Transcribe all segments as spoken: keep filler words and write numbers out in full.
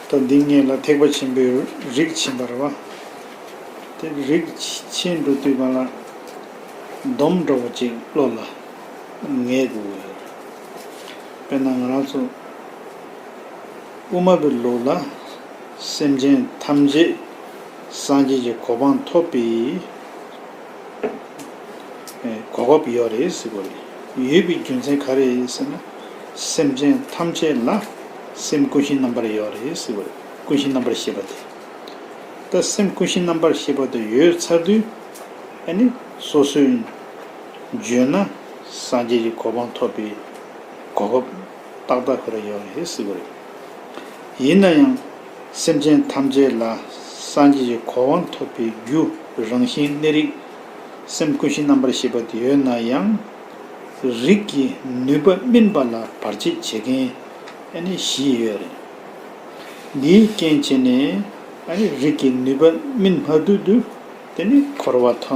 ད་འདི་སྔོན་ལ་ཐེག་པ་ཆེན་པོའི་རིགས་ཕྱིན་པ་རེད་བ། དེ་རིགས་ཕྱིན་འགྲོ་དུས་གང་ལ་སྡོམ་འདྲ་བོ་ཅིག་བློ་ལ་ངེས་དགོས་ཀྱི་ཡོད། དཔེར་ན་ང་རང་ཚོ་དབུ་མ་པའི་ལུགས་ལ་སེམས་ཅན་ཐམས་ཅད་སངས་རྒྱས་ཀྱི་གོ་འཕང་ཐོབ་པའི་གོ་སྐབས་ཡོད་རེད་ཟེར་བ་རེད། ཡོད་པའི་རྒྱུ་མཚན་ག་རེ་རེད་ཟེར་ན། སེམས་ཅན་ཐམས་ཅད་ལ་སེམས་ཀུན་ཤེས་རྣམ་པར་ཡོད་རེད་ཟེར་བ་རེད། ཀུན་ཤེས་རྣམ་པར་ཤེས་པ་དེ། ད་སེམས་ཀུན་ཤེས་རྣམ་པར་ཤེས་པ་དེ་ཡོད་ཚར་དུས། ཨ་ནི་སོ་སོས་བརྗོད་ན་སངས་རྒྱས་ཀྱི་གོ་འཕང་ཐོབ་པའི་གོ་སྐབས་ཏག་ཏག་ཁོ་རང་ཡོད་རེད་ཟེར་བ་རེད། ཡིན་ན་ཡང་སེམས་ཅན་ཐམས་ཅད་ལ་སངས་རྒྱས་ཀྱི་གོ་འཕང་ཐོབ་པའི་རྒྱུ་རང་བཞིན་གནས་རིགས་སེམས་ཀུན་ཤེས་རྣམ་པར་ཤེས་པ་དེ་ཡོད་ན་ཡང་། རིགས་ཀྱི་ནུས་པ་སྨིན་པ་ལ་བར་ཆད་བྱེད་མཁན་ཨ་ནི་བཞི་ཡོད་རེད། འདིའི་རྐྱེན་བྱས་ནས་ཨ་ནི་རིགས་ཀྱི་ནུས་པ་སྨིན་མ་ཐུབ་དུས། དེ་ནི་འཁོར་བ་ཐ་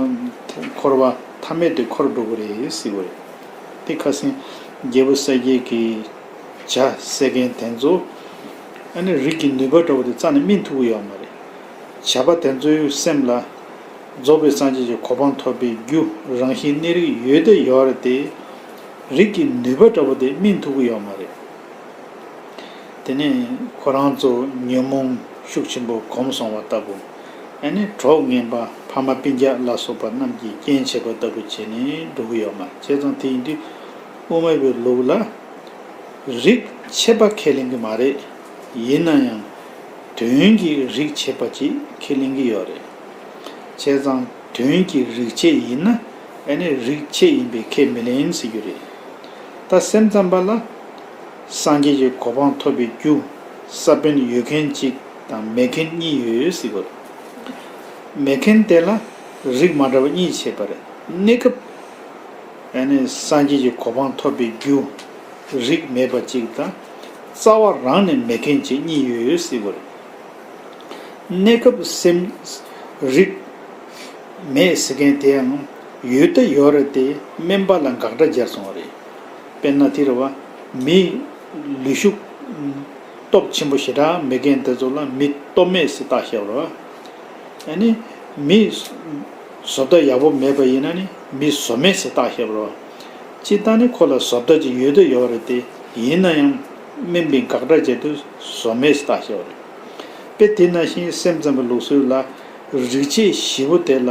འཁོར་བ་མཐའ་མེད་དུ་འཁོར་འགྲོ་གི་རེད་ཟེར་བ་རེད། དེ་ཁ་སང་རྒྱལ་པོ་གསལ་རྒྱལ་གྱི་ཇ་བསད་མཁན་དེ་ཚོ་ཨ་ནི་རིགས་ཀྱི་ནུས་པ་འདྲ་བོ་དེ་རྩ་ནས་སྨིན་ཐུབ་ཀྱི་ཡོད་མ་རེད། བྱ་བ་དེ་ཚོའི་སེམས་ལ་རྫོགས་པའི་སངས་རྒྱས་ཀྱི་གོ་འཕང་ཐོབ་པའི་རྒྱུ་རང་བཞིན་གནས་རིགས་ཡོད་དེ་ཡོད་རེད་དེ། རིགས་ཀྱི་ནུས་པ་འདྲ་བོ་དེ་སྨིན་ཐུབ་ཀྱི་ཡོད་མ་རེད། དེ་ནས་ཁོ་རང་ཚོ་ཉོན་མོངས་ཤུགས་ཆེན་པོ་གོམས་སོང་བ་ལྟ་བུ། ཨ་ནི་གྲོགས་ངན་པ་ཕ་མ་སྤུན་ཀྱག་ལ་སོགས་པ་རྣམས་ཀྱིས་རྐྱེན་བྱས་པ་ལྟ་བུ་བྱས་ནས་འགྲོ་གི་ཡོད་མ་རེད། བྱས་ཙང་དེ་ཡིན་དུས་དབུ་མ་པའི་ལུགས་ལ་རིགས་ཆད་པ་ཁས་ལེན་གྱི་མ་རེད། ཡིན་ན་ཡང་དོན་གྱི་རིགས་ཆད་པ་ཅིག་ཁས་ལེན་གྱི་ཡོད་རེད། བྱས་ཙང་དོན་གྱི་རིགས་ཆད་ཡིན་ན་ཨ་ནི་རིགས་ཆད་ཡིན་པས་ཁས་མི་ལེན་ཟེར་རྒྱུ་རེད། ད་སེམས་ཙམ་པ་ལ་སངས་རྒྱས་ཀྱི་གོ་འཕང་ཐོབ་པའི་རྒྱུ་ས་བོན་ཡོད་མཁན་གཅིག་དང་མེད་མཁན་གཉིས་ཡོད་ཟེར་བ་རེད། མེད་མཁན་དེ་ལ་རིགས་མ་འདྲ་བ་གཉིས་ཕྱེ་བ་རེད། གནས་སྐབས་ཨ་ནི་སངས་རྒྱས་ཀྱི་གོ་འཕང་ཐོབ་པའི་རྒྱུ་རིགས་མེད་པ་གཅིག་དང་། རྩ་བ་རང་ནས་མེད་མཁན་གཅིག་གཉིས་ཡོད་ཟེར་བ་རེད། གནས་སྐབས་སེམས་རིགས་མེད་ཟེར་མཁན་དེའང་ཡོད་ད་ཡོད་རེད་དེ། སྨན་པ་ལ་འགག་སྒྲ་སྦྱར་སོང་བ་རེད། དཔེར་ན་དེ་རེད་བ། མི་ལུས་ཤུགས་སྟོབས་ཆེན་པོ་ཞེ་དྲག་མེད་མཁན་དེ་ཚོ་ལ་མི་སྟོབས་མེད་ཟེར་བཏགས་བཞག་པ་རེད་བ། ཨ་ནི་མི་བཟོ་ལྟ་ཡག་པོ་མེད་པ་ཡིན་ན་ནི་མི་བཟོ་མེད་ཟེར་བཏགས་བཞག་པ་རེད་བ། སྤྱིར་བཏང་ནི་ཁོ་ལ་བཟོ་ལྟ་ཅིག་ཡོད་ད་ཡོད་རེད་དེ། ཡིན་ན་ཡང་སྨན་པས་འགག་སྒྲ་བྱས་དུས་བཟོ་མེད་ཟེར་བཏགས་བཞག་པ་རེད། དཔེ་དེ་ནང་བཞིན་སེམས་ཙམ་པའི་ལུགས་སྲོལ་ལ་རིགས་ཆད་བཞི་པོ་དེ་ལ་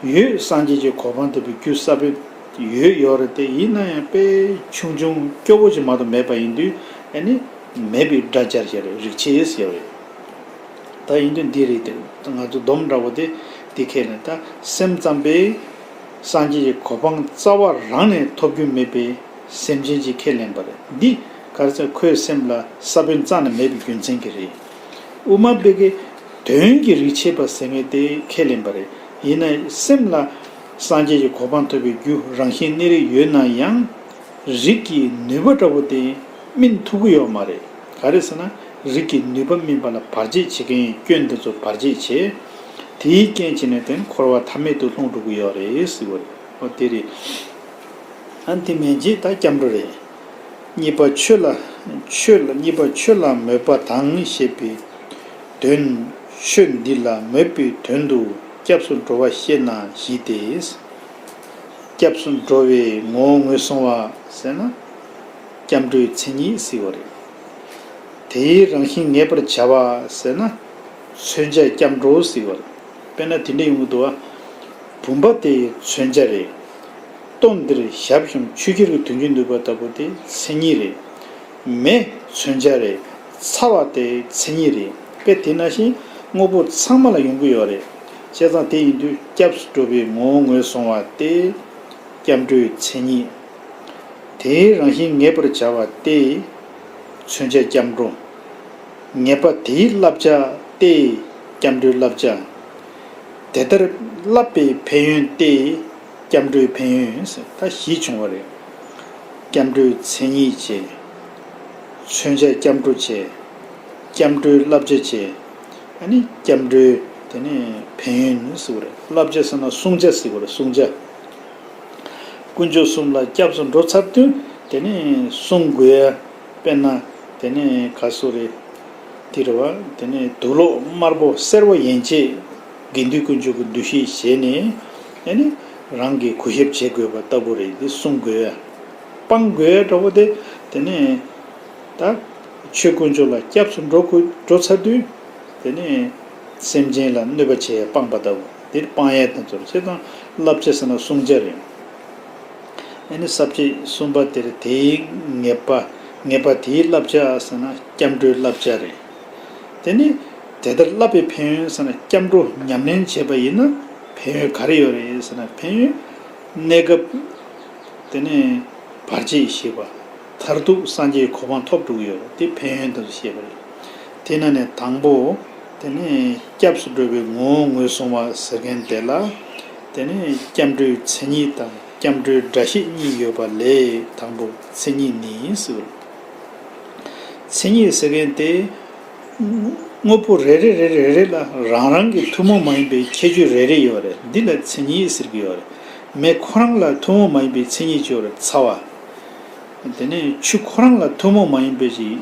ཡོད། སངས་རྒྱས་ཀྱི་གོ་འཕང་ཐོབ་པའི་རྒྱུ་ས་བོན་ཡོད་ཡོད་རེད་དེ། ཡིན་ན་ཡང་དཔེ་ཆུང་ཆུང་སྐྱོ་བོ་ཅིག་མ་གཏོགས་མེད་པ་ཡིན་དུས། ཨ་ནི་མེད་པའི་སྒྲ་སྦྱར་བཞག་རེད། རིགས་ཆད་ཟེར་བ་རེད། ད་ཡིན་དུས་འདི་རེད་དེ། ང་ཚོ་སྡོམ་འདྲ་བོ་དེ་འདི་ཁས་ལེན། ད་སེམས་ཙམ་པས་སངས་རྒྱས་ཀྱི་གོ་འཕང་རྩ་བ་རང་ནས་ཐོབ་རྒྱུ་མེད་པའི་སེམས་ཅན་ཅིག་ཁས་ལེན་པ་རེད། འདི་ག་རེ་ཟེར། ཁོའི་སེམས་ལ་ས་བོན་རྩ་ནས་མེད་པའི་རྒྱུ་མཚན་གྱིས་རེད། དབུ་མ་པའི་གི་དོན་གྱི་རིགས་ཆད་པ་ཟེར་མཁན་དེ་ཁས་ལེན་པ་རེད། ཡིན་ན་སེམས་ལ་སངས་རྒྱས་ཀྱི་གོ་འཕང་ཐོབ་པའི་རྒྱུ་རང་བཞིན་གནས་རིགས་ཡོད་ན་ཡང་། རིགས་ཀྱི་ནུས་པ་འདྲ་བོ་དེ་སྨིན་ཐུབ་ཀྱི་ཡོད་མ་རེད། ག་རེ་ཟེར་ན། རིགས་ཀྱི་ནུས་པ་སྨིན་པ་ལ་བར་ཆད་བྱེད་མཁན་གྱི་སྐྱོན་དེ་ཚོ་བར་ཆད་བྱེད། དེའི་རྐྱེན་བྱས་ནས་དེ་ནི་འཁོར་བ་མཐའ་མེད་དུ་ལྷུང་འགྲོ་གི་ཡོད་རེད་ཟེར་བ་རེད། འོ་དེ་རེད། ཨ་ནི་དེ་མན་ཆད་ད་སྐྱབས་འགྲོ་རེད། གཉིས་པ་ཆོས་ལ་ཆོས་ལ་གཉིས་པ་ཆོས་ལ་མོས་པ་དང་ཞེས་པའི་དོན། ཆོས་འདི་ལ་མོས་པའི་དོན་དུ་སྐྱབས་སུ་འགྲོ་བ་ཤེས་ན་བཞི་སྟེ། སྐྱབས་སུ་འགྲོ་བའི་ངོ་བོ་ངོས་བཟུང་བ་ཟེར་ན། སྐྱབས་འགྲོའི་མཚན་ཉིད་ཟེར་བ་རེད། དེའི་རང་བཞིན་ངེས་པར་བྱ་བ་ཟེར་ན། མཚོན་བྱ་སྐྱབས་འགྲོ་ཟེར་བ་རེད། དཔེར་ན་དེ་འདྲ་ཡོང་གི་འདུག་བ། བུམ་པ་དེ་མཚོན་བྱ་རེད། ལྟོ་འདིར་ཞབས་ཞུམ་ཆུ་ཁྱེར་གྱི་དུས་རྒྱུན་འདུག་པ་ལྟ་བུ་དེ་མཚན་ཉིད་རེད། མེ་མཚོན་བྱ་རེད། ཚ་བ་དེ་མཚན་ཉིད་རེད། དཔེ་དེ་ནང་བཞིན་དངོས་པོ་ཚང་མ་ལ་ཡོང་གི་ཡོད་རེད། བྱས་ཙང་དེ་ཡིན་དུས་སྐྱབས་སུ་འགྲོ་བའི་ངོ་བོ་ངོས་བཟུང་བ་སྟེ། སྐྱབས་འགྲོའི་མཚན་ཉིད། དེའི་རང་བཞིན་ངེས་པར་བྱ་བ་སྟེ། མཚོན་བྱ་སྐྱབས་འགྲོ། ངེས་པ་དེའི་བསླབ་བྱ་སྟེ། སྐྱབས་འགྲོའི་བསླབ་བྱ། དེ་ལྟར་བསླབ་པའི་ཕན་ཡོན་ཏེ། སྐྱབས་འགྲོའི་ཕན་ཡོན་ཟེར་ད་བཞི་བྱུང་བ་རེད། སྐྱབས་འགྲོའི་མཚན་ཉིད་བྱས། མཚོན་བྱ་སྐྱབས་འགྲོ་བྱས། སྐྱབས་འགྲོའི་བསླབ་བྱ་བྱས། ཨ་ནི་སྐྱབས་འགྲོའི་དེ་ནས་ཕན་ཡོན་ཟེར་བ་རེད། བསླབ་བྱ་ཟེར་ན་བསྲུང་བྱ་ཟེར་བ་རེད། བསྲུང་བྱ། དཀོན་མཆོག་གསུམ་ལ་སྐྱབས་སུ་འགྲོ་ཚར་དུས་དེ་ནས་བསྲུང་དགོས་ཡ། དཔེར་ན་དེ་ནས་ག་སོ་རེད། དེ་རེད་བ། དེ་ནས་དུག་ལོག་དམར་པོ་སེར་པོ་ཡན་ཆད་དགེ་འདུན་དཀོན་མཆོག་གི་འདུ་ཤེས་བྱས་ནས། ཨ་ནི་རང་གིས་གུས་ཞབས་བྱེད་དགོས་པ་ལྟ་བུ་རེད། འདི་བསྲུང་དགོས། སྤང་དགོས་འདྲ་བོ་དེ། དེ་ནས་ད་ཆོས་དཀོན་མཆོག་ལ་སྐྱབས་སུ་འགྲོ་དགོས། འགྲོ་ཚར་དུས་དེ་ནས་སེམས་ཅན་ལ་གནོད་པ་བྱེད་ཡ་སྤངས་པ་ལྟ་བུ། འདིར་སྤང་ཡ་དེ་ཚོར་བྱས་ཙང་བསླབ་བྱ་ཟེར་ན་བསྲུང་བྱ་རེད། ཨ་ནི་ས་བཅད་གསུམ་པ་དེར་དེའི་ངེས་པ། ངེས་པ་དེའི་བསླབ་བྱ་ཟེར་ན་སྐྱབས་འགྲོའི་བསླབ་བྱ་རེད། དེ་ནི་དེ་ལྟར་བསླབ་པའི་ཕན་ཡོན་ཟེར་ན། སྐྱབས་འགྲོ་ཉམས་ལེན་བྱས་པ་ཡིན་ན་ཕན་ཡོན་ག་རེ་ཡོད་རེད་ཟེར་ན། ཕན་ཡོན་གནས་སྐབས་དེ་ནས་བར་ཆད་ཞི་བ། མཐར་ཐུག་སངས་རྒྱས་གོ་འཕང་ཐོབ་འགྲོ་གི་ཡོད་རེད། དེ་ཕན་ཡོན་དེ་ཚོ་བཤད་པ་རེད། དེ་ནང་ནས་དང་པོ། དེ་ནས་སྐྱབས་སུ་འགྲོ་བའི་ངོ་བོ་ངོས་བཟུང་བ་ཟེར་མཁན་དེ་ལ། དེ་ནས་སྐྱབས་འགྲོའི་མཚན་ཉིད་དང་སྐྱབས་འགྲོའི་སྒྲ་བཤད་གཉིས་ཡོད་པ་ལས། དང་པོ་མཚན་ཉིད་ནི་ཟེར། མཚན་ཉིད་ཟེར་མཁན་དེ། དངོས་པོ་རེ་རེ་རེ་རེ་རེ་ལ་རང་རང་གི་ཐུན་མོང་མ་ཡིན་པའི་ཁྱད་ཆོས་རེ་རེ་ཡོད་རེད། འདི་ལ་མཚན་ཉིད་ཟེར་གྱི་ཡོད་རེད། མེ་ཁོ་རང་ལ་ཐུན་མོང་མ་ཡིན་པའི་མཚན་ཉིད་ཅིག་ཡོད་རེད། ཚ་བ། དེ་ནས་ཆུ་ཁོ་རང་ལ་ཐུན་མོང་མ་ཡིན་པའི་ཅིག་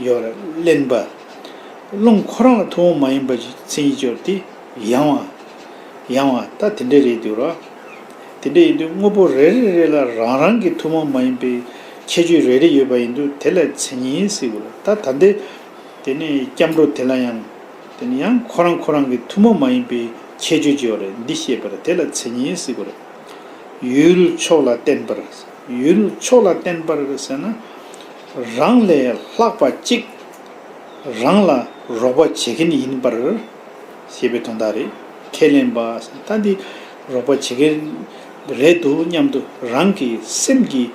ཡོད་རེད། རླན་པ། རླུང་ཁོ་རང་ལ་ཐུན་མོང་མ་ཡིན་པ་ཅིག་མཚན་ཉིད་ཅིག་ཡོད་རེད། དེ་ཡང་བ། ཡང་བ་ད་དེ་འདྲ་རེད་འདུག་ར། དེ་འདྲ་ཡིན་དུས་དངོས་པོ་རེ་རེ་རེ་ལ་རང་རང་གི་ཐུན་མོང་མ་ཡིན་པའི་ཁྱད་ཆོས་རེ་རེ་ཡོད་པ་ཡིན་དུས་དེ་ལ་མཚན་ཉིད་ཟེར་དགོས་རེད། ད་ད་ལྟའི་དེ་ནས་སྐྱབས་འགྲོ་དེ་ལ་ཡང་། དེ་ནི་ཡང་ཁོ་རང་ཁོ་རང་གི་ཐུན་མོང་མ་ཡིན་པའི་ཁྱད་ཆོས་ཅིག་ཡོད་རེད། འདི་ཤེས་པར་དེ་ལ་མཚན་ཉིད་ཟེར་དགོས་རེད། ཡུལ་ཕྱོགས་ལ་བརྟེན་པར། ཡུལ་ཕྱོགས་ལ་བརྟེན་པར་ཟེར་ན། རང་ལས་ལྷག་པ་གཅིག་རང་ལ་རོགས་པ་བྱེད་མཁན་ཡིན་པར་ཞེས་པའི་དོན་དག་རེད། ཁས་ལེན་པ་ཟེར་ད་འདི་རོགས་པ་བྱེད་མཁན་རེད་འདུག་སྙམ་དུ་རང་གི་སེམས་ཀྱིས་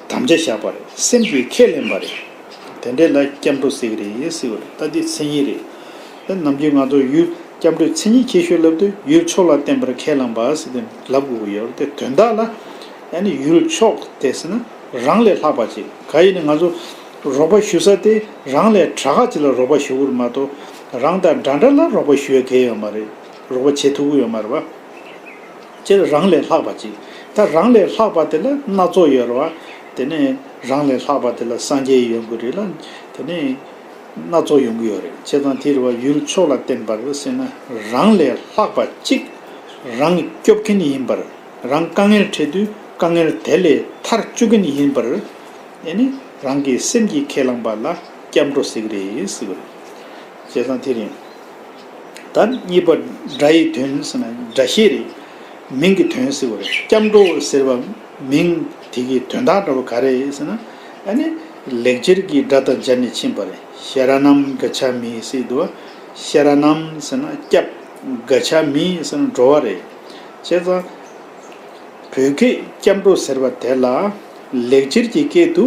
དམ་བཅའ་བཞག་པ་རེད། སེམས་ཀྱིས་ཁས་ལེན་པ་རེད། དེ་འདྲས་ལ་སྐྱབས་འགྲོ་ཟེར་གྱི་རེད་ཟེར་བ་རེད། ད་འདི་མཚན་ཉིད་རེད། ད་ནམ་རྒྱུན་ང་ཚོ་ཡུལ་སྐྱབས་འགྲོའི་མཚན་ཉིད་ཁྱད་ཆོས་ལབ་དུས་ཡུལ་ཕྱོགས་ལ་བརྟེན་པར་ཁས་བླངས་པ་ཟེར་ཏེ་ལབ་དགོས་ཀྱི་ཡོད་རེད་དེ། དོན་དག་ལ་ཨ་ནི་ཡུལ་ཕྱོགས་དེ་ཟེར་ན་རང་ལས་ལྷག་པ་ཅིག་ག་ཡིན་ནའི་ང་ཚོ་རོགས་པ་ཞུ་ས་དེ་རང་ལས་དྲག་ག་ཅིག་ལ་རོགས་པ་ཞུ་དགོས་རེད་མ་གཏོགས། རང་དང་འདྲ་འདྲ་ལ་རོགས་པ་ཞུ་ཡ་གལ་ཡོད་མ་རེད། རོགས་པ་བྱེད་ཐུབ་ཀྱི་ཡོད་མ་རེད་པ། སྤྱིར་རང་ལས་ལྷག་པ་ཅིག་ད་རང་ལས་ལྷག་པ་དེ་ལ་སྣ་ཚོགས་ཡོད་རེད་བ། དེ་ནས་རང་ལས་ལྷག་པ་དེ་ལ་སངས་རྒྱས་ཡོང་གི་རེད་ལ། དེ་ནས་སྣ་ཚོགས་ཡོང་གི་ཡོད་རེད། བྱས་ཙང་དེ་རེད་བ། ཡུལ་ཕྱོགས་ལ་བརྟེན་པར་ཟེར་ན་རང་ལས་ལྷག་པ་གཅིག་རང་སྐྱོབ་མཁན་ཡིན་པར། རང་དཀའ་ངལ་འཕྲད་དུས་དཀའ་ངལ་དེ་ལས་ཐར་བཅུག་མཁན་ཡིན་པར། ཨེ་ནི་རང་གི་སེམས་ཀྱིས་ཁས་བླངས་པ་ལ་སྐྱབས་འགྲོ་ཟེར་གི་རེད་ཟེར་གི་རེད། བྱས་ཙང་དེ་རེད། ད་གཉིས་པ་སྒྲ་ཡི་དོན་ཟེར་ན་སྒྲ་བཤད་རེད། མིང་གི་དོན་ཟེར་བ་རེད། སྐྱབས་འགྲོ་ཟེར་བ་མིང་དེ་གི་དོན་དག་འདྲ་བོ་ག་རེ་ཟེར་ན། ཨ་ནི་ལེགས་སྦྱར་གྱི་སྒྲ་དང་སྦྱར་ནས་ཕྱིན་པ་རེད། ཤ་ར་ནམ་ག་ཆ་མི་ཟེར་འདུག་བ། ཤ་ར་ནམ་ཟེར་ན་སྐྱབས། ག་ཆ་མི་ཟེར་ན་འགྲོ་བ་རེད། བྱས་ཙང་བོད་སྐད་སྐྱབས་འགྲོ་ཟེར་བ་དེ་ལ་ལེགས་སྦྱར་གྱི་སྐད་དུ་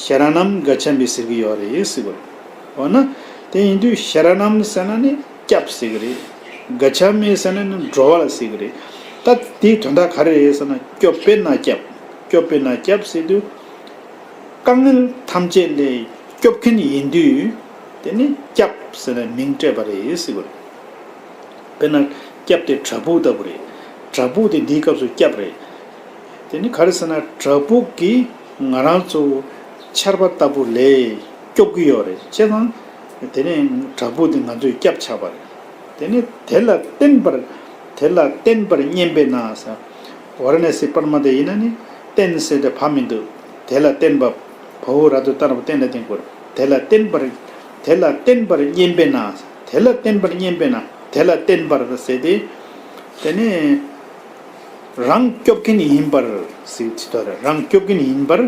ཤ་ར་ནམ་ག་ཆ་མི་ཟེར་གྱི་ཡོད་རེད་ཟེར་བ་རེད། འོ་ན་དེ་ཡིན་དུས་ཤ་ར་ནམ་ཟེར་ན་ནི་སྐྱབས་ཟེར་གྱི་རེད། ག་ཆ་མི་ཟེར་ན་ནི་འགྲོ་བ་ལ་ཟེར་གྱི་རེད། ད་དེའི་དོན་དག་ག་རེ་རེད་ཟེར་ན་སྐྱོབ་པས་ན་སྐྱབས། སྐྱོབ་པས་ན་སྐྱབས་ཟེར་དུས་དཀའ་ངལ་ཐམས་ཅད་ལས་སྐྱོབ་མཁན་ཡིན་དུས་དེ་ནི་སྐྱབས་ཟེར་ནས་མིང་སྤྲད་པ་རེད་ཟེར་གྱི་རེད། དཔེར་ན་སྐྱབས་དེ་བྲག་ཕུག་ལྟ་བུ་རེད། བྲག་ཕུག་དེ་འདིའི་སྐབས་སུ་སྐྱབས་རེད། དེ་ནི་ག་རེ་ཟེར་ན་བྲག་ཕུག་གིས་ང་རང་ཚོ་ཆར་པ་ལྟ་བུ་ལས་སྐྱོབ་ཀྱི་ཡོད་རེད། བྱས་ཙང་དེ་ནི་བྲག་ཕུག་དེ་ང་ཚོའི་སྐྱབས་ཆགས་པ་རེད། དེ་ནི་དེ་ལ་བརྟེན་པར། དེ་ལ་བརྟེན་པར་སྙན་པས་ན་ཟེར། ཝཱ་ར་ཎ་སི་པར་མ་དེ་ཡིན་ན་ནི་བརྟེན་ཟེར་ཏེ་བ་མི་འདུག་དེ་ལ་བརྟེན་པ། བ་འོག་ར་བཏགས་ཏ་ན་པ་བརྟེན་ལ་བརྟེན་དགོས་རེད། དེ་ལ་བརྟེན་པར། དེ་ལ་བརྟེན་པར་སྙན་པས་ན། དེ་ལ་བརྟེན་པར་སྙན་པས་ན། དེ་ལ་བརྟེན་པར་ཟེར་ཏེ། དེ་ནས་རང་སྐྱོབ་མཁན་ཡིན་པར་ཟེར་ཅི་ལྟར་རང་སྐྱོབ་མཁན་ཡིན་པར་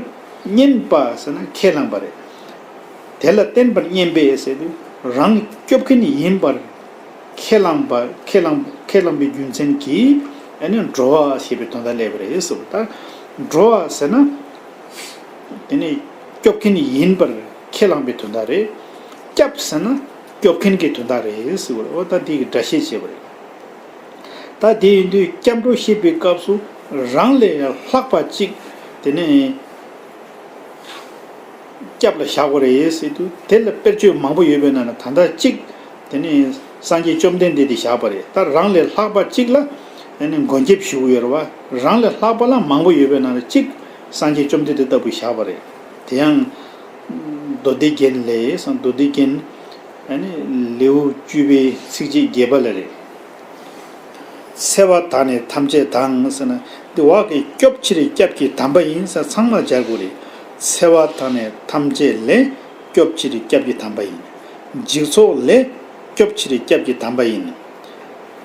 སྙན་པ་ཟེར་ན་ཁས་བླངས་པ་རེད། དེ་ལ་བརྟེན་པར་སྙན་པས་ཟེར་དུས་རང་སྐྱོབ་མཁན་ཡིན་པར་ཁས་བླངས་པ། ཁས་བླངས། ཁས་བླངས་པའི་རྒྱུ་མཚན་གྱིས་ཨ་ནི་འགྲོ་བ་ཞེས་པའི་དོན་དག་སླེབས་པ་རེད་ཟེར་བ། ད་འགྲོ་བ་ཟེར་ན་དེ་ནི་སྐྱོབ་མཁན་ཡིན་པར་ཁས་བླངས་པའི་དོན་དག་རེད། སྐྱབས་ཟེར་ན་སྐྱོབ་མཁན་གྱི་དོན་དག་རེད་ཟེར་བ་རེད། འོ་ད་འདི་གི་སྒྲ་བཤད་བྱས་པ་རེད། ད་དེ་ཡིན་དུས་སྐྱབས་འགྲོ་བཤད་པའི་སྐབས་སུ་རང་ལས་ལྷག་པ་གཅིག་དེ་ནི་སྐྱབས་ལ་བཞག་དགོས་རེད་ཟེར་དུས་དེ་ལ་དཔེར་བརྗོད་མང་པོ་ཡོད་པའི་ནང་ནས་ད་ལྟ་གཅིག་དེ་ནི་སངས་རྒྱས་བཅོམ་ལྡན་འདས་དེ་བཞག་པ་རེད། ད་རང་ལས་ལྷག་པ་གཅིག་ལ་དེ་ནི་མགོན་སྐྱབས་ཞུ་གི་ཡོད་རེད་བ། རང་ལས་ལྷག་པ་ལ་མང་པོ་ཡོད་པའི་ནང་ནས་གཅིག་སངས་རྒྱས་བཅོམ་ལྡན་འདས་ལྟ་བུ་བཞག་པ་རེད། དེ་ཡང་མདོ་སྡེ་རྒྱན་ལས་སམ་མདོ་སྡེ་རྒྱན་ ཨ་ནི་ལེའུ་བཅུ་པའི་ཚིགས་བཅད་བརྒྱད་པ་ལ་རེད། འཚེ་བ་དག་ནི་ཐམས་ཅད་དང་ཟེར་ན། འདི་བ་གི་སྐྱོབ་ཕྱིར་སྐྱབས་ཀྱི་དམ་པ་ཡིན་ཟེར་ཚང་མ་སྦྱར་དགོས་རེད། འཚེ་བ་དག་ནི་ཐམས་ཅད་ལས་སྐྱོབ་ཕྱིར་སྐྱབས་ཀྱི་དམ་པ་ཡིན། འཇིགས་ཚོགས་ལས་སྐྱོབ་ཕྱིར་སྐྱབས་ཀྱི་དམ་པ་ཡིན།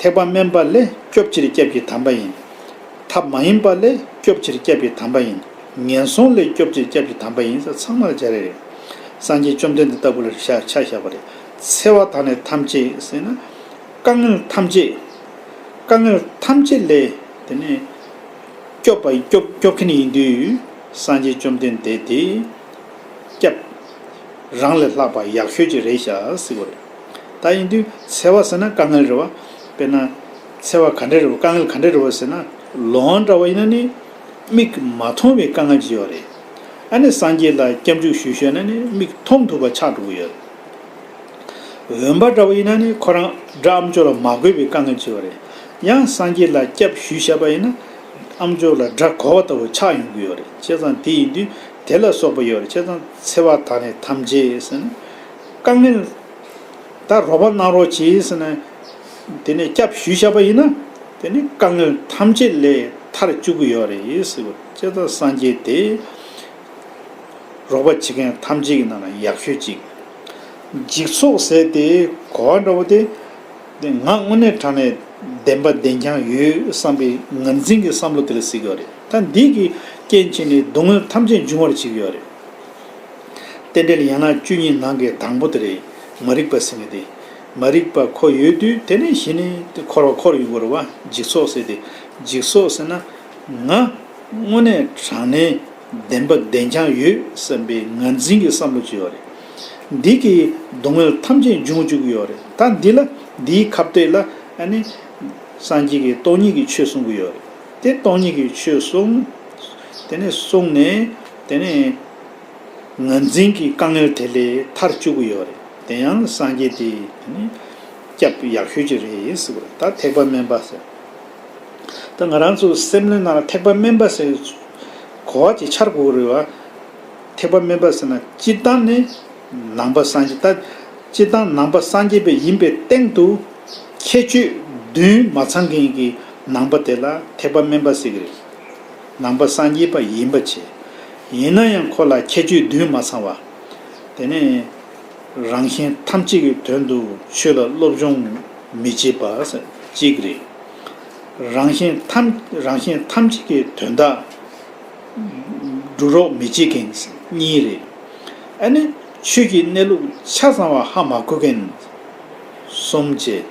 ཐེག་པ་དམན་པ་ལས་སྐྱོབ་ཕྱིར་སྐྱབས་ཀྱི་དམ་པ་ཡིན། ཐབས་མ་ཡིན་པ་ལས་སྐྱོབ་ཕྱིར་སྐྱབས་ཀྱི་དམ་པ་ཡིན། ངན་སོང་ལས་སྐྱོབ་ཕྱིར་སྐྱབས་ཀྱི་དམ་པ་ཡིན་ཟེར་ཚང་མ་ལ་སྦྱར་རེད། སངས་རྒྱས་བཅོམ་ལྡན་འདས་ལྟ་བུ་ལ་ཤ་ཆ་བཞག་པ་རེད། འཚེ་བ་དག་ནི་ཐམས་ཅད་ཟེར་ན། དཀའ་ངལ་ཐམས་ཅད། དཀའ་ངལ་ཐམས་ཅད་ལས་དེ་ནས་སྐྱོབ་པ་སྐྱོབ་སྐྱོབ་མཁན་ཡིན་དུས། སངས་རྒྱས་བཅོམ་ལྡན་འདས་དེ་སྐྱབས་རང་ལས་ལྷག་པ་ཡག་ཤོས་ཅིག་རེད་ཤག་ཟེར་བ་རེད། ད་ཡིན་དུས་འཚེ་བ་ཟེར་ན་དཀའ་ངལ་རེད་བ། དཔེར་ན། འཚེ་བ་ག་འདྲ་རེད་བ། དཀའ་ངལ་ག་འདྲ་རེད་བ་ཟེར་ན། ལོང་འདྲ་བ་ཡིན་ན་ནི། མིག་མ་མཐོང་བའི་དཀའ་ངལ་ཅིག་ཡོད་རེད། ཨ་ནི་སངས་རྒྱས་ལ་སྐྱབས་འཇུག་ཞུ་ཤེས་ན་ནི་མིག་མཐོང་ཐུབ་པ་ཆགས་འགྲོ་གི་ཡོད་རེད། འོན་པ་འདྲ་བ་ཡིན་ན་ནི་ཁོ་རང་དགྲ་ཨ་མཆོག་ལ་མ་གུས་པའི་དཀའ་ངལ་ཅིག་ཡོད་རེད། ཡང་སངས་རྒྱས་ལ་སྐྱབས་ཞུས་བཞག་པ་ཡིན་ན། ཨ་མཆོག་ལ་དགྲ་གོ་བ་ལྟ་བུ་ཆགས་ཡོང་གི་ཡོད་རེད། བྱས་ཙང་དེ་ཡིན་དུས་དེ་ལ་སོགས་པ་ཡོད་རེད། བྱས་ཙང་འཚེ་བ་དག་ནི་ཐམས་ཅད་ཟེར་ན། དཀའ་ངལ། ད་རོགས་པ་གནང་རོགས་གྱིས་ཟེར་ནས། དེ་ནས་སྐྱབས་ཞུས་བཞག་པ་ཡིན་ན། དེ་ནི་དཀའ་ངལ་ཐམས་ཅད་ལས་ཐར་བཅུག་གི་ཡོད་རེད་ཟེར་བ། བྱས་ཙང་སངས་རྒྱས་དེ། རོགས་པ་བྱེད་མཁན་ཐམས་ཅད་ཀྱི་ནང་ན་ཡག་ཤོས་གཅིག་འཇིགས་ཚོགས་ཟེར་དེ་གོ་བ་འདྲ་བོ་དེ། དེ་ང་དངོས་གནས་དྲང་གནས་བདེན་པ་བདེན་རྐྱང་ཡོད་བསམ་པའི་ངར་འཛིན་གྱི་བསམ་བློ་དེ་ལ་ཟེར་གྱི་ཡོད་རེད། ད་འདི་གི་རྐྱེན་བྱས་ནས་སྡུག་བསྔལ་ཐམས་ཅད་འབྱུང་བར་བྱེད་ཀྱི་ཡོད་རེད། རྟེན་འབྲེལ་ཡན་ལག་བཅུ་གཉིས་ནང་གི་དང་པོ་དེ་རེད། མ་རིག་པ་ཟེར་མཁན་དེ། མ་རིག་པ་ཁོ་ཡོད་དུས་དེ་ནས་གཞི་ནས་འཁོར་བ་འཁོར་ཡོང་གི་རེད་བ། འཇིགས་ཚོགས་ཟེར་དེ། འཇིགས་ཚོགས་ཟེར་ན། ང་དངོས་གནས་དྲང་གནས་བདེན་པ་བདེན་རྐྱང་ཡོད་བསམ་པའི་ངར་འཛིན་གྱི་བསམ་བློ་ཅིག་ཡོད་རེད། འདི་གིས་སྡུག་བསྔལ་ཐམས་ཅད་འབྱུང་བཅུག་གི་ཡོད་རེད། ད་འདི་ལ། འདིའི་ཁ་གཏད་ལ་ཨ་ནི། སངས་རྒྱས་ཀྱིས་སྟོང་ཉིད་ཀྱི་ཆོས་གསུང་གི་ཡོད་རེད། དེ་སྟོང་ཉིད་ཀྱི་ཆོས་གསུང་། དེ་ནས་གསུངས་ནས། དེ་ནས། ངར་འཛིན་གྱི་དཀའ་ངལ་དེ་ལས་ཐར་བཅུག་གི་ཡོད་རེད། དེ་ཡང་སངས་རྒྱས་དེ་ནི་སྐྱབས་ཡག་ཤོས་ཅིག་རེད་ཟེར་བ་རེད། ད་ཐེག་པ་དམན་པ་ཟེར། ད་ང་རང་ཚོ་སེམས་ལ་ནང་ལ་ཐེག་པ་དམན་པ་ཟེར་གོ་བ་ཅིག་འཆར་དགོས་ཀྱི་རེད་བ། ཐེག་པ་དམན་པ་ཟེར་ན་སྤྱིར་བཏང་ནི་ནང་པ་སངས་རྒྱས། ད་སྤྱིར་བཏང་ནང་པ་སངས་རྒྱས་པ་ཡིན་པའི་སྟེང་དུ་ཁྱད་ཆོས་བདུན་མ་ཚང་མཁན་གྱི་ནང་པ་དེ་ལ་ཐེག་པ་དམན་པ་ཟེར་གྱི་རེད། ནང་པ་སངས་རྒྱས་པ་ཡིན་པ་བྱས། ཡིན་ན་ཡང་ཁོ་ལ་ཁྱད་ཆོས་བདུན་མ་ཚང་བ། དེ་ནས་རང་གཞན་ཐམས་ཅད་ཀྱི་དོན་དུ་ཆོས་ལ་སློབ་སྦྱོང་མི་བྱེད་པ་གཅིག་རེད། རང་གཞན་ཐམས་རང་གཞན་ཐམས་ཅད་ཀྱི་དོན་དག་སྒྲུབ་རོགས་མི་བྱེད་མཁན་གཉིས་རེད། ཨ་ནི་ཆོས་ཀྱི་གནས་ལུགས་ཆ་ཚང་བ་ཧ་མ་གོ་མཁན་གསུམ་བྱས།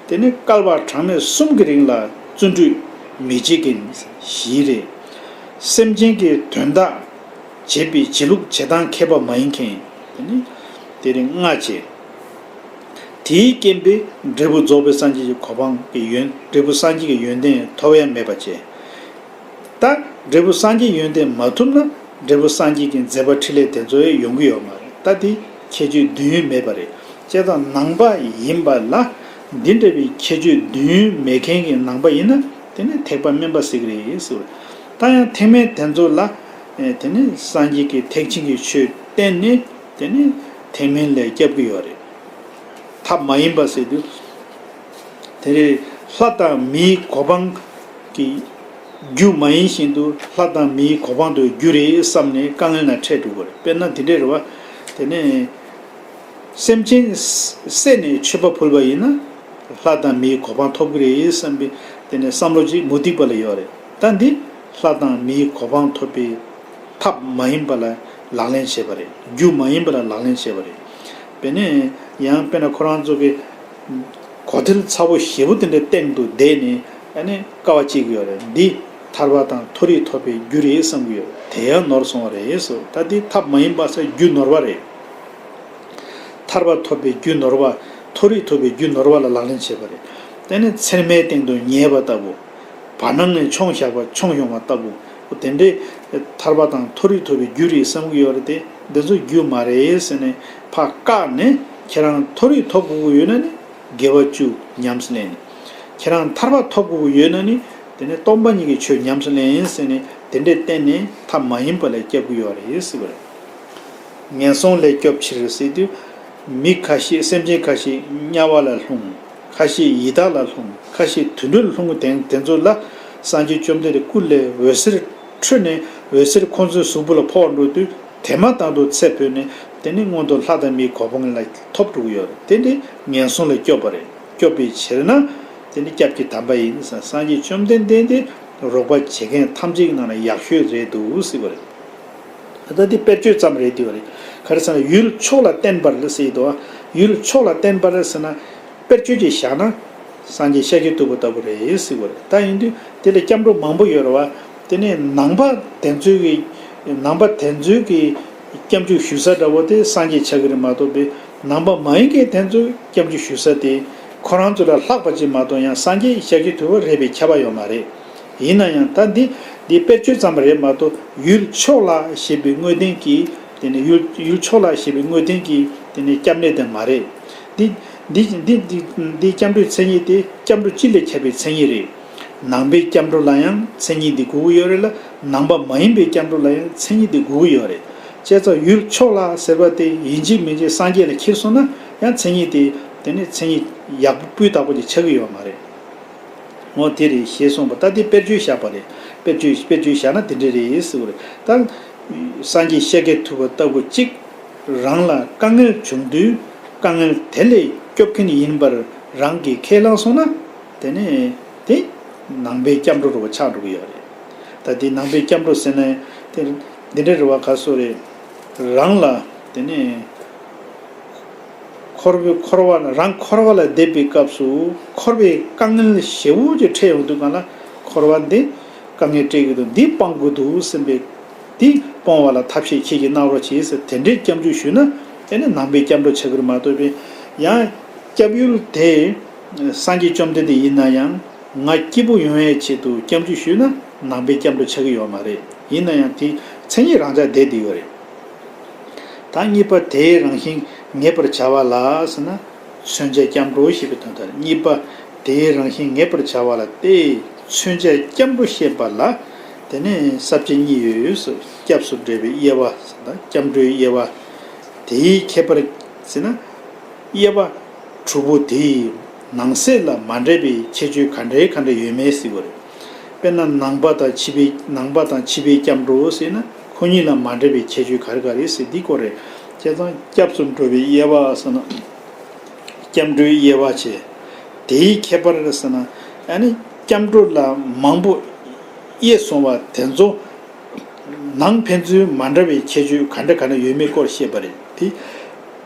དེ་ནི་བསྐལ་པ་གྲངས་མེད་གསུམ་གྱི་རིང་ལ་བརྩོན་འགྲུས་མི་བྱེད་མཁན་བཞི་རེད། སེམས་ཅན་གྱི་དོན་དག་བྱེད་པའི་བྱེད་ལུགས་བྱེད་སྟངས་མཁས་པ་མ་ཡིན་མཁན། དེ་ནི་དེ་རིང་ལྔ་བྱས། དེའི་རྐྱེན་པས་འབྲས་བུ་རྫོགས་པའི་སངས་རྒྱས་ཀྱི་གོ་འཕང་གི་ཡོན། འབྲས་བུ་སངས་རྒྱས་ཀྱི་ཡོན་ཏན་ཐོབ་ཡ་མེད་པ་བྱས། ད་འབྲས་བུ་སངས་རྒྱས་ཡོན་ཏན་མ་ཐོབ་ན་འབྲས་བུ་སངས་རྒྱས་ཀྱི་མཛད་པ་འཕྲིན་ལས་དེ་ཚོ་ཡང་ཡོང་གི་ཡོད་མ་རེད། ད་དེ་ཁྱད་ཆོས་བདུན་མེད་པ་རེད། བྱས་ཙང་ནང་པ་ཡིན་པ་ལ་འདི་འདྲ་བའི་ཁྱད་ཆོས་བདུན་མེད་མཁན་གྱི་ནང་པ་ཡིན་ན་དེ་ནི་ཐེག་པ་དམན་པ་ཟེར་གྱི་རེད་ཟེར་བ། ད་ཡང་ཐེག་དམན་དེ་ཚོ་ལ་དེ་ནི་སངས་རྒྱས་ཀྱི་ཐེག་ཆེན་གྱི་ཆོས་བསྟན་ནས་དེ་ནི་ཐེག་དམན་ལ་བསྐྱབས་ཀྱི་ཡོད་རེད། ཐབས་མ་ཡིན་པ་ཟེར་དུས། དེ་རེད། ལྷ་དང་མིའི་གོ་འཕང་གི་རྒྱུ་མ་ཡིན་བཞིན་དུ་ལྷ་དང་མིའི་གོ་འཕང་དུ་རྒྱུ་རེད་བསམ་ནས་དཀའ་ངལ་ན་འཕྲད་འགྲོ་གི་རེད། དཔེར་ན་དེ་འདྲས་རེད་བ། དེ་ནས་སེམས་ཅན་བསད་ནས་མཆོད་པ་ཕུལ་བ་ཡིན་ན་ལྷ་དང་མིའི་གོ་འཕང་ཐོབ་ཀྱི་རེད་བསམ་པའི་དེ་ནས་བསམ་བློ་ཅིག་མུ་སྟེགས་པ་ལ་ཡོད་རེད། ད་འདི་ལྷ་དང་མིའི་གོ་འཕང་ཐོབ་པའི་ཐབས་མ་ཡིན་པ་ལ་ལག་ལེན་བྱས་པ་རེད། རྒྱུ་མ་ཡིན་པ་ལ་ལག་ལེན་བྱས་པ་རེད། དཔེར་ན་ཡང་དཔེར་ན་ཁོ་རང་ཚོ་གི་གོ་ཐལ་ཚ་བོ་ཞེ་པོ་དེ་འདྲའི་སྟེང་དུ་བསྡད་ནས་ཨ་ནི་དཀའ་བ་སྤྱད་ཀྱི་ཡོད་རེད། འདི་ཐར་པ་དང་མཐོ་རིས་ཐོབ་པའི་རྒྱུ་རེད་བསམ་གྱི་ཡོད། དེ་ཡང་ནོར་སོང་བ་རེད་ཟེར། ད་འདི་ཐབས་མ་ཡིན་པ་ཟེར་རྒྱུ་ནོར་བ་རེད། ཐར་པ་ཐོབ་པའི་རྒྱུ་ནོར་བ། མཐོ་རིས་ཐོབ་པའི་རྒྱུ་ནོར་བ་ལ་ལག་ལེན་བྱས་པ་རེད། དེ་ནི་ཚེར་མའི་སྟེང་དུ་ཉལ་བ་ལྟ་བུ། བར་སྣང་ནས་མཆོངས་བཞག་པ་མཆོངས་ཡོང་བ་ལྟ་བུ། དེ་འདྲའི་ཐར་པ་དང་མཐོ་རིས་ཐོབ་པའི་རྒྱུ་རེད་བསམ་གྱི་ཡོད་རེད་དེ། འདི་ཚོ་རྒྱུ་མ་རེད་ཟེར་ནས་ཕར་བཀག་ནས་ཁྱེད་རང་མཐོ་རིས་ཐོབ་དགོས་ཀྱི་ཡོད་ན་ནི་དགེ་བ་བཅུ་ཉམས་སུ་ལེན་ནས། ཁྱེད་རང་ཐར་པ་ཐོབ་དགོས་ཀྱི་ཡོད་ན་ནི་དེ་ནས་སྟོང་པ་ཉིད་ཀྱི་ཆོས་ཉམས་སུ་ལེན་ཟེར་ནས་དེ་འདྲའི་བསྟན་ནས་ཐབས་མ་ཡིན་པ་ལ་བསྐྱབས་ཀྱི་ཡོད་རེད་ཟེར་བ་རེད། ངན་སོང་ལས་སྐྱོབ་ཕྱིར་ཟེར་དུས། མི་ཁ་ཤས་སེམས་ཅན་ཁ་ཤས་དམྱལ་བ་ལ་ལྷུང་། ཁ་ཤས་ཡི་དྭགས་ལ་ལྷུང་། ཁ་ཤས་དུད་འགྲོ་ལ་ལྷུང་། དེ་དེ་ཚོ་ལ་སངས་རྒྱས་བཅོམ་ལྡན་འདས་སྐུ་ལས་འོད་ཟེར་འཕྲོས་ནས་འོད་ཟེར་ཁོང་ཚོའི་གཟུགས་པོ་ལ་ཕོག་འགྲོ་དུས་དེ་མ་ཐག་ཏུ་ཚེ་འཕོས་ནས་དེ་ནི་མངོན་མཐོ་ལྷ་དང་མིའི་གོ་འཕང་ལ་ཐོབ་འགྲོ་གི་ཡོད་རེད། དེ་འདི་ངན་སོང་ལ་སྐྱོབ་པ་རེད། སྐྱོབ་པའི་ཕྱིར་ན་དེ་ནི་སྐྱབས་ཀྱི་དམ་པ་ཡིན། སངས་རྒྱས་བཅོམ་ལྡན་འདས་འདི་རོགས་པ་བྱེད་མཁན་ཐམས་ཅད་ཀྱི་ནང་ནས་ཡག་ཤོས་རེད་འདུག་ཟེར་བ་རེད། ད་འདི་དཔེར་བརྗོད་ཙམ་རེད་འདི་བ་རེད། ག་རེ་ཟེར་ན་ཡུལ་མཆོག་ལ་བརྟེན་པར་ཟེར་འདུག་བ། ཡུལ་མཆོག་ལ་བརྟེན་པར་ཟེར་ན་དཔེར་བརྗོད་ཅིག་བཞག་ན་སངས་རྒྱས་ཤཱཀྱ་ཐུབ་པ་ལྟ་བུ་རེད་ཟེར་བ་རེད། ད་ཡིན་དུས་དེ་ལ་སྐྱབས་འགྲོ་མང་པོ་ཡོད་རེད་བ། དེ་ནས་ནང་པ་དེ་ཚོའི་གི་ནང་པ་དེ་ཚོའི་གི་སྐྱབས་འཇུག་ཞུ་ས་འདྲ་བོ་དེ་སངས་རྒྱས་ཆགས་ཀྱི་རེད་མ་གཏོགས་པའི་ནང་པ་མ་ཡིན་མཁན་དེ་ཚོའི་སྐྱབས་འཇུག་ཞུ་ས་དེ་ཁོ་རང་ཚོ་ལ་ལྷག་པ་ཅིག་མ་གཏོགས་ཡང་སངས་རྒྱས་ཤཱཀྱ་ཐུབ་པ་རེད་པའི་ཁྱབ་པ་ཡོད་མ་རེད། ཡིན་ན་ཡང་ད་འདི་འདི་དཔེར་བརྗོད་ཙམ་རེད་མ་གཏོགས་ཡུལ་མཆོག་ལ་ཞེས་པའི་དངོས་བསྟན་གྱིས་དེ་ནི་ཡུལ་ཡུལ་མཆོག་ལ་ཞེས་པའི་དངོས་བསྟན་གྱིས་དེ་ནི་སྐྱབས་གནས་དེ་མ་རེད། འདི་འདི་འདི་འདི་འདི་སྐྱབས་འགྲོའི་མཚན་ཉིད་དེ་སྐྱབས་འགྲོ་སྤྱི་ལས་ཁྱབ་པའི་མཚན་ཉིད་རེད། ནང་པའི་སྐྱབས་འགྲོ་ལ་ཡང་མཚན་ཉིད་འདི་དགོས་ཀྱི་ཡོད་རེད་ལ། ནང་པ་མ་ཡིན་པའི་སྐྱབས་འགྲོ་ལ་ཡང་མཚན་ཉིད་འདི་དགོས་ཀྱི་ཡོད་རེད། བྱས་ཙང་ཡུལ་མཆོག་ལ་ཟེར་བ་དེ་ཡིན་གཅིག་མིན་གཅིག་སངས་རྒྱས་ལ་ཁྱེར་སོང་ན་ཡང་མཚན་ཉིད་དེ་དེ་ནི་མཚན་ཉིད་ཡག་པོ་སྤུས་དག་པོ་དེ་ཆགས་ཀྱི་ཡོད་མ་རེད། འོ་དེ་རེད་ཞེས་གསུངས་པ། ད་དེ་དཔེར་བརྗོད་བཞག་པ་རེད། དཔེར་བརྗོད་དཔེར་བརྗོད་བཞག་ན་དེ་འདྲ་རེད་ཟེར་བ་རེད། ད་སངས་རྒྱས་ཤཱཀྱ་ཐུབ་པ་ལྟ་བུ་གཅིག་རང་ལ་དཀའ་ངལ་བྱུང་དུས་དཀའ་ངལ་དེ་ལས་སྐྱོབ་མཁན་ཡིན་པར་རང་གིས་ཁས་བླངས་སོང་ན་དེ་ནས་དེ་ནང་པའི་སྐྱབས་འགྲོ་རུ་ཆགས་འགྲོ་གི་ཡོད་རེད། ད་དེ་ནང་པའི་སྐྱབས་འགྲོ་ཟེར་ན་དེ་འདི་འདྲ་རེད་བ། ག་སོ་རེད། རང་ལ་དེ་ནས་འཁོར་བའི་འཁོར་བ་ལ་རང་འཁོར་བ་ལ་བསྡད་པའི་སྐབས་སུ་འཁོར་བའི་དཀའ་ངལ་ཞེ་པོ་ཅིག་འཕྲད་ཡོང་དུས་གང་ལ་འཁོར་བ་འདི་དཀའ་ངལ་སྤྲད་ཀྱི་འདུག་འདི་སྤང་དགོས་འདུག་སེམས་པའི་འདི་སྤོང་བ་ལ་ཐབས་ཤེས་ཁྱེད་ཀྱིས་གནང་རོགས་གྱིས་ཟེར་དེ་འདྲའི་སྐྱབས་འཇུག་ཞུས་ན་དེ་ནི་ནང་པའི་སྐྱབས་འགྲོ་ཆགས་ཀྱི་རེད་མ་གཏོགས་པའི་ཡང་སྐྱབས་ཡུལ་དེ་སངས་རྒྱས་བཅོམ་ལྡན་འདས་ཡིན་ན་ཡང་ང་སྐྱིད་པོ་ཡོང་ཡའི་ཆེད་དུ་སྐྱབས་འཇུག་ཞུས་ན་ནང་པའི་སྐྱབས་འགྲོ་ཆགས་ཀྱི་ཡོད་མ་རེད། ཡིན་ན་ཡང་དེ་མཚན་ཉིད་རང་འཇགས་བསྡད་བསྡད་ཡོད་རེད། ད་གཉིས་པ་དེའི་རང་བཞིན་ངེས་པར་བྱ་བ་ལ་ཟེར་ན་མཚོན་བྱ་སྐྱབས་འགྲོ་ཞེས་པའི་དོན་དག་རེད། གཉིས་པ་དེའི་རང་བཞིན་ངེས་པར་བྱ་བ་ལ་སྟེ་མཚོན་བྱ་སྐྱབས་འགྲོ་ཞེས་པ་ལ་དེ་ནི་ས་བཅད་གཉིས་ཡོད་ཟེར། སྐྱབས་སུ་འགྲོ་བའི་དབྱེ་བ་ཟེར་ན་སྐྱབས་འགྲོའི་དབྱེ་བ། དེའི་ཁྱད་པར་ཟེར་ན། དབྱེ་བ་དྲུག་པོ་དེའི་ནང་གསེས་ལ་མ་འདྲེས་པའི་ཁྱད་ཆོས་ག་འདྲའི་ག་འདྲ་ཡོད་མེད་གཟིགས་པ་རེད། དཔེར་ན་ནང་པ་དང་ཕྱི་པའི་ནང་པ་དང་ཕྱི་པའི་སྐྱབས་འགྲོ་ཟེར་ན་ཁོ་གཉིས་ལ་མ་འདྲེས་པའི་ཁྱད་ཆོས་ག་རེ་ག་རེ་ཟེར་འདི་སྐོར་རེད། བྱས་ཙང་སྐྱབས་སུ་འགྲོ་བའི་དབྱེ་བ་ཟེར་ན། སྐྱབས་འགྲོའི་དབྱེ་བ་བྱས། དེའི་ཁྱད་པར་ཟེར་ན། ཨ་ནི་སྐྱབས་འགྲོ་ལ་མང་པོ་དབྱེ་སོང་བ་དེ་ཚོ། ནང་ཕན་ཚུན་མ་འདྲ་བའི་ཁྱད་ཆོས་ག་འདྲ་ག་འདྲ་ཡོད་མེད་སྐོར་བཤད་པ་རེད་དེ།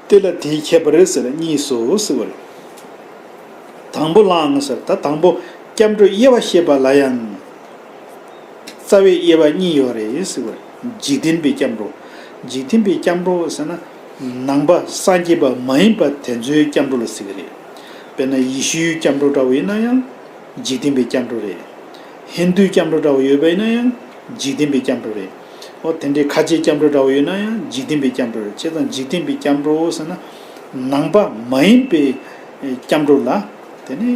དེ་ལ་དེའི་ཁྱད་པར་ཟེར་གཉིས་སོ་ཟེར་བ་རེད། དང་པོ་ལའང་ཟེར་ད་དང་པོ་སྐྱབས་འགྲོའི་དབྱེ་བ་བཤད་པ་ལ་ཡང་། རྩ་བའི་དབྱེ་བ་གཉིས་ཡོད་རེད་ཟེར་བ་རེད། འཇིག་རྟེན་པའི་སྐྱབས་འགྲོ། འཇིག་རྟེན་པའི་སྐྱབས་འགྲོ་ཟེར་ན། ནང་པ་སངས་རྒྱས་པ་མ་ཡིན་པ་དེ་ཚོའི་སྐྱབས་འགྲོ་ལ་ཟེར་གི་རེད། དཔེར་ན་ཡེ་ཤུའི་སྐྱབས་འགྲོ་འདྲ་བོ་ཡིན་ན་ཡང་། འཇིག་རྟེན་པའི་སྐྱབས་འགྲོ་རེད། ཧིན་དུའི་སྐྱབས་འགྲོ་འདྲ་བོ་ཡོད་པ་ཡིན་ན་ཡང་འཇིག་རྟེན་པའི་སྐྱབས་འགྲོ་རེད། འོ་དེ་འདྲའི་ཁ་ཆེའི་སྐྱབས་འགྲོ་འདྲ་བོ་ཡོད་ན་ཡང་འཇིག་རྟེན་པའི་སྐྱབས་འགྲོ་རེད། བྱས་ཙང་འཇིག་རྟེན་པའི་སྐྱབས་འགྲོ་ཟེར་ན་ནང་པ་མ་ཡིན་པའི་སྐྱབས་འགྲོ་ལ་དེ་ནི་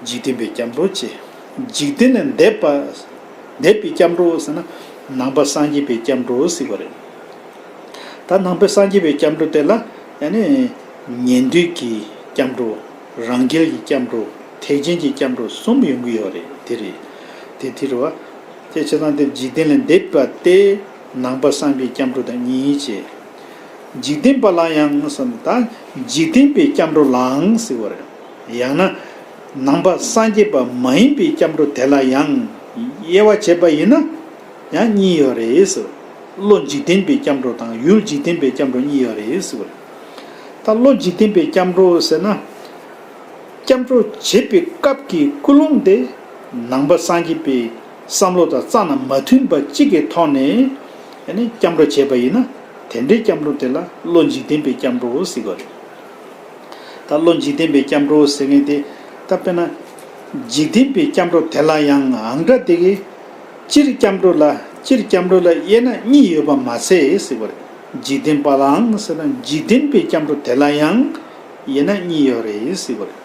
འཇིག་རྟེན་པའི་སྐྱབས་འགྲོ་བྱས། འཇིག་རྟེན་ལས་འདས་པ་འདས་པའི་སྐྱབས་འགྲོ་ཟེར་ན་ནང་པ་སངས་རྒྱས་པའི་སྐྱབས་འགྲོ་ཟེར་བ་རེད། ད་ནང་པའི་སངས་རྒྱས་པའི་སྐྱབས་འགྲོ་དེ་ལ་ཡང་ནི་ཉན་ཐོས་ཀྱི་སྐྱབས་འགྲོ། རང་རྒྱལ་གྱི་སྐྱབས་འགྲོ། ཐེག་ཆེན་གྱི་སྐྱབས་འགྲོ་གསུམ་ཡོང་གི་ཡོད་རེད། དེ་རེད། དེ་དེ་རེད་བ། དེ་བྱས་ཙང་དེ་འཇིག་རྟེན་ལས་འདས་པ་སྟེ་ནང་པ་སངས་རྒྱས་སྐྱབས་འགྲོ་དང་གཉིས་བྱས། འཇིག་རྟེན་པ་ལ་ཡང་ཟེར་ན་ད་འཇིག་རྟེན་པའི་སྐྱབས་འགྲོ་ལའང་ཟེར་བ་རེད། ཡང་ན་ནང་པ་སངས་རྒྱས་པ་མ་ཡིན་པའི་སྐྱབས་འགྲོ་དེ་ལ་ཡང་དབྱེ་བ་བྱས་པ་ཡིན་ན། ཡང་གཉིས་ཡོད་རེད་ཟེར། བློ་འཇིག་རྟེན་པའི་སྐྱབས་འགྲོ་དང་ཡུལ་འཇིག་རྟེན་པའི་སྐྱབས་འགྲོ་གཉིས་ཡོད་རེད་ཟེར་བ་རེད། ད་བློ་འཇིག་རྟེན་པའི་སྐྱབས་འགྲོ་ཟེར་ན། སྐྱབས་འགྲོ་བྱེད་པའི་སྐབས་ཀྱི་ཀུན་སློང་དེ་ནང་པ་སངས་རྒྱས་པའི་བསམ་བློ་དང་རྩ་ནས་མ་མཐུན་པ་གཅིག་གི་ཐོག་ནས་ཨ་ནི་སྐྱབས་འགྲོ་བྱས་པ་ཡིན་ན་དེ་འདྲའི་སྐྱབས་འགྲོ་དེ་ལ་བློ་འཇིག་རྟེན་པའི་སྐྱབས་འགྲོ་ཟེར་བ་རེད། ད་བློ་འཇིག་རྟེན་པའི་སྐྱབས་འགྲོ་ཟེར་མཁན་དེ་ད་དཔེར་ན། འཇིག་རྟེན་པའི་སྐྱབས་འགྲོ་དེ་ལ་ཡང་ཨང་སྒྲ་དེ་གིས་སྤྱིར་སྐྱབས་འགྲོ་ལ་སྤྱིར་སྐྱབས་འགྲོ་ལ་དབྱེ་ན་གཉིས་ཡོད་པ་མ་ཚད་ཟེར་བ་རེད། འཇིག་རྟེན་པ་ལའང་ཟེར་ན་འཇིག་རྟེན་པའི་སྐྱབས་འགྲོ་དེ་ལ་ཡང་དབྱེ་ན་གཉིས་ཡོད་རེད་ཟེར་བ་རེད།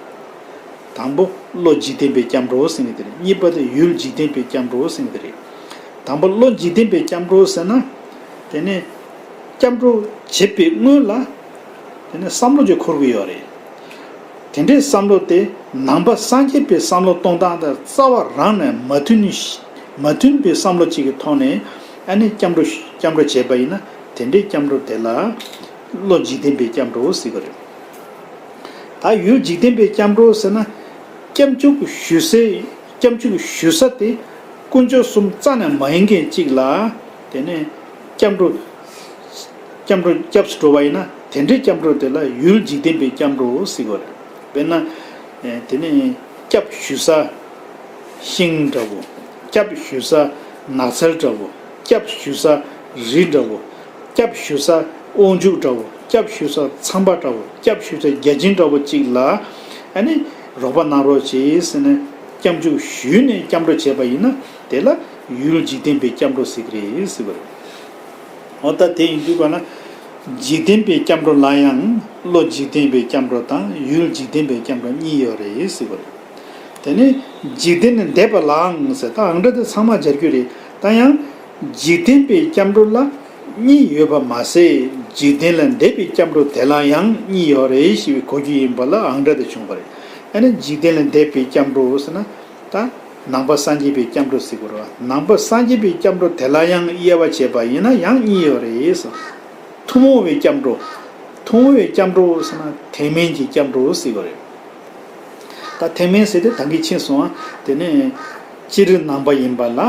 དང་པོ་བློ་འཇིག་རྟེན་པའི་སྐྱབས་འགྲོ་ཟེར་མཁན་དེ་རེད། གཉིས་པ་དེ་ཡུལ་འཇིག་རྟེན་པའི་སྐྱབས་འགྲོ་ཟེར་མཁན་དེ་རེད། དང་པོ་བློ་འཇིག་རྟེན་པའི་སྐྱབས་འགྲོ་ཟེར་ན། དེ་ནས་སྐྱབས་འགྲོ་བྱེད་པའི་སྔོན་ལ། ནས་བསམ་བློ་ཅིག་འཁོར་གྱི་ཡོད་རེད། དེ་འདྲའི་བསམ་བློ་དེ་ནང་པ་སངས་རྒྱས་པའི་བསམ་བློ་གཏོང་སྟངས་དང་རྩ་བ་རང་ནས་མ་མཐུན་མ་མཐུན་པའི་བསམ་བློ་ཅིག་གི་ཐོག་ནས་ཨ་ནི་སྐྱབས་འགྲོ་སྐྱབས་འགྲོ་བྱས་པ་ཡིན་ན། དེ་འདྲའི་སྐྱབས་འགྲོ་དེ་ལ་བློ་འཇིག་རྟེན་པའི་སྐྱབས་འགྲོ་ཟེར་གྱི་རེད། ད་ཡུལ་འཇིག་རྟེན་པའི་སྐྱབས་འགྲོ་ཟེར་ན། སྐྱབས་འཇུག་ཞུ་སའི་སྐྱབས་འཇུག་ཞུ་ས་དེ་དཀོན་མཆོག་གསུམ་རྩ་ནས་མ་ཡིན་མཁན་གཅིག་ལ། དེ་ནས་སྐྱབས་འགྲོ་སྐྱབས་འགྲོ་སྐྱབས་སུ་འགྲོ་བ་ཡིན་ན། དེ་འདྲའི་སྐྱབས་འགྲོ་དེ་ལ་ཡུལ་འཇིག་རྟེན་པའི་སྐྱབས་འགྲོ་ཟེར་གྱི་རེད། དཔེར་ན། དེ་ནས་སྐྱབས་ཞུ་ས་ཤིང་འདྲ་བོ། སྐྱབས་ཞུ་ས་ནགས་ཚལ་འདྲ་བོ། སྐྱབས་ཞུ་ས་རི་འདྲ་བོ། སྐྱབས་ཞུ་ས་དབང་ཕྱུག་འདྲ་བོ། སྐྱབས་ཞུ་ས་ཚངས་པ་འདྲ་བོ། སྐྱབས་ཞུ་ས་བརྒྱ་བྱིན་འདྲ་བོ་གཅིག་ལ། ཨ་ནི་རོགས་པ་གནང་རོགས་གྱིས་ཟེར་ནས་སྐྱབས་འཇུག་ཞུས་ནས་སྐྱབས་འགྲོ་བྱས་པ་ཡིན་ན། དེ་ལ་ཡུལ་འཇིག་རྟེན་པའི་སྐྱབས་འགྲོ་ཟེར་གྱི་རེད་ཟེར་བ་རེད། འོ་ད་དེ་ཡིན་དུས་ག་ན། འཇིག་རྟེན་པའི་སྐྱབས་འགྲོ་ལ་ཡང་བློ་འཇིག་རྟེན་པའི་སྐྱབས་འགྲོ་དང་ཡུལ་འཇིག་རྟེན་པའི་སྐྱབས་འགྲོ་གཉིས་ཡོད་རེད་ཟེར་བ་རེད། དེ་ནས་འཇིག་རྟེན་ལས་འདས་པ་ལའང་ཟེར། ད་ཨང་སྒྲ་དེ་ཚང་མ་སྦྱར་རྒྱུ་རེད། ད་ཡང་འཇིག་རྟེན་པའི་སྐྱབས་འགྲོ་ལ་གཉིས་ཡོད་པ་མ་ཟད། འཇིག་རྟེན་ལས་འདས་པའི་སྐྱབས་འགྲོ་དེ་ལ་ཡང་གཉིས་ཡོད་རེད་ཞེས་པའི་གོ་རྒྱུ་ཡིན་པ་ལ་ཨང་སྒྲ་དེ་བྱུང་བ་རེད། ཨ་ནི་འཇིག་རྟེན་ལས་འདས་པའི་སྐྱབས་འགྲོ་ཟེར་ན། ད་ནང་པ་སངས་རྒྱས་པའི་སྐྱབས་འགྲོ་ཟེར་དགོས་རེད་བ། ནང་པ་སངས་རྒྱས་པའི་སྐྱབས་འགྲོ་དེ་ལ་ཡང་དབྱེ་བ་བྱས་པ་ཡིན་ན་ཡང་གཉིས་ཡོད་རེད་ཟེར། ཐུན་མོང་བའི་སྐྱབས་འགྲོ། ཐུན་མོང་བའི་སྐྱབས་འགྲོ་ཟེར་ན་ཐེག་དམན་གྱི་སྐྱབས་འགྲོ་ཟེར་དགོས་རེད། ད་ཐེག་དམན་ཟེར་དེ་ད་གིན་ཕྱིན་སོང་ཨ། དེ་ནས་སྤྱིར་ནང་པ་ཡིན་པ་ལ།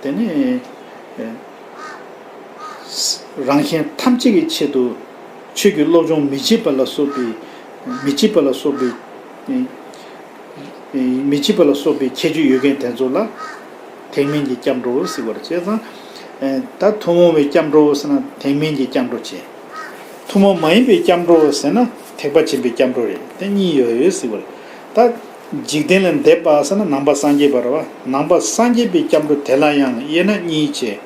དེ་ནས་རང་གཞན་ཐམས་ཅད་ཀྱི་ཆེད་དུ་ཆོས་ཀྱི་སློབ་སྦྱོང་མི་བྱེད་པ་ལ་སོགས་པའི། མི་བྱེད་པ་ལ་སོགས་པའི། མི་བྱེད་པ་ལ་སོགས་པའི་ཁྱད་ཆོས་ཡོད་མཁན་དེ་ཚོ་ལ་ཐེག་དམན་གྱི་སྐྱབས་འགྲོ་ཟེར་བ་རེད། བྱས་ཙང་། ད་ཐུན་མོང་བའི་སྐྱབས་འགྲོ་ཟེར་ན་ཐེག་དམན་གྱི་སྐྱབས་འགྲོ་བྱས། ཐུན་མོང་མ་ཡིན་པའི་སྐྱབས་འགྲོ་ཟེར་ན་ཐེག་པ་ཆེན་པོའི་སྐྱབས་འགྲོ་རེད། དེ་གཉིས་ཡོད་ཡོད་ཟེར་བ་རེད། ད་འཇིག་རྟེན་ལས་འདས་པ་ཟེར་ན་ནང་པ་སངས་རྒྱས་པ་རེད་བ། ནང་པ་སངས་རྒྱས་པའི་སྐྱབས་འགྲོ་དེ་ལ་ཡང་དབྱེ་ན་གཉིས་བྱས།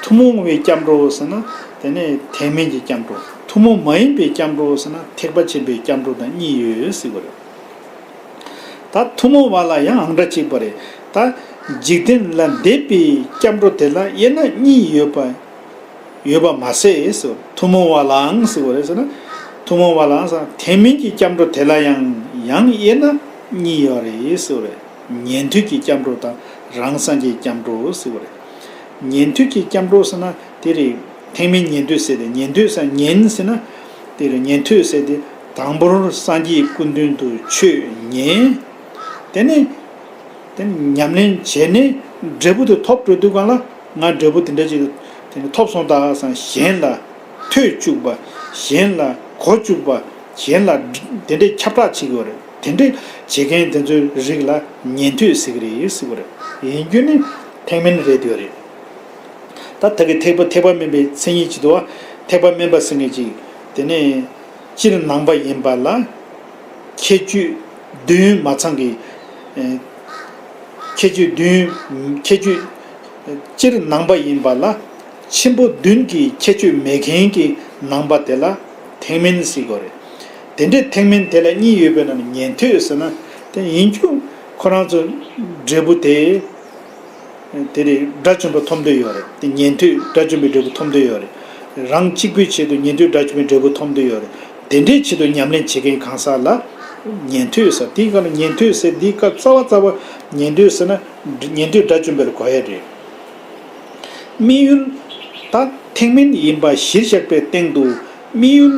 ཐུན་མོང་བའི་སྐྱབས་འགྲོ་ཟེར་ན་དེ་ནས་ཐེག་དམན་གྱི་སྐྱབས་འགྲོ། ཐུན་མོང་མ་ཡིན་པའི་སྐྱབས་འགྲོ་ཟེར་ན་ཐེག་པ་ཆེན་པོའི་སྐྱབས་འགྲོ་དང་གཉིས་ཡོད་ཟེར་བ་རེད། ད་ཐུན་མོང་བ་ལ་ཡང་ཨང་སྒྲ་གཅིག་པ་རེད། ད་འཇིག་རྟེན་ལས་འདས་པའི་སྐྱབས་འགྲོ་དེ་ལ་དབྱེ་ན་གཉིས་ཡོད་པ། ཡོད་པ་མ་ཟད་ཟེར། ཐུན་མོང་བ་ལའང་ཟེར་བ་རེད་ཟེར་ན། ཐུན་མོང་བ་ལའང་ཟེར། ཐེག་དམན་གྱི་སྐྱབས་འགྲོ་དེ་ལ་ཡང་ཡང་དབྱེ་ན་གཉིས་ཡོད་རེད་ཟེར་བ་རེད། ཉན་ཐོས་ཀྱི་སྐྱབས་འགྲོ་དང་རང་སངས་རྒྱས་སྐྱབས་འགྲོ་ཟེར་བ་རེད། ཉན་ཐོས་ཀྱི་སྐྱབས་འགྲོ་ཟེར་ན་དེ་རེད། ཐེག་དམན་ཉན་ཐོས་ཟེར་ཏེ། ཉན་ཐོས་ཟེར་ཉན་ཟེར་ན་དེ་རེད། ཉན་ཐོས་ཟེར་ཏེ་དང་པོར་སངས་རྒྱས་སྐུ་མདུན་དུ་ཆོས་ཉན། དེ་ནས་དེ་ནས་ཉམས་ལེན་བྱས་ནས་འབྲས་བུ་དེ་ཐོབ་འགྲོ་དུས་གང་ལ་ང་འབྲས་བུ་དེ་འདྲ་ཅིག་དེ་ནས་ཐོབ་སོང་ད་བསམ། གཞན་ལ་ཐོས་བཅུག་པ། གཞན་ལ་གོ་བཅུག་པ། གཞན་ལ་དེ་འདྲའི་ཁྱབ་བསྒྲགས་བྱེད་ཀྱི་ཡོད་རེད། དེ་འདྲའི་བྱེད་མཁན་དེ་ཚོའི་རིགས་ལ་ཉན་ཐོས་ཟེར་གྱི་རེད་ཟེར་གྱི་རེད། ཡིན་རྒྱུ་ནི་ཐེག་དམན་རེད་འདོད་རེད། ད་ད་གི་ཐེག་པ་ཐེག་པ་དམན་པའི་མཚན་ཉིད་ཅིག་འདུག་བ། ཐེག་པ་དམན་པ་ཟེར་མཁན་ཅིག་དེ་ནས་སྤྱིར་ནང་པ་ཡིན་པ་ལ་ཁྱད་ཆོས་བདུན་མ་ཚང་གི། ཨེ། ཁྱད་ཆོས་བདུན། ཁྱད་ཆོས། སྤྱིར་ནང་པ་ཡིན་པ་ལ་ཆེན་པོ་བདུན་གྱི་ཁྱད་ཆོས་མེད་མཁན་གྱི་ནང་པ་དེ་ལ་ཐེག་དམན་ཟེར་གྱི་ཡོད་རེད། དེ་འདྲའི་ཐེག་དམན་དེ་ལ་གཉིས་ཡོད་པའི་ནང་ནས་ཉན་ཐོས་ཟེར་ན་དེ་ཡིན་རྒྱུ་ཁོ་རང་ཚོ་འབྲས་བུ་དེ། དེ་རེད། དགྲ་བཅོམ་པ་ཐོབ་འདོད་ཡོད་རེད། དེ་ཉན་ཐོས་དགྲ་བཅོམ་པའི་འབྲས་བུ་ཐོབ་འདོད་ཡོད་རེད། རང་གཅིག་པུའི་ཆེད་དུ་ཉན་ཐོས་དགྲ་བཅོམ་པའི་འབྲས་བུ་ཐོབ་འདོད་ཡོད་རེད། དེ་འདྲའི་ཆེད་དུ་ཉམས་ལེན་བྱེད་མཁན་གང་ཟག་ལ་ཉན་ཐོས་ཟེར། དེའི་སྐབས་ལ་ཉན་ཐོས་ཟེར་དེའི་སྐབས་རྩ་བ་རྩ་བ་ཉན་ཐོས་ཟེར་ན་ཉན་ཐོས་དགྲ་བཅོམ་པ་ལ་གོ་ཡ་རེད། དམིགས་ཡུལ་ད་ཐེག་དམན་ཡིན་པ་གཞིར་བཞག་པའི་སྟེང་དུ་དམིགས་ཡུལ་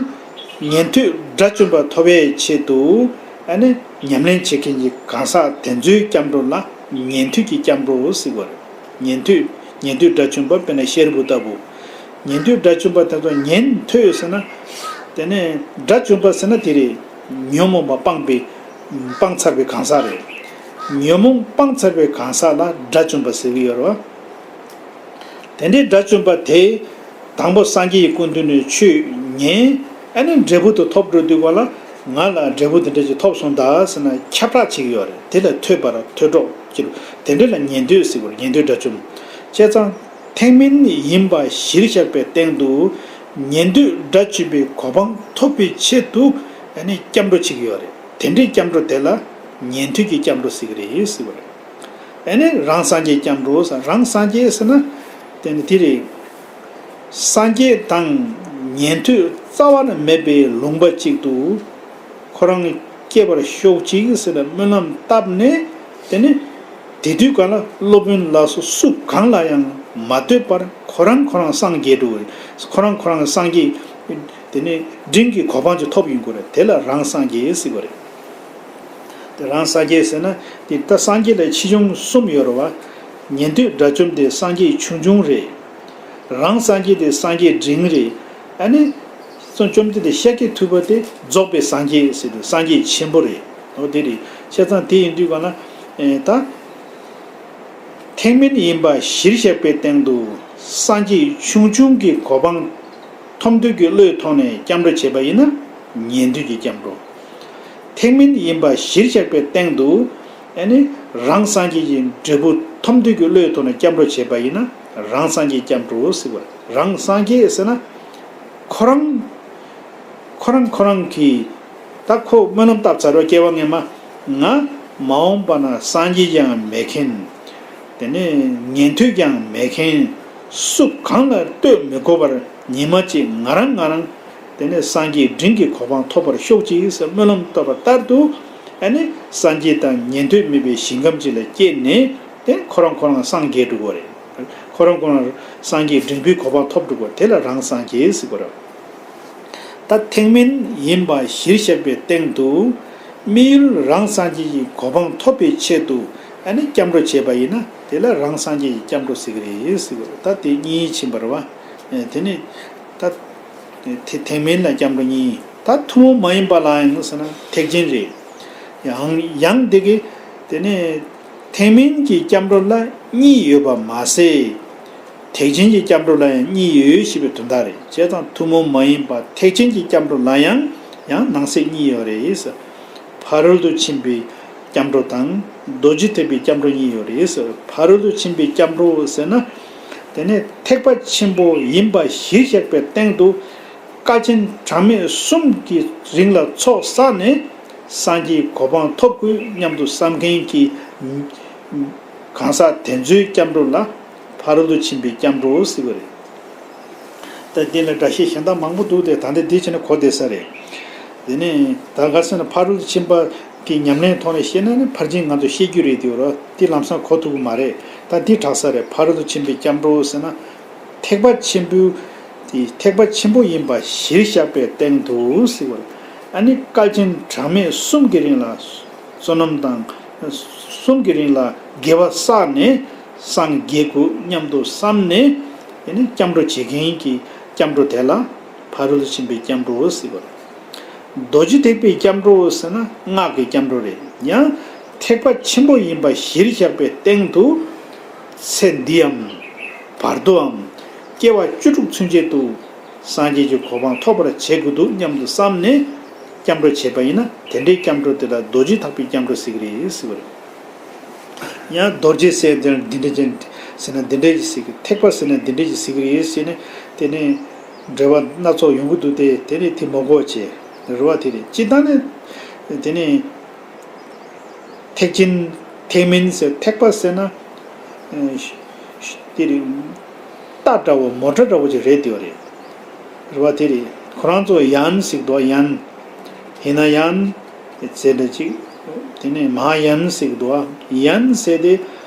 ཉན་ཐོས་དགྲ་བཅོམ་པ་ཐོབ་པའི་ཆེད་དུ་ཨ་ནི་ཉམས་ལེན་བྱེད་མཁན་གྱི་གང་ཟག་དེ་ཚོའི་སྐྱབས་འགྲོ་ལ་ཉན་ཐོས་ཀྱི་སྐྱབས་འགྲོ་ཟེར་བ་རེད། ཉན་ཐོས། ཉན་ཐོས་དགྲ་བཅོམ་པ་དཔེར་ན་ཤེལ་བུ་ལྟ་བུ། ཉན་ཐོས་དགྲ་བཅོམ་པ་དེ་ཚོ་ཉན་ཐོས་ཟེར་ན། དེ་ནས་དགྲ་བཅོམ་པ་ཟེར་ན་དེ་རེད། ཉོན་མོངས་པ་སྤངས་པའི། སྤངས་ཚར་བའི་གང་ཟག་རེད། ཉོན་མོངས་སྤངས་ཚར་བའི་གང་ཟག་ལ་དགྲ་བཅོམ་པ་ཟེར་གྱི་ཡོད་རེད་བ། དེ་འདྲའི་དགྲ་བཅོམ་པ་དེས་དང་པོ་སངས་རྒྱས་ཀྱི་སྐུ་མདུན་ནས་ཆོས་ཉན། ཨ་ནི་འབྲས་བུ་དེ་ཐོབ་འགྲོ་དུས་ག་ལ་ང་ལ་འབྲས་བུ་དེ་འདྲ་ཞིག་ཐོབ་སོང་ད་ཟེར་ན་ཁྱབ་བསྒྲགས་བྱེད་ཀྱི་ཡོད་རེད། དེ་ལ་ཐོས་པར་ཐོས་གྲོགས་ཀྱི་དེ་འདྲ་ལ་ཉན་ཐོས་ཟེར་བར་ཉན་ཐོས་དགྲ་བཅོམ། བྱས་ཙང་ཐེག་དམན་ཡིན་པ་གཞིར་བཞག་པའི་སྟེང་དུ་ཉན་ཐོས་དགྲ་བཅོམ་པའི་གོ་འཕང་ཐོབ་པའི་ཆེད་དུ་ཨ་ནི་སྐྱབས་འགྲོ་བྱེད་ཀྱི་ཡོད་རེད། དེ་འདྲའི་སྐྱབས་འགྲོ་དེ་ལ་ཉན་ཐོས་ཀྱི་སྐྱབས་འགྲོ་ཟེར་གྱི་རེད་ཟེར་བ་རེད། ཨ་ནི་རང་སངས་རྒྱས་སྐྱབས་འགྲོ་ཟེར། རང་སངས་རྒྱས་ཟེར་ན་དེ་ནི་དེ་རེད། སངས་རྒྱས་དང་ཉན་ཐོས་ རྩ་བ་ནས་མེད་པའི་ལུང་པ་གཅིག་ཏུ་ཁོ་རང་སྐྱེ་བར་ཤོག་ཅིག་ཟེར་ནས་སྨོན་ལམ་བཏབ་ནས། དེ་ནས་དེ་དུས་གང་ལ་སློབ་དཔོན་ལ་སོགས་སུ་གང་ལ་ཡང་མ་ལྟོས་པར་ཁོ་རང་ཁོ་རང་སངས་རྒྱས་འགྲོ་བས། ཁོ་རང་ཁོ་རང་སངས་རྒྱས། དེ་ནས་འབྲིང་གི་གོ་འཕང་ཅིག་ཐོབ་ཡོང་གི་རེད། དེ་ལ་རང་སངས་རྒྱས་ཟེར་གི་རེད། དེ་རང་སངས་རྒྱས་ཟེར་ན། དེ་ད་སངས་རྒྱས་ལ་ཆེ་ཆུང་གསུམ་ཡོད་རེད་བ། ཉན་ཐོས་དགྲ་བཅོམ་དེ་སངས་རྒྱས་ཆུང་ཆུང་རེད། རང་སངས་རྒྱས་དེ་སངས་རྒྱས་འབྲིང་རེད། ཨ་ནི། བཅོམ་ལྡན་འདས་ཤཱཀྱ་ཐུབ་པ་དེ་རྫོགས་པའི་སངས་རྒྱས་ཟེར་དུས་སངས་རྒྱས་ཆེན་པོ་རེད། འོ་དེ་རེད། བྱས་ཙང་དེ་ཡིན་དུས་གང་ལ། ཨེ་ད། ཐེག་དམན་ཡིན་པ་གཞིར་བཞག་པའི་སྟེང་དུ་སངས་རྒྱས་ཆུང་ཆུང་གི་གོ་འཕང་ཐོབ་འདོད་ཀྱི་བློའི་ཐོག་ནས་སྐྱབས་འགྲོ་བྱས་པ་ཡིན་ན་ཉན་ཐོས་ཀྱི་སྐྱབས་འགྲོ། ཐེག་དམན་ཡིན་པ་གཞིར་བཞག་པའི་སྟེང་དུ། ཨ་ནི། རང་སངས་རྒྱས་ཀྱི་འབྲས་བུ་ཐོབ་འདོད་ཀྱི་བློའི་ཐོག་ནས་སྐྱབས་འགྲོ་བྱས་པ་ཡིན་ན་རང་སངས་རྒྱས་སྐྱབས་འགྲོ་ཟེར་བ། རང་སངས་རྒྱས་ཟེར་ན། ཁོ་རང་། ཁོ་རང་ཁོ་རང་གིས། ད་ཁོ་སྨོན་ལམ་བཏབ་ཚར་བ། སྐྱེ་བ་སྔོན་མ། ང་མ་འོངས་པ་ན་སངས་རྒྱས་ཀྱང་མེད་མཁན། དེ་ནས་ཉན་ཐོས་ཀྱང་མེད་མཁན། སུ་གང་ལ་ལྟོས་མི་དགོས་པར་ཉི་མ་གཅིག་ང་རང་ང་རང་། དེ་ནས་སངས་རྒྱས་འབྲིང་གི་གོ་འཕང་ཐོབ་པར་ཤོག་ཅིག་ཟེར་སྨོན་ལམ་བཏབ་པ་ལྟར་དུ། ཨ་ནི་སངས་རྒྱས་དང་ཉན་ཐོས་མེད་པའི་ཞིང་ཁམས་གཅིག་ལ་སྐྱེས་ནས། དེ་ཁོ་རང་ཁོ་རང་སངས་རྒྱས་འགྲོ་གི་རེད། ཁོ་རང་ཁོ་རང་སངས་རྒྱས་འབྲིང་པོའི་གོ་འཕང་ཐོབ་འགྲོ་གི་རེད། དེ་ལ་རང་སངས་རྒྱས་ཟེར་གི་རེད། ད་ཐེག་དམན་ཡིན་པ་གཞིར་བཞག་པའི་སྟེང་དུ། དམིགས་ཡུལ་རང་སངས་རྒྱས་ཀྱི་གོ་འཕང་ཐོབ་པའི་ཆེད་དུ། ཨ་ནི་སྐྱབས་འགྲོ་བྱས་པ་ཡིན་ན་དེ་ལ་རང་སངས་རྒྱས་ཀྱི་སྐྱབས་འགྲོ་ཟེར་གི་རེད་ཟེར་གི་རེད། ད་དེ་གཉིས་ཕྱིན་པ་རེད་བ། དེ་ནས་ད། ཐེག་དམན་ལ་སྐྱབས་འགྲོ་གཉིས། ད་ཐུན་མོང་མ་ཡིན་པ་ལ་ཡང་ཟེར་ན་ཐེག་ཆེན་རེད། ཡང་ཡང་དེ་གི། དེ་ནས་ཐེག་དམན་གྱི་སྐྱབས་འགྲོ་ལ་གཉིས་ཡོད་པ་མ་ཟད། ཐེག་ཆེན་གྱི་སྐྱབས་འགྲོ་ལ་ཡང་གཉིས་ཡོད་ཞེས་པའི་དོན་དག་རེད། བྱས་ཙང་ཐུན་མོང་མ་ཡིན་པ་ཐེག་ཆེན་གྱི་སྐྱབས་འགྲོ་ལ་ཡང་ཡང་ནང་གསེས་གཉིས་ཡོད་རེད། ཕ་རོལ་ཏུ་ཕྱིན་པའི་སྐྱབས་འགྲོ་དང་རྡོ་རྗེ་ཐེག་པའི་སྐྱབས་འགྲོ་གཉིས་ཡོད་རེད། ཕ་རོལ་ཏུ་ཕྱིན་པའི་སྐྱབས་འགྲོ་ཟེར་ན། དེ་ནས་ཐེག་པ་ཆེན་པོ་ཡིན་པ་གཞིར་བཞག་པའི་སྟེང་དུ། དཀའ་ཆེན་གྲངས་མེད་གསུམ་གྱི་རིང་ལ་ཚོགས་བསགས་ནས་སངས་རྒྱས་གོ་འཕང་ཐོབ་དགོས་སྙམ་དུ་བསམ་མཁན་གྱི་གང་ཟག་དེ་ཚོའི་སྐྱབས་འགྲོ་ལ་ཕ་རོལ་ཏུ་ཕྱིན་པའི་སྐྱབས་འགྲོ་ཟེར་བ་རེད། ད་འདི་ལ་འགྲེལ་བཤད་གཞན་དག་མང་པོ་འདུག་སྟེ། ད་འདི་འདི་བྱས་ན་གོ་བདེ་ས་རེད། དེ་ནས་ད་ག་ཟེར་ན་ཕ་རོལ་ཏུ་ཕྱིན་པ་གི་ཉམས་ལེན་ཐོག་ནས་བཤད་ན་ནི་ཕར་ཕྱིན་ང་ཚོ་ཤེས་རྒྱུ་རེད། དེ་རོ་འདི་ལམ་སང་གོ་ཐུབ་ཀྱི་མ་རེད། ད་འདི་དྲག་ས་རེད། ཕ་རོལ་ཏུ་ཕྱིན་པའི་སྐྱབས་འགྲོ་ཟེར་ན། ཐེག་པ་ཆེན་པོ། དེ་ཐེག་པ་ཆེན་པོ་ཡིན་པ་གཞིར་བཞག་པའི་སྟེང་དུ་ཟེར་བ། ཨ་ནི་དཀའ་ཆེན་གྲངས་མེད་གསུམ་གྱི་རིང་ལ་བསོད་ནམས་དང་། གསུམ་གྱི་རིང་ལ་དགེ་བ་བསགས་ནས་སངས་རྒྱས་དགོས་སྙམ་དུ་བསམ་ནས། ཨ་ནི་སྐྱབས་འགྲོ་བྱེད་མཁན་གྱི་སྐྱབས་འགྲོ་དེ་ལ་ཕ་རོལ་ཏུ་ཕྱིན་པའི་སྐྱབས་འགྲོ་ཟེར་བ། རྡོ་རྗེ་ཐེག་པའི་སྐྱབས་འགྲོ་ཟེར་ན་སྔགས་ཀྱི་སྐྱབས་འགྲོ་རེད། ཡང་ཐེག་པ་ཆེན་པོ་ཡིན་པ་གཞིར་བཞག་པའི་སྟེང་དུ། ཚེ་འདིའམ། བར་དུའམ། སྐྱེ་བ་བཅུ་དྲུག་ཚུན་ཆད་དུ། སངས་རྒྱས་ཀྱི་གོ་འཕང་ཐོབ་པར་བྱེད་དགོས་འདུག་སྙམ་དུ་བསམ་ནས་སྐྱབས་འགྲོ་བྱས་པ་ཡིན་ན། དེ་འདྲའི་སྐྱབས་འགྲོ་དེ་ལ་རྡོ་རྗེ་ཐེག་པའི་སྐྱབས་འགྲོ་ཟེར་གྱི་རེད་ཟེར་བ་རེད། ཡང་རྡོ་རྗེ་ཟེར་དེ་འདི་འདྲ་ཅན་ཟེར་ན་འདི་འདྲ་ཅིག་ཟེར་གི། ཐེག་པ་ཟེར་ན་འདི་འདྲ་ཅིག་ཟེར་གི་རེད་ཟེར་ནས། དེ་ནས་འགྲེལ་པ་སྣ་ཚོགས་ཡོང་གི་འདུག་སྟེ། དེ་ནས་དེ་མ་གོ་བྱས་རེད་བ། དེ་རེད། སྤྱིར་བཏང་ནས་དེ་ནས་ཐེག་ཆེན་ཐེག་དམན་ཟེར། ཐེག་པ་ཟེར་ན། ཨ། དེ་རེད། རྟ་འདྲ་བོ་མོ་ཊ་འདྲ་བོ་ཅིག་རེད། དེ་བ་རེད། རེད་བ། དེ་རེད། ཁོ་རང་ཚོ་ཡན་ཟེར་གི་འདུག་ཡན། ཧི་ན་ཡན་ཟེར་འདྲ་ཅིག་དེ་ནས་མ་ཧཱ་ཡན་ཟེར་གི་འདུག་ཡན་ཟེར་དེ།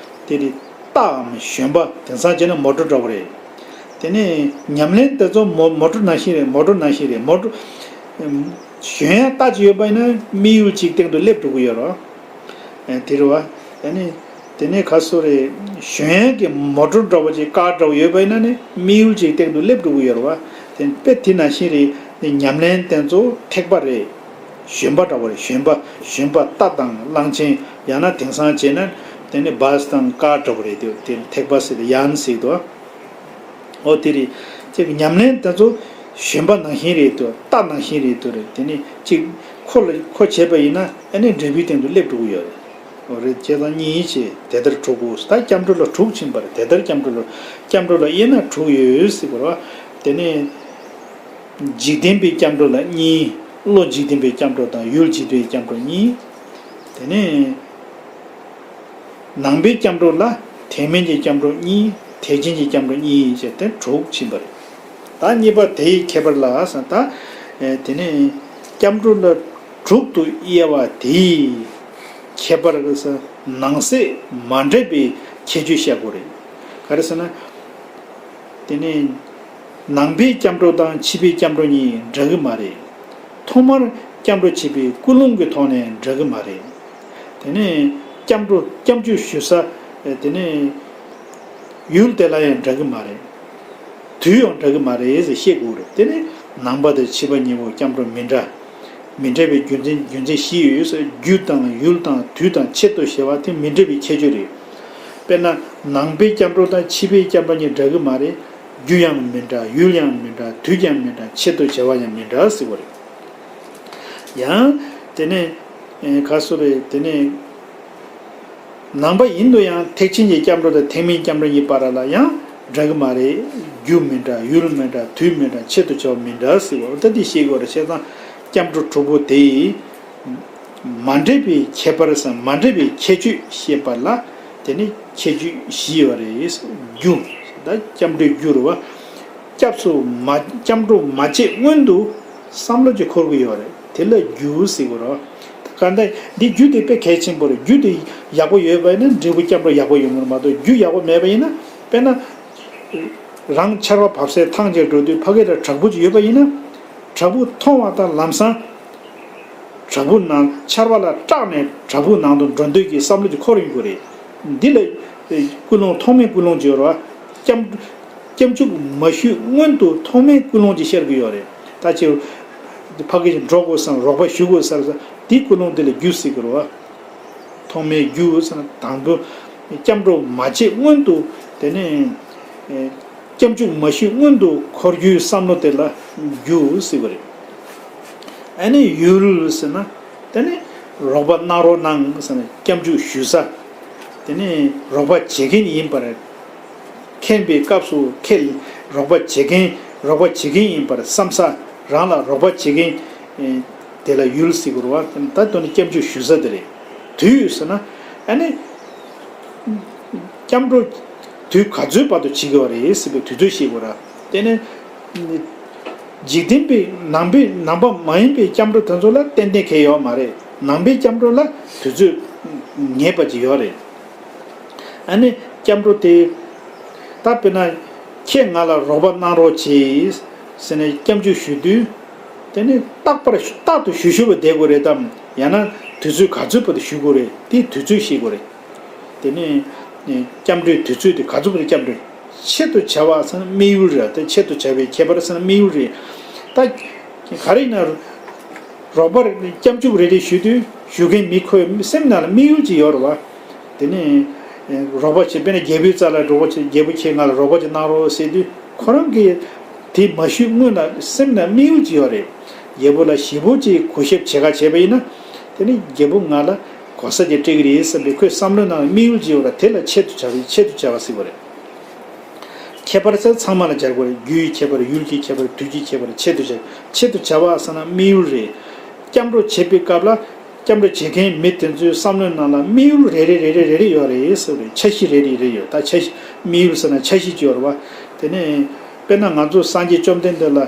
དེ་རེད། རྟའམ་བཞོན་པ། དེང་སང་བྱས་ན་མོ་ཊ་འདྲ་བོ་རེད། དེ་ནས་ཉམས་ལེན་དེ་ཚོ་མོ་མོ་ཊ་ནང་བཞིན་རེད། མོ་ཊ་ནང་བཞིན་རེད། མོ་ཊ་བཞོན་ཡ་རྟ་ཅིག་ཡོད་པ་ཡིན་ན་དམིགས་ཡུལ་གཅིག་སྟེང་དུ་སླེབས་འགྲོ་གི་ཡོད་རེད། ཨ། དེ་རེད་བ། ཨ་ནི། དེ་ནས་ག་སོ་རེད། བཞོན་ཡས་ཀྱི་མོ་ཊ་འདྲ་བོ་ཅིག་ཀར་འདྲ་བོ་ཡོད་པ་ཡིན་ན་ནི་དམིགས་ཡུལ་གཅིག་སྟེང་དུ་སླེབས་འགྲོ་གི་ཡོད་རེད་བ། དེ་དཔེ་དེ་ནང་བཞིན་རེད། ནི་ཉམས་ལེན་དེ་ཚོ་ཐེག་པ་རེད། བཞོན་པ་འདྲ་བོ་རེད། བཞོན་པ། བཞོན་པ་རྟ་དང་གླང་ཆེན། ཡང་ན་དེང་སང་བྱས་ན་དེ་ནི་བཱས་དང་ཀར་འདྲ་བོ་རེད། དེ་དེ་ཐེག་པ་ཟེར་ཏེ་ཡན་ཟེར་དོ། འོ་དེ་རེད། ཅིག་ཉམས་ལེན་དེ་ཚོ་བཞོན་པ་ནང་བཞིན་རེད་དོ། རྟ་ནང་བཞིན་རེད་དོ། རེད། དེ་ནི་ཅིག་ཁོ་ལ་ཁོ་བྱས་པ་ཡིན་ན་ཨ་ནི་འབྲས་བུའི་སྟེང་དུ་སླེབས་འགྲོ་གི་ཡོད་རེད། འོ་རེད། བྱས་ཙང་གཉིས་བྱས་དེ་ལྟར་དྲུག་གོ། ད་སྐྱབས་འགྲོ་ལ་དྲུག་ཕྱིན་པ་རེད། དེ་ལྟར་སྐྱབས་འགྲོ་ལ། སྐྱབས་འགྲོ་ལ་དབྱེ་ན་དྲུག་ཡོད་ཟེར་བ་རེད་བ། དེ་ནས་འཇིག་རྟེན་པའི་སྐྱབས་འགྲོ་ལ་གཉིས། བློ་འཇིག་རྟེན་པའི་སྐྱབས་འགྲོ་དང་ཡུལ་འཇིག་རྟེན་པའི་སྐྱབས་འགྲོ་གཉིས། དེ་ནས་ནང་པའི་སྐྱབས་འགྲོ་ལ་ཐེག་དམན་གྱི་སྐྱབས་འགྲོ་གཉིས། ཐེག་ཆེན་གྱི་སྐྱབས་འགྲོ་གཉིས་བྱས་ཏེ་དྲུག་ཕྱིན་པ་རེད། ད་གཉིས་པ་དེའི་ཁྱད་པར་ལ་ཟེར་ན། ད་ དེ་ནས་སྐྱབས་འགྲོ་ལ་དྲུག་ཏུ་དབྱེ་བ་དེའི་ཁྱད་པར་གྱི་ནང་གསེས་མ་འདྲེས་པའི་ཁྱད་ཆོས་བཤད་དགོས་རེད། ག་རེ་ཟེར་ན། དེ་ནས་ནང་པའི་སྐྱབས་འགྲོ་དང་ཕྱི་པའི་སྐྱབས་འགྲོ་གཉིས་འདྲ་གི་མ་རེད། ཐོག་མར་སྐྱབས་འགྲོ་བྱེད་པའི་ཀུན་སློང་གི་ཐོག་ནས་འདྲ་གི་མ་རེད། དེ་ནས་སྐྱབས་འགྲོ་སྐྱབས་འཇུག་ཞུ་ས། དེ་ནས་ཡུལ་དེ་ལ་ཡང་འདྲ་གི་མ་རེད། དུས་ཡང་འདྲ་གི་མ་རེད་ཟེར་བཤད་དགོས་རེད། དེ་ནི་ནང་པ་དང་ཕྱི་པ་གཉིས་པོ་སྐྱབས་འགྲོ་མི་འདྲ། མི་འདྲ་བའི་རྒྱུ་མཚན་རྒྱུ་མཚན་བཞི་ཡོད་ཟེར། རྒྱུ་དང་ཡུལ་དང་དུས་དང་ཆེད་དུ་བྱ་བ་དེ་མི་འདྲ་བའི་ཁྱད་ཆོས་རེད། དཔེར་ན་ནང་པའི་སྐྱབས་འགྲོ་དང་ཕྱི་པའི་སྐྱབས་འགྲོ་གཉིས་འདྲ་གི་མ་རེད། རྒྱུ་ཡང་མི་འདྲ། ཡུལ་ཡང་མི་འདྲ། དུས་ཀྱང་མི་འདྲ། ཆེད་དུ་བྱ་བ་ཡང་མི་འདྲ་ཟེར་བ་རེད། ཡང་དེ་ནས་ཨེ་ག་སོ་རེད། དེ་ནས་ནང་པ་ཡིན་དུ་ཡང་ཐེག་ཆེན་གྱི་སྐྱབས་འགྲོ་དང་ཐེག་དམན་སྐྱབས་འགྲོ་གཉིས་བར་ལ་ཡང་འདྲ་གི་མ་རེད། རྒྱུ་མི་འདྲ། ཡུལ་མི་འདྲ། དུས་མི་འདྲ། ཆེད་དུ་བྱ་བ་མི་འདྲ་ཟེར་བ་ད་འདི་ཤེས་དགོས་རེད། བྱས་ཙང་སྐྱབས་འགྲོ་དྲུག་པོ་དེ་མ་འདྲེས་པའི་ཁྱད་པར་སམ་མ་འདྲེས་པའི་ཁྱད་ཆོས་བཤད་པ་ལ་དེ་ནི་ཁྱད་ཆོས་བཞི་ཡོད་རེད། རྒྱུ། ད་སྐྱབས་འགྲོའི་རྒྱུ་རེད་བ། སྐྱབས་སུ་མ་སྐྱབས་འགྲོ་མ་བྱེད་སྔོན་དུ་བསམ་བློ་ཅིག་འཁོར་གྱི་ཡོད་རེད། དེ་ལ་རྒྱུ་ཟེར་གྱི་རེད། གང་ལྟར་འདི་རྒྱུ་དེ་དཔེ་གལ་ཆེན་པོ་རེད། རྒྱུ་དེ་ཡག་པོ་ཡོད་པ་ཡིན་ན་འབྲས་བུ་སྐྱབས་འགྲོ་ཡག་པོ་ཡོང་གི་རེད་མ་གཏོགས། རྒྱུ་ཡག་པོ་མེད་པ་ཡིན་ན། དཔེར་ན། རང་ཆར་པ་བབས་སའི་ཐང་ཆེན་འགྲོ་དུས་ཕ་གི་ལ་བྲག་ཕུག་ཅིག་ཡོད་པ་ཡིན་ན། བྲག་ཕུག་མཐོང་བ་དང་ལམ་སང་བྲག་ཕུག་ནང་ཆར་པ་ལ་སྐྲག་ནས་བྲག་ཕུག་ནང་དུ་འགྲོ་འདོད་ཀྱི་བསམ་བློ་ཅིག་འཁོར་ཡོང་གི་རེད། འདི་ལ་ཀུན་སློང་ཐོག་མའི་ཀུན་སློང་ཅིག་ཡོད་རེད་བ། སྐྱབས་སྐྱབས་འཇུག་མ་ཞུས་སྔོན་དུ་ཐོག་མའི་ཀུན་སློང་ཅིག་ཤར་གྱི་ཡོད་རེད། ད་ཅིག་ཕ་གི་ཅིག་འགྲོ་དགོས་སམ་རོགས་པ་ཞུ་དགོས་སམ་དེའི་ཀུན་སློང་དེ་ལ་རྒྱུ་ཟེར་གྱི་རེད་བ། ཐོག་མའི་རྒྱུ་ཟེར་ན་དང་པོ་སྐྱབས་འགྲོ་མ་བྱེད་སྔོན་དུ། དེ་ནས་ཨེ་སྐྱབས་འཇུག་མ་ཞུས་སྔོན་དུ་འཁོར་རྒྱུའི་བསམ་བློ་དེ་ལ་རྒྱུ་ཟེར་བ་རེད། ཨ་ནི་ཡུལ་ཟེར་ན་དེ་ནི་རོགས་པ་གནང་རོགས་གནང་ཟེར་ན་སྐྱབས་འཇུག་ཞུ་ས། དེ་ནི་རོགས་པ་བྱེད་མཁན་ཡིན་པར། མཁྱེན་པའི་སྐབས་སུ་ཁྱེད་རོགས་པ་བྱེད་མཁན་རོགས་པ་བྱེད་མཁན་ཡིན་པར་བསམ་ས། རང་ལ་རོགས་པ་བྱེད་མཁན་དེ་ལ་ཡུལ་ཟེར་དགོས་རེད་བ། ད་དོན་ནི་སྐྱབས་འཇུག་ཞུ་ས་དེ་རེད། དུས་ཟེར་ན་ཨ་ནི་སྐྱབས་འགྲོ་དུས་ག་ཚོད་བར་དུ་བྱེད་དགོས་པ་རེད་ཟེར་བའི་དུས་ཚོད་ཤེས་དགོས་ར། དེ་ནི་འཇིག་རྟེན་པའི་ནང་པའི་ནང་པ་མ་ཡིན་པའི་སྐྱབས་འགྲོ་དེ་ཚོ་ལ་ཏན་ཏན་ཁེལ་ཡོད་མ་རེད། ནང་པའི་སྐྱབས་འགྲོ་ལ་དུས་ཚོད་ངེས་པ་ཅིག་ཡོད་རེད། ཨ་ནི་སྐྱབས་འགྲོ་དེ། ད་དཔེར་ན། ཁྱེད་ང་ལ་རོགས་པ་གནང་རོགས་བྱེད། ཟེར་ནས་སྐྱབས་འཇུག་ཞུ་དུས། དེ་ནི་རྟག་པར་རྟག་ཏུ་ཞུ་ཞུ་བ་བསྡད་དགོས་རེད་དམ། ཡང་ན་དུས་ཚོད་ག་ཚོད་བར་དུ་ཞུ་དགོས་རེད། དེའི་དུས་ཚོད་ཤེས་དགོས་རེད། དེ་ནི། སྐྱབས་འགྲོའི་དུས་ཚོད་དེ་ག་ཚོད་བར་དུ་སྐྱབས་འགྲོ། ཆེད་དུ་བྱ་བ་ཟེར་ན་དམིགས་ཡུལ་རེད། དེ་ཆེད་དུ་བྱ་བའི་ཁྱད་པར་ཟེར་ན་དམིགས་ཡུལ་རེད། ད། ག་རེ་ཡིན་ན། རོགས་པར་སྐྱབས་འཇུག་རེ་རེ་ཞུ་དུས་ཞུ་མཁན་མི་ཁོའི་སེམས་ནང་ལ་དམིགས་ཡུལ་ཅིག་ཡོད་རེད་བ། དེ་ནས་རོགས་པ་བྱེད་དཔེར་ན་རྒྱལ་པོའི་རྩ་ལ་རོགས་པ་བྱེད། རྒྱལ་པོ་ཁྱེད་ང་ལ་རོགས་པ་ཅིག་གནང་རོགས་ཟེར་དུས་ཁོ་རང་གིས་དེ་མ་ཞུས་སྔོན་ལ་སེམས་ནང་དམིགས་ཡུལ་ཅིག་ཡོད་རེད། རྒྱལ་པོ་ལ་ཞེ་པོ་ཅིག་གུས་ཞབས་བྱེད་ག་བྱས་པ་ཡིན་ན། དེ་ནི་རྒྱལ་པོ་ང་ལ་གོ་ས་ཅིག་སྤྲད་ཀྱི་རེད་བསམ་པའི་ཁོའི་བསམ་བློའི་ནང་ལ་དམིགས་ཡུལ་ཅིག་ཡོད་རེད། དེ་ལ་ཆེད་དུ་བྱ་བ་ཆེད་དུ་བྱ་བ་ཟེར་བ་རེད། ཁྱད་པར་ཚང་མ་ལ་སྦྱར་དགོས་རེད། རྒྱུའི་ཁྱད་པར། ཡུལ་གྱི་ཁྱད་པར། དུས་ཀྱི་ཁྱད་པར། ཆེད་དུ་བྱ། ཆེད་དུ་བྱ་བ་ཟེར་ན་དམིགས་ཡུལ་རེད། སྐྱབས་འགྲོ་བྱེད་པའི་སྐབས་ལ་སྐྱབས་འགྲོ་བྱེད་མཁན་མི་དེ་ཚོའི་བསམ་བློའི་ནང་ལ་དམིགས་ཡུལ་རེ་རེ་རེ་རེ་རེ་རེ་ཡོད་རེད་ཟེར་བ་རེད། འཆར་གཞི་རེ་རེ་རེ་ཡོད། ད་འཆར་གཞི་དམིགས་ཡུལ་ཟེར་ན་འཆར་གཞི་ཅིག་ཡོད་རེད་བ། དེ་ནས་དཔེར་ན་ང་ཚོ་སངས་རྒྱས་བཅོམ་ལྡན་འདས་ལ་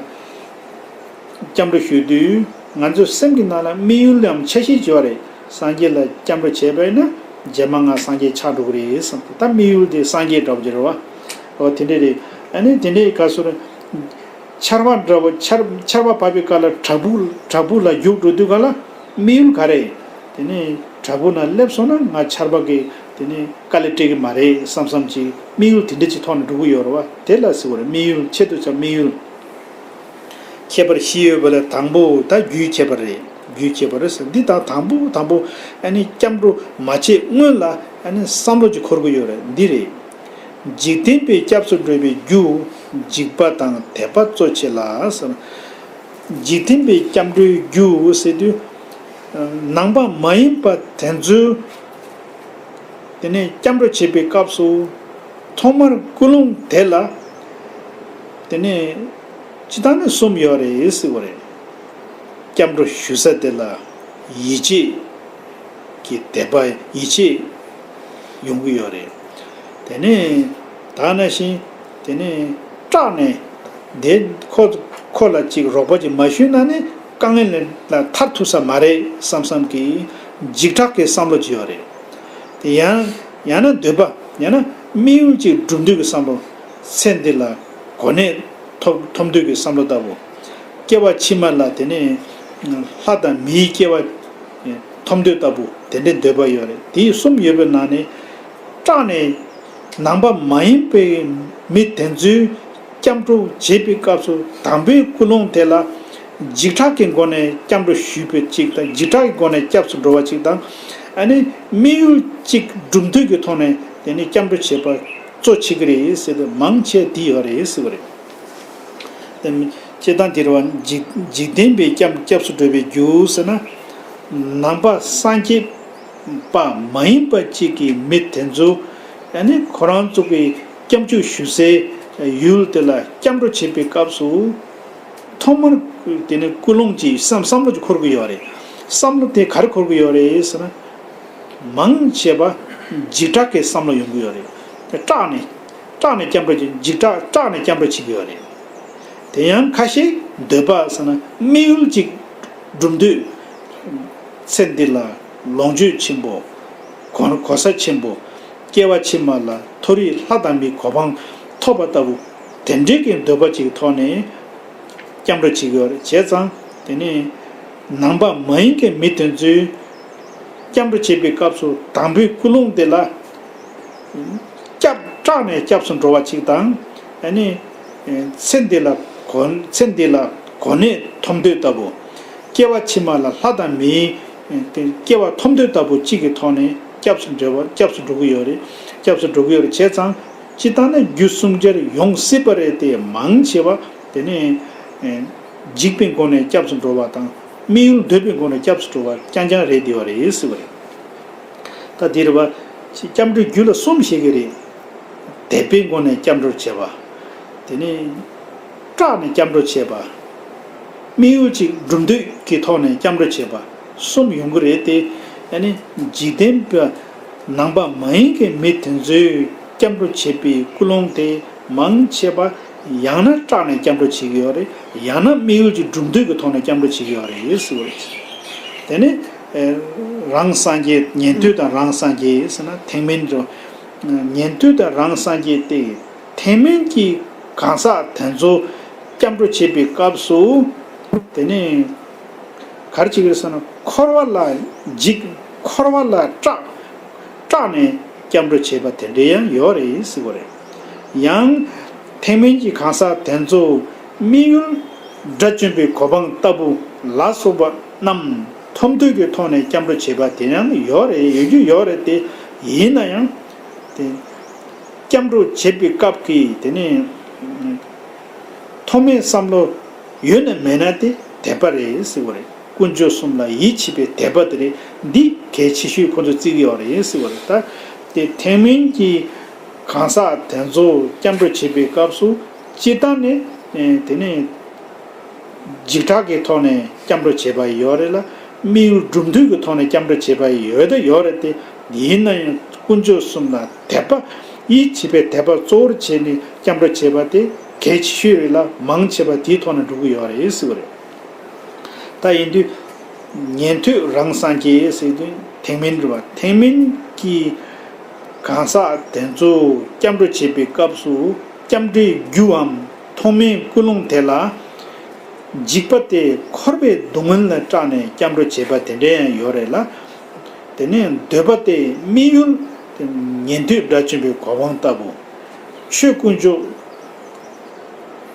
སྐྱབས་འགྲོ་ཞུ་དུས་ང་ཚོའི་སེམས་ཀྱི་ནང་ལ་དམིགས་ཡུལ་ལམ་འཆར་གཞི་ཅིག་ཡོད་རེད། སངས་རྒྱས་ལ་སྐྱབས་འགྲོ་བྱས་པས་ན་རྗེས་མ་ང་སངས་རྒྱས་ཆགས་འགྲོ་གི་རེད་བསམ་སྟེ། ད་དམིགས་ཡུལ་དེ་སངས་རྒྱས་འདྲ་བོ་ཅིག་རེད་བ། འོ་དེ་འདྲས་རེད། ཨ་ནི་དེ་འདྲས་ག་སོ་རེད། ཆར་པ་འདྲ་བོ་ཆར་ཆར་པ་བབས་པའི་སྐབས་ལ་བྲག་ཕུག་བྲག་ཕུག་ལ་རྒྱུགས་འགྲོ་དུས་ག་ལ་དམིགས་ཡུལ་ག་རེ། དེ་ནས་བྲག་ཕུག་ན་སླེབས་སོང་ན་ང་ཆར་པ་གིས་དེ་ནས་དཀའ་ལས་སྤྲད་ཀྱི་མ་རེད་བསམ་བསམ་གྱི་དམིགས་ཡུལ་དེ་འདྲ་ཅིག་ཐོག་ནས་འགྲོ་གི་ཡོད་རེད་བ། དེ་ལ་ཟེར་བ་རེད། དམིགས་ཡུལ་ཆེད་དུ་བྱ་དམིགས་ཡུལ། ཁྱད་པར་བཞི་ཡོད་པ་ལས་དང་པོ་ད་རྒྱུའི་ཁྱད་པར་རེད། རྒྱུའི་ཁྱད་པར་རེད་ཟེར། འདི་དང་དང་པོ་དང་པོ་ཨ་ནི་སྐྱབས་འགྲོ་མ་བྱེད་སྔོན་ལ་ཨ་ནི་བསམ་བློ་ཅིག་འཁོར་གྱི་ཡོད་རེད། འདི་རེད། འཇིག་རྟེན་པའི་སྐྱབས་སུ་འགྲོ་བའི་རྒྱུ། འཇིགས་པ་དང་དད་པ་གཙོ་ཆེ་ལ་ཟེར། འཇིག་རྟེན་པའི་སྐྱབས་འགྲོའི་རྒྱུ་ཟེར་དུས། ནང་པ་མ་ཡིན་པ་དེ་ཚོའི་དེ་ནས་སྐྱབས་འགྲོ་བྱེད་པའི་སྐབས་སུ་ཐོག་མར་ཀུན་སློང་དེ་ལ་དེ་ནས་སྤྱིར་བཏང་ནས་གསུམ་ཡོད་རེད་ཟེར་བ་རེད། སྐྱབས་འགྲོ་ཞུ་ས་དེ་ལ་ཡིད་ཆེས་ཀྱི་དད་པ་ཡིད་ཆེས་ཡོང་གི་ཡོད་རེད། དེ་ནས་ད་ནང་བཞིན་དེ་ནས་སྐྲག་ནས། དེ་ཁོ་ཁོ་ལ་ཅིག་རོགས་པ་ཅིག་མ་ཞུས་ན་ནི་དཀའ་ངལ་ལ་ཐར་ཐུབ་ས་མ་རེད་བསམ་བསམ་གྱི་འཇིགས་སྐྲག་གི་བསམ་བློ་ཅིག་ཡོད་རེད། དེ་ཡང་ཡང་ན་འདོད་པ་ཡང་ན་དམིགས་ཡུལ་ཅིག་སྒྲུབ་འདོད་ཀྱི་བསམ་བློ། ཚེ་འདི་ལ་གོ་གནས་ཐོབ་ཐོབ་འདོད་ཀྱི་བསམ་བློ་ལྟ་བུ། སྐྱེ་བ་ཕྱི་མ་ལ་དེ་ནི་ལྷ་དང་མིའི་སྐྱེ་བ་ཐོབ་འདོད་ལྟ་བུ་དེ་འདྲའི་འདོད་པ་ཡོད་རེད། དེ་གསུམ་ཡོད་པའི་ནང་ནས་སྐྲག་ནས་ནང་པ་མ་ཡིན་པའི་མི་དེ་ཚོའི་སྐྱབས་འགྲོ་བྱེད་པའི་སྐབས་སུ་དང་པོའི་ཀུན་སློང་དེ་ལ་འཇིགས་སྐྲག་གི་སྒོ་ནས་སྐྱབས་འགྲོ་ཞུས་པ་ཅིག་དང་། འཇིགས་སྐྲག་གི་སྒོ་ནས་སྐྱབས་སུ་འགྲོ་བ་ཅིག་དང་། ཨ་ནི་དམིགས་ཡུལ་གཅིག་སྒྲུབ་འདོད་ཀྱི་ཐོག་ནས་དེ་ནི་སྐྱབས་འགྲོ་བྱེད་པ་གཙོ་ཆེ་གི་རེད་ཟེར་ཏེ་མང་ཆེ་འདི་ཡོད་རེད་ཟེར་བ་རེད། དེ་སྤྱིར་བཏང་དེ་རེད་བ། འཇིག་འཇིག་རྟེན་པའི་སྐྱབས་སྐྱབས་སུ་འགྲོ་བའི་རྒྱུ་ཟེར་ན། ནང་པ་སངས་རྒྱས་པ་མ་ཡིན་པ་གཅིག་གི་མི་དེ་ཚོ་ཨ་ནི་ཁོ་རང་ཚོ་གི་སྐྱབས་འཇུག་ཞུ་སའི་ཡུལ་དེ་ལ་སྐྱབས་འགྲོ་བྱེད་པའི་སྐབས་སུ། ཐོག་མར་དེ་ནི་ཀུན་སློང་གི་བསམ་བསམ་བློ་ཅིག་འཁོར་གི་ཡོད་རེད། བསམ་བློ་དེ་ག་རེ་འཁོར་གི་ཡོད་རེད་ཟེར་ན། མང་ཆེ་བ་འཇིགས་སྐྲག་གི་བསམ་བློ་ཡོང་གི་ཡོད་རེད། དེ་སྐྲག་ནས་སྐྲག་ནས་སྐྱབས་འགྲོ་བྱེད། འཇིགས་སྐྲག་སྐྲག་ནས་སྐྱབས་འགྲོ་བྱེད་ཀྱི་ཡོད་རེད། དེ་ཡང་ཁ་ཤས་འདོད་པ་ཟེར་ན་དམིགས་ཡུལ་ཅིག་སྒྲུབ་འདོད། ཚེ་འདི་ལ་ལོངས་སྤྱོད་ཆེན་པོ། གོ་གོ་ས་ཆེན་པོ། སྐྱེ་བ་ཕྱི་མ་ལ་མཐོ་རིས་ལྷ་དང་མིའི་གོ་འཕང་ཐོབ་པ་ལྟ་བུ། དེ་འདྲའི་གི་འདོད་པ་ཅིག་གི་ཐོག་ནས་སྐྱབས་འགྲོ་བྱེད་ཀྱི་ཡོད་རེད། བྱས་ཙང་དེ་ནི་ནང་པ་མ་ཡིན་གྱི་མི་དེ་ཚོས་སྐྱབས་འགྲོ་བྱེད་པའི་སྐབས་སུ་དང་པོའི་ཀུན་སློང་དེ་ལ། སྐྱབས་སྐྲག་ནས་སྐྱབས་སུ་འགྲོ་བ་ཅིག་དང་། ཨ་ནི་ཚེ་འདི་ལ་གོ་ཚེ་འདི་ལ་གོ་གནས་ཐོབ་འདོད་ལྟ་བུ། སྐྱེ་བ་ཕྱི་མ་ལ་ལྷ་དང་མིའི་སྐྱེ་བ་ཐོབ་འདོད་ལྟ་བུ་གཅིག་གི་ཐོག་ནས་སྐྱབས་སུ་འགྲོ་བ་སྐྱབས་སུ་འགྲོ་གི་ཡོད་རེད། སྐྱབས་སུ་འགྲོ་གི་ཡོད་རེད། བྱས་ཙང་སྤྱིར་བཏང་ནས་རྒྱུ་གསུམ་ཆར་ཡོང་སྲིད་པ་རེད་དེ། མང་ཆེ་བ་དེ་ནི་འཇིགས་པའི་སྒོ་ནས་སྐྱབས་སུ་འགྲོ་བ་དང་། དམིགས་ཡུལ་འདོད་པའི་སྒོ་ནས་སྐྱབས་སུ་འགྲོ་བ་རྐྱང་རྐྱང་རེད་བསྡད་པ་རེད་ཟེར་བ་རེད། ད་འདི་རེད་བ། སྐྱབས་འགྲོའི་རྒྱུ་ལ་གསུམ་བཤད་ཀྱི་རེད། དད་པའི་སྒོ་ནས་སྐྱབས་འགྲོར་བྱེད་པ། དེ་ནས་སྐྲག་ནས་སྐྱབས་འགྲོ་བྱེད་པ། དམིགས་ཡུལ་གཅིག་སྒྲུབ་འདོད་ཀྱི་ཐོག་ནས་སྐྱབས་འགྲོ་བྱེད་པ་གསུམ་ཡོང་གི་རེད་དེ། ཨ་ནི་འཇིག་རྟེན་པ་ནང་པ་མ་ཡིན་གྱི་མི་དེ་ཚོས་སྐྱབས་འགྲོ་བྱེད་པའི་ཀུན་སློང་དེ་མང་ཆེ་བ་ཡང་ན་སྐྲག་ནས་སྐྱབས་འགྲོ་བྱེད་ཀྱི་ཡོད་རེད། ཡང་ན་དམིགས་ཡུལ་གྱི་སྒྲུབ་འདོད་ཀྱི་ཐོག་ནས་སྐྱབས་འགྲོ་བྱེད་ཀྱི་ཡོད་རེད་ཟེར་བ་རེད། དེ་ནི་རང་སངས་རྒྱས། ཉན་ཐོས་དང་རང་སངས་རྒྱས་ཟེར་ན་ཐེག་དམན་འགྲོ། ཉན་ཐོས་དང་རང་སངས་རྒྱས་ཏེ། ཐེག་དམན་གྱི་གང་ཟག་དེ་ཚོ་སྐྱབས་འགྲོ་བྱེད་པའི་སྐབས་སུ། དེ་ནི་ག་རེ་བྱེད་ཀྱི་རེད་ཟེར་ན། འཁོར་བ་ལ་འཇིགས། འཁོར་བ་ལ་སྐྲག་སྐྲག་ནས་སྐྱབས་འགྲོ་བྱེད་པ་དེ་འདྲ་ཡང་ཡོད་རེད་ཟེར་བ་རེད། ཡང་ཐེག་དམན་གྱི་གང་ཟག་དེ་ཚོ་དམིགས་ཡུལ་དགྲ་བཅོམ་པའི་གོ་འཕང་ལྟ་བུ་ལ་སོགས་པ་རྣམས་ཐོབ་འདོད་ཀྱི་ཐོག་ནས་སྐྱབས་འགྲོ་བྱེད་པ་དེ་ཡང་ཡོད་རེད། ཡོད་རྒྱུ་ཡོད་རེད་དེ། ཡིན་ན་ཡང་དེ། སྐྱབས་འགྲོ་བྱེད་པའི་སྐབས་ཀྱི་དེ་ནི་ཐོག་མའི་བསམ་བློ་ཡོད་ན་མེད་ན་དེ་དད་པ་རེད་ཟེར་བ་རེད། དཀོན་མཆོག་གསུམ་ལ་ཡིད་ཆེས་པའི་དད་པ་དེ་རེད། འདི་གལ་ཆེ་ཤོས་ཁོ་ཚོ་བརྩི་གི་ཡོད་རེད་ཟེར་བ་རེད། ད་དེ་ཐེག་དམན་གྱི་གང་ཟག་དེ་ཚོ་སྐྱབས་འགྲོ་བྱེད་པའི་སྐབས་སུ་སྤྱིར་བཏང་ནས་དེ་ནི། འཇིགས་སྐྲག་གི་ཐོག་ནས་སྐྱབས་འགྲོ་བྱེད་པ་ཡོད་རེད་ལ། དམིགས་ཡུལ་སྒྲུབ་འདོད་ཀྱི་ཐོག་ནས་སྐྱབས་འགྲོ་བྱེད་པ་ཡོད་ད་ཡོད་རེད་དེ། ཡིན་ན་ཡང་དཀོན་མཆོག་གསུམ་ལ་དད་པ། ཡིད་ཆེས་པའི་དད་པ་གཙོ་བོར་བྱས་ནས་སྐྱབས་འགྲོ་བྱེད་པ་དེ་གལ་ཆེ་ཤོས་རེད་ལ། མང་ཆེ་བ་དེའི་ཐོག་ནས་འགྲོ་གི་ཡོད་རེད་ཟེར་བ་རེད། ད་ཡིན་དུས་ཉན་ཐོས་རང་སངས་རྒྱས་ཟེར་དུས་ཐེག་དམན་རེད་བ། ཐེག་དམན་གྱི་གང་ཟག་དེ་ཚོ་སྐྱབས་འགྲོ་བྱེད་པའི་སྐབས་སུ་སྐྱབས་འགྲོའི་རྒྱུའམ་ཐོག་མའི་ཀུན་སློང་དེ་ལ། འཇིགས་པ་སྟེ་འཁོར་བའི་སྡུག་བསྔལ་ལ་སྐྲག་ནས་སྐྱབས་འགྲོ་བྱེད་པ་དེ་འདྲ་ཡང་ཡོད་རེད་ལ། དེ་ནས་འདོད་པ་སྟེ་དམིགས་ཡུལ་ཉན་ཐོས་དགྲ་བཅོམ་པའི་གོ་འཕང་ལྟ་བུ། ཆོས་དཀོན་མཆོག་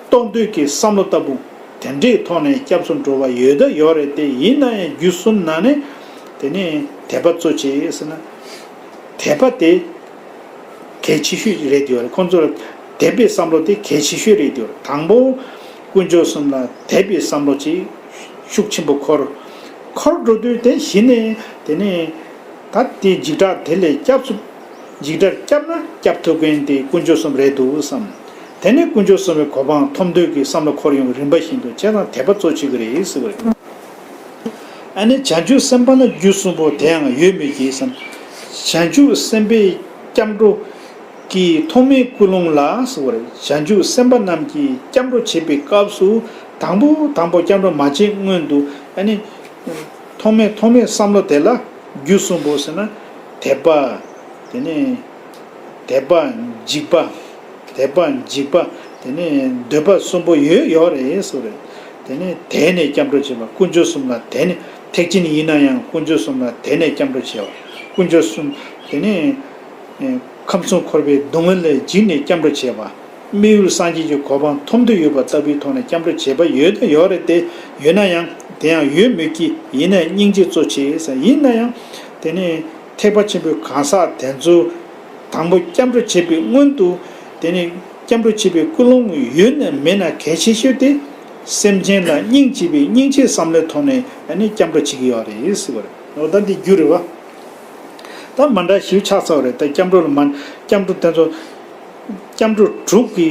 རྟོགས་འདོད་ཀྱི་བསམ་བློ་ལྟ་བུ། དེ་འདྲའི་ཐོག་ནས་སྐྱབས་སུ་འགྲོ་བ་ཡོད་ད་ཡོད་རེད་དེ། ཡིན་ན་ཡང་རྒྱུ་གསུམ་ནང་ནས་དེ་ནས་དད་པ་གཙོ་ཆེ་ཟེར་ན། དད་པ་དེ་གལ་ཆེ་ཤོས་རེད་དེ་ཡོད་རེད། ཁོང་ཚོར་དད་པའི་བསམ་བློ་དེ་གལ་ཆེ་ཤོས་རེད་དེ་ཡོད་རེད། དང་པོ་དཀོན་མཆོག་གསུམ་ལ་དད་པའི་བསམ་བློ་ཅིག་ཤུགས་ཆེན་པོ་འཁོར། འཁོར་འགྲོ་དུས་དེ་གཞི་ནས་དེ་ནས་ད་དེ་འཇིགས་སྐྲག་དེ་ལས་སྐྱབས་སུ། འཇིགས་སྐྲག་བསྐྱབས་ན་སྐྱབས་ཐུབ་མཁན་དེ་དཀོན་མཆོག་གསུམ་རེད་འདུག་བསམ། དེ་ནས་དཀོན་མཆོག་གསུམ་པའི་གོ་འཕང་ཐོབ་འདོད་ཀྱི་བསམ་བློ་འཁོར་ཡོང་རིམ་པ་བཞིན་དུ་བྱས་ཙང་དད་པ་གཙོ་ཆེ་གི་རེད་ཟེར་བ་རེད། ཨ་ནི་བྱང་ཆུབ་སེམས་དཔའ་ལ་རྒྱུ་གསུམ་པོ་དེའང་ཡོད་མོད་ཀྱི་བསམ། བྱང་ཆུབ་སེམས་དཔའི་སྐྱབས་འགྲོ་ ཀྱི་ཐོག་མའི་ཀུན་སློང་ལ་ཟེར་བ་རེད། བྱང་ཆུབ་སེམས་དཔའ་རྣམས་ཀྱིས་སྐྱབས་འགྲོ་བྱེད་པའི་སྐབས་སུ་དང་པོ་དང་པོ་སྐྱབས་འགྲོ་མ་བྱེད་སྔོན་དུ་ཨ་ནི་ཐོག་མའི་ཐོག་མའི་བསམ་བློ་དེ་ལ་རྒྱུ་གསུམ་པོ་ཟེར་ན་དད་པ། དེ་ནས་དད་པ་འཇིགས་པ། དད་པ་འཇིགས་པ། དེ་ནས་འདོད་པ་གསུམ་པོ་ཡོད་ཡོད་རེད་ཟེར་བ་རེད། དེ་ནས་དད་ནས་སྐྱབས་འགྲོ་བྱེད་པ། དཀོན་མཆོག་གསུམ་ལ་དད་ནས། ཐེག་ཆེན་ཡིན་ན་ཡང་དཀོན་མཆོག་གསུམ་ལ་དད་ནས་སྐྱབས་འགྲོ་བྱེད་པ། དཀོན་མཆོག་གསུམ། དེ་ནས་ཁམས་གསུམ་འཁོར་བའི་སྡུག་བསྔལ་ལས་འཇིགས་ནས་སྐྱབས་འགྲོ་བྱེད་པ། དམིགས་ཡུལ་སངས་རྒྱས་ཀྱི་གོ་འཕང་ཐོབ་འདོད་ཡོད་པ་ལྟ་བུའི་ཐོག་ནས་སྐྱབས་འགྲོ་བྱེད་པ་ཡོད་དང་ཡོད་རེད་དེ། ཡོད་ན་ཡང་དེ་ཡང་ཡོད་མོད་ཀྱི། ཡིན་ནའི་སྙིང་རྗེ་གཙོ་ཆེ་ཟེར། ཡིན་ན་ཡང་དེ་ནི་ཐེག་པ་ཆེན་པོའི་གང་ཟག་དེ་ཚོ་དང་པོ་སྐྱབས་འགྲོ་བྱེད་པའི་སྔོན་དུ་དེ་ནི་སྐྱབས་འགྲོ་བྱེད་པའི་ཀུན་སློང་ཡོད་ན་མེད་ན་གལ་ཆེ་ཤོས་དེ་སེམས་ཅན་ལ་སྙིང་རྗེ་བའི་སྙིང་རྗེའི་བསམ་བློའི་ཐོག་ནས་ཨ་ནི་སྐྱབས་འགྲོ་བྱེད་ཀྱི་ཡོད་རེད་ཟེར་བ་རེད། འོ་ད་འདི་རྒྱུ་རེད་བ། ད་མ་འདྲ་ཞིག་ཆགས་ཚར་བ་རེད། ད་སྐྱབས་འགྲོ་ལ་མ་སྐྱབས་འགྲོ་དེ་ཚོ་སྐྱབས་འགྲོ་དྲུག་གི་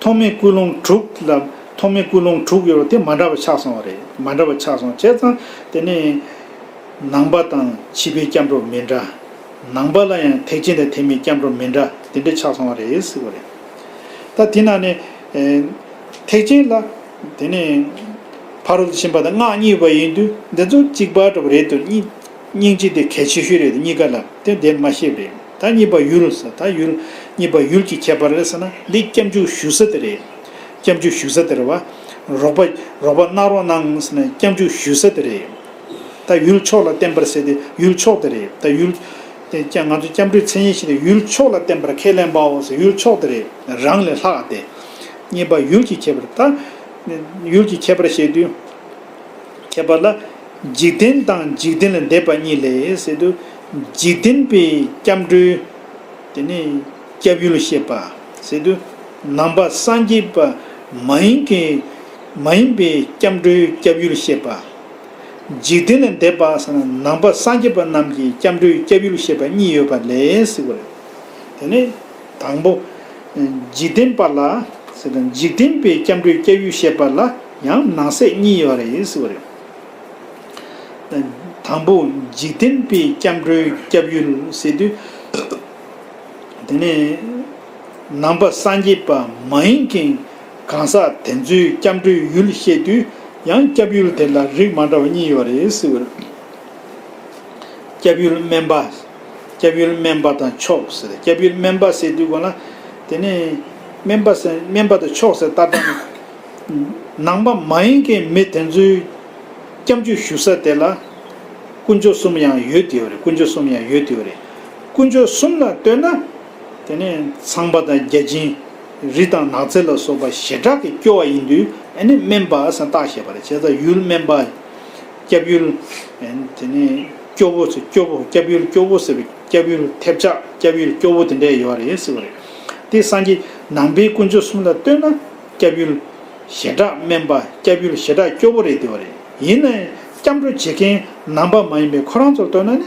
ཐོག་མའི་ཀུན་སློང་དྲུག་ལ་ཐོག་མའི་ཀུན་སློང་དྲུག་ཡོད་པ་དེ་མ་འདྲ་བ་ཆགས་སོང་བ་རེད། མ་འདྲ་བ་ཆགས་སོང་བྱས་ཙང་དེ་ནི་ནང་པ་དང་ཕྱི་པའི་སྐྱབས་འགྲོ་མི་འདྲ། ནང་པ་ལ་ཡང་ཐེག་ཆེན་དང་ཐེག་དམན་སྐྱབས་འགྲོ་མི་འདྲ་དེ་འདྲ་ཆགས་སོང་བ་རེད་ཟེར་བ་རེད། ད་དེ་ནང་ནས་ཨེ་ཐེག་ཆེན་ལ་དེ་ནས་ཕ་རོལ་ཏུ་ཕྱིན་པ་དང་སྔགས་གཉིས་པ་ཡིན་དུས་འདི་ཚོ་གཅིག་པ་འདྲ་བ་རེད་འདུག་སྙིང་སྙིང་རྗེ་དེ་གལ་ཆེ་ཤོས་རེད་འདུག་གཉིས་ཀ་ལ་དེ་འདིར་མ་བཤད་པ་རེད། ད་གཉིས་པ་ཡུལ་ཟེར། ད་ཡུལ་གཉིས་པ་ཡུལ་གྱི་ཁྱད་པར་རེད་ཟེར་ན་འདི་སྐྱབས་འཇུག་ཞུ་ས་དེ་རེད། སྐྱབས་འཇུག་ཞུ་ས་དེ་རེད་བ། རོགས་པ་རོགས་པ་གནང་རོགས་གནང་ཟེར་ན་སྐྱབས་འཇུག་ཞུ་ས་དེ་རེད། ད་ཡུལ་ཕྱོགས་ལ་བརྟེན་པར་ཟེར་ཏེ་ཡུལ་ཕྱོགས་དེ་རེད། ད་ཡུལ་དེ་ཀྱང་ང་ཚོ་སྐྱབས་འགྲོའི་མཚན་ཉིད་བཞི་དེ་ཡུལ་ཕྱོགས་ལ་བརྟེན་པར་ཁས་ལེན་པའོ་ཟེར། ཡུལ་ཕྱོགས་དེ་རེད། རང་ལས་ལྷག་སྟེ། གཉིས་པ་ཡུལ་གྱི་ཁྱད་པར། ད་ཡུལ་གྱི་ཁྱད་པར་བཤད་དུས་ཁྱད་པར་ལ་འཇིག་རྟེན་དང་འཇིག་རྟེན་ལས་འདས་པ་གཉིས་ལས་ཟེར་དུས་འཇིག་རྟེན་པའི་སྐྱབས་འགྲོའི་དེ་ནི་སྐྱབས་ཡུལ་བཤད་པ་ཟེར་དུས་ནང་པ་སངས་རྒྱས་པ་མ་ཡིན་མཁན་མ་ཡིན་པའི་སྐྱབས་འགྲོའི་སྐྱབས་ཡུལ་བཤད་པ། འཇིག་རྟེན་ལས་འདས་པ་ཟེར་ན་ནང་པ་སངས་རྒྱས་པ་རྣམས་ཀྱི་སྐྱབས་འགྲོའི་སྐྱབས་ཡུལ་བཤད་པ་གཉིས་ཡོད་པ་ལས་ཟེར་བ་རེད། དེ་ནས་དང་པོ་འཇིག་རྟེན་པ་ལ་ཟེར་ན་འཇིག་རྟེན་པའི་སྐྱབས་འགྲོའི་སྐྱབས་ཡུལ་བཤད་པ་ལ་ཡང་ནང་གསེས་གཉིས་ཡོད་རེད་ཟེར་བ་རེད། དང་པོ་འཇིག་རྟེན་པའི་སྐྱབས་འགྲོའི་སྐྱབས་ཡུལ་ཟེར་དུས། དེ་ནས་ནང་པ་སངས་རྒྱས་པ་མ་ཡིན་མཁན་གང་ཟག་དེ་ཚོའི་སྐྱབས་འགྲོའི་ཡུལ་བཤད་དུས་ཡང་སྐྱབས་ཡུལ་དེ་ལ་རིགས་མ་འདྲ་བ་གཉིས་ཡོད་རེད་ཟེར་བ་རེད། སྐྱབས་ཡུལ་དམན་པ། སྐྱབས་ཡུལ་དམན་པ་དང་མཆོག་ཟེར། སྐྱབས་ཡུལ་དམན་པ་ཟེར་དུས་གོང་ལ། དེ་ནས་དམན་པ་ཟེར་དམན་པ་དང་མཆོག་ཟེར་ལྟ་སྟངས་ནི། ནང་པ་མ་ཡིན་མཁན་མི་དེ་ཚོའི་སྐྱབས་འཇུག་ཞུ་ས་དེ་ལ་དཀོན་མཆོག་གསུམ་ཡང་ཡོད་དེ་ཡོད་རེད། དཀོན་མཆོག་གསུམ་ཡང་ཡོད་དེ་ཡོད་རེད། དཀོན་མཆོག་གསུམ་ལ་ལྟོས་ན། དེ་ནས་ཚངས་པ་དང་བརྒྱ་བྱིན། རི་དང་ནགས་ཚལ་ལ་སོགས་པ་ཞེ་དྲག་གིས་སྐྱོ་བ་ཡིན་དུས་ཨ་ནི་དམན་པ་ཟེར་བཏགས་བཞག་པ་རེད། བྱས་ཙང་ཡུལ་དམན་པ། སྐྱབས་ཡུལ། དེ་ནས་སྐྱོ་བོ་ཟེར། སྐྱོ་བོ། སྐྱབས་ཡུལ་སྐྱོ་བོ་ཟེར་བའི་སྐྱབས་ཡུལ་ཐེབས་ཆག་སྐྱབས་ཡུལ་སྐྱོ་བོ་དེ་འདྲ་ཡོད་རེད་ཟེར་བ་རེད། དེ་སངས་རྒྱས་ནང་པའི་དཀོན་མཆོག་གསུམ་ལ་ལྟོས་ན་སྐྱབས་ཡུལ་ཞེ་དྲག་དམན་པ། སྐྱབས་ཡུལ་ཞེ་དྲག་སྐྱོ་བོ་རེད་དེ་བ་རེད། ཡིན་ནའི་སྐྱབས་འགྲོ་བྱེད་མཁན་ནང་པ་མ་ཡིན་པའི་ཁོ་རང་ཚོར་ལྟོས་ན་ནི།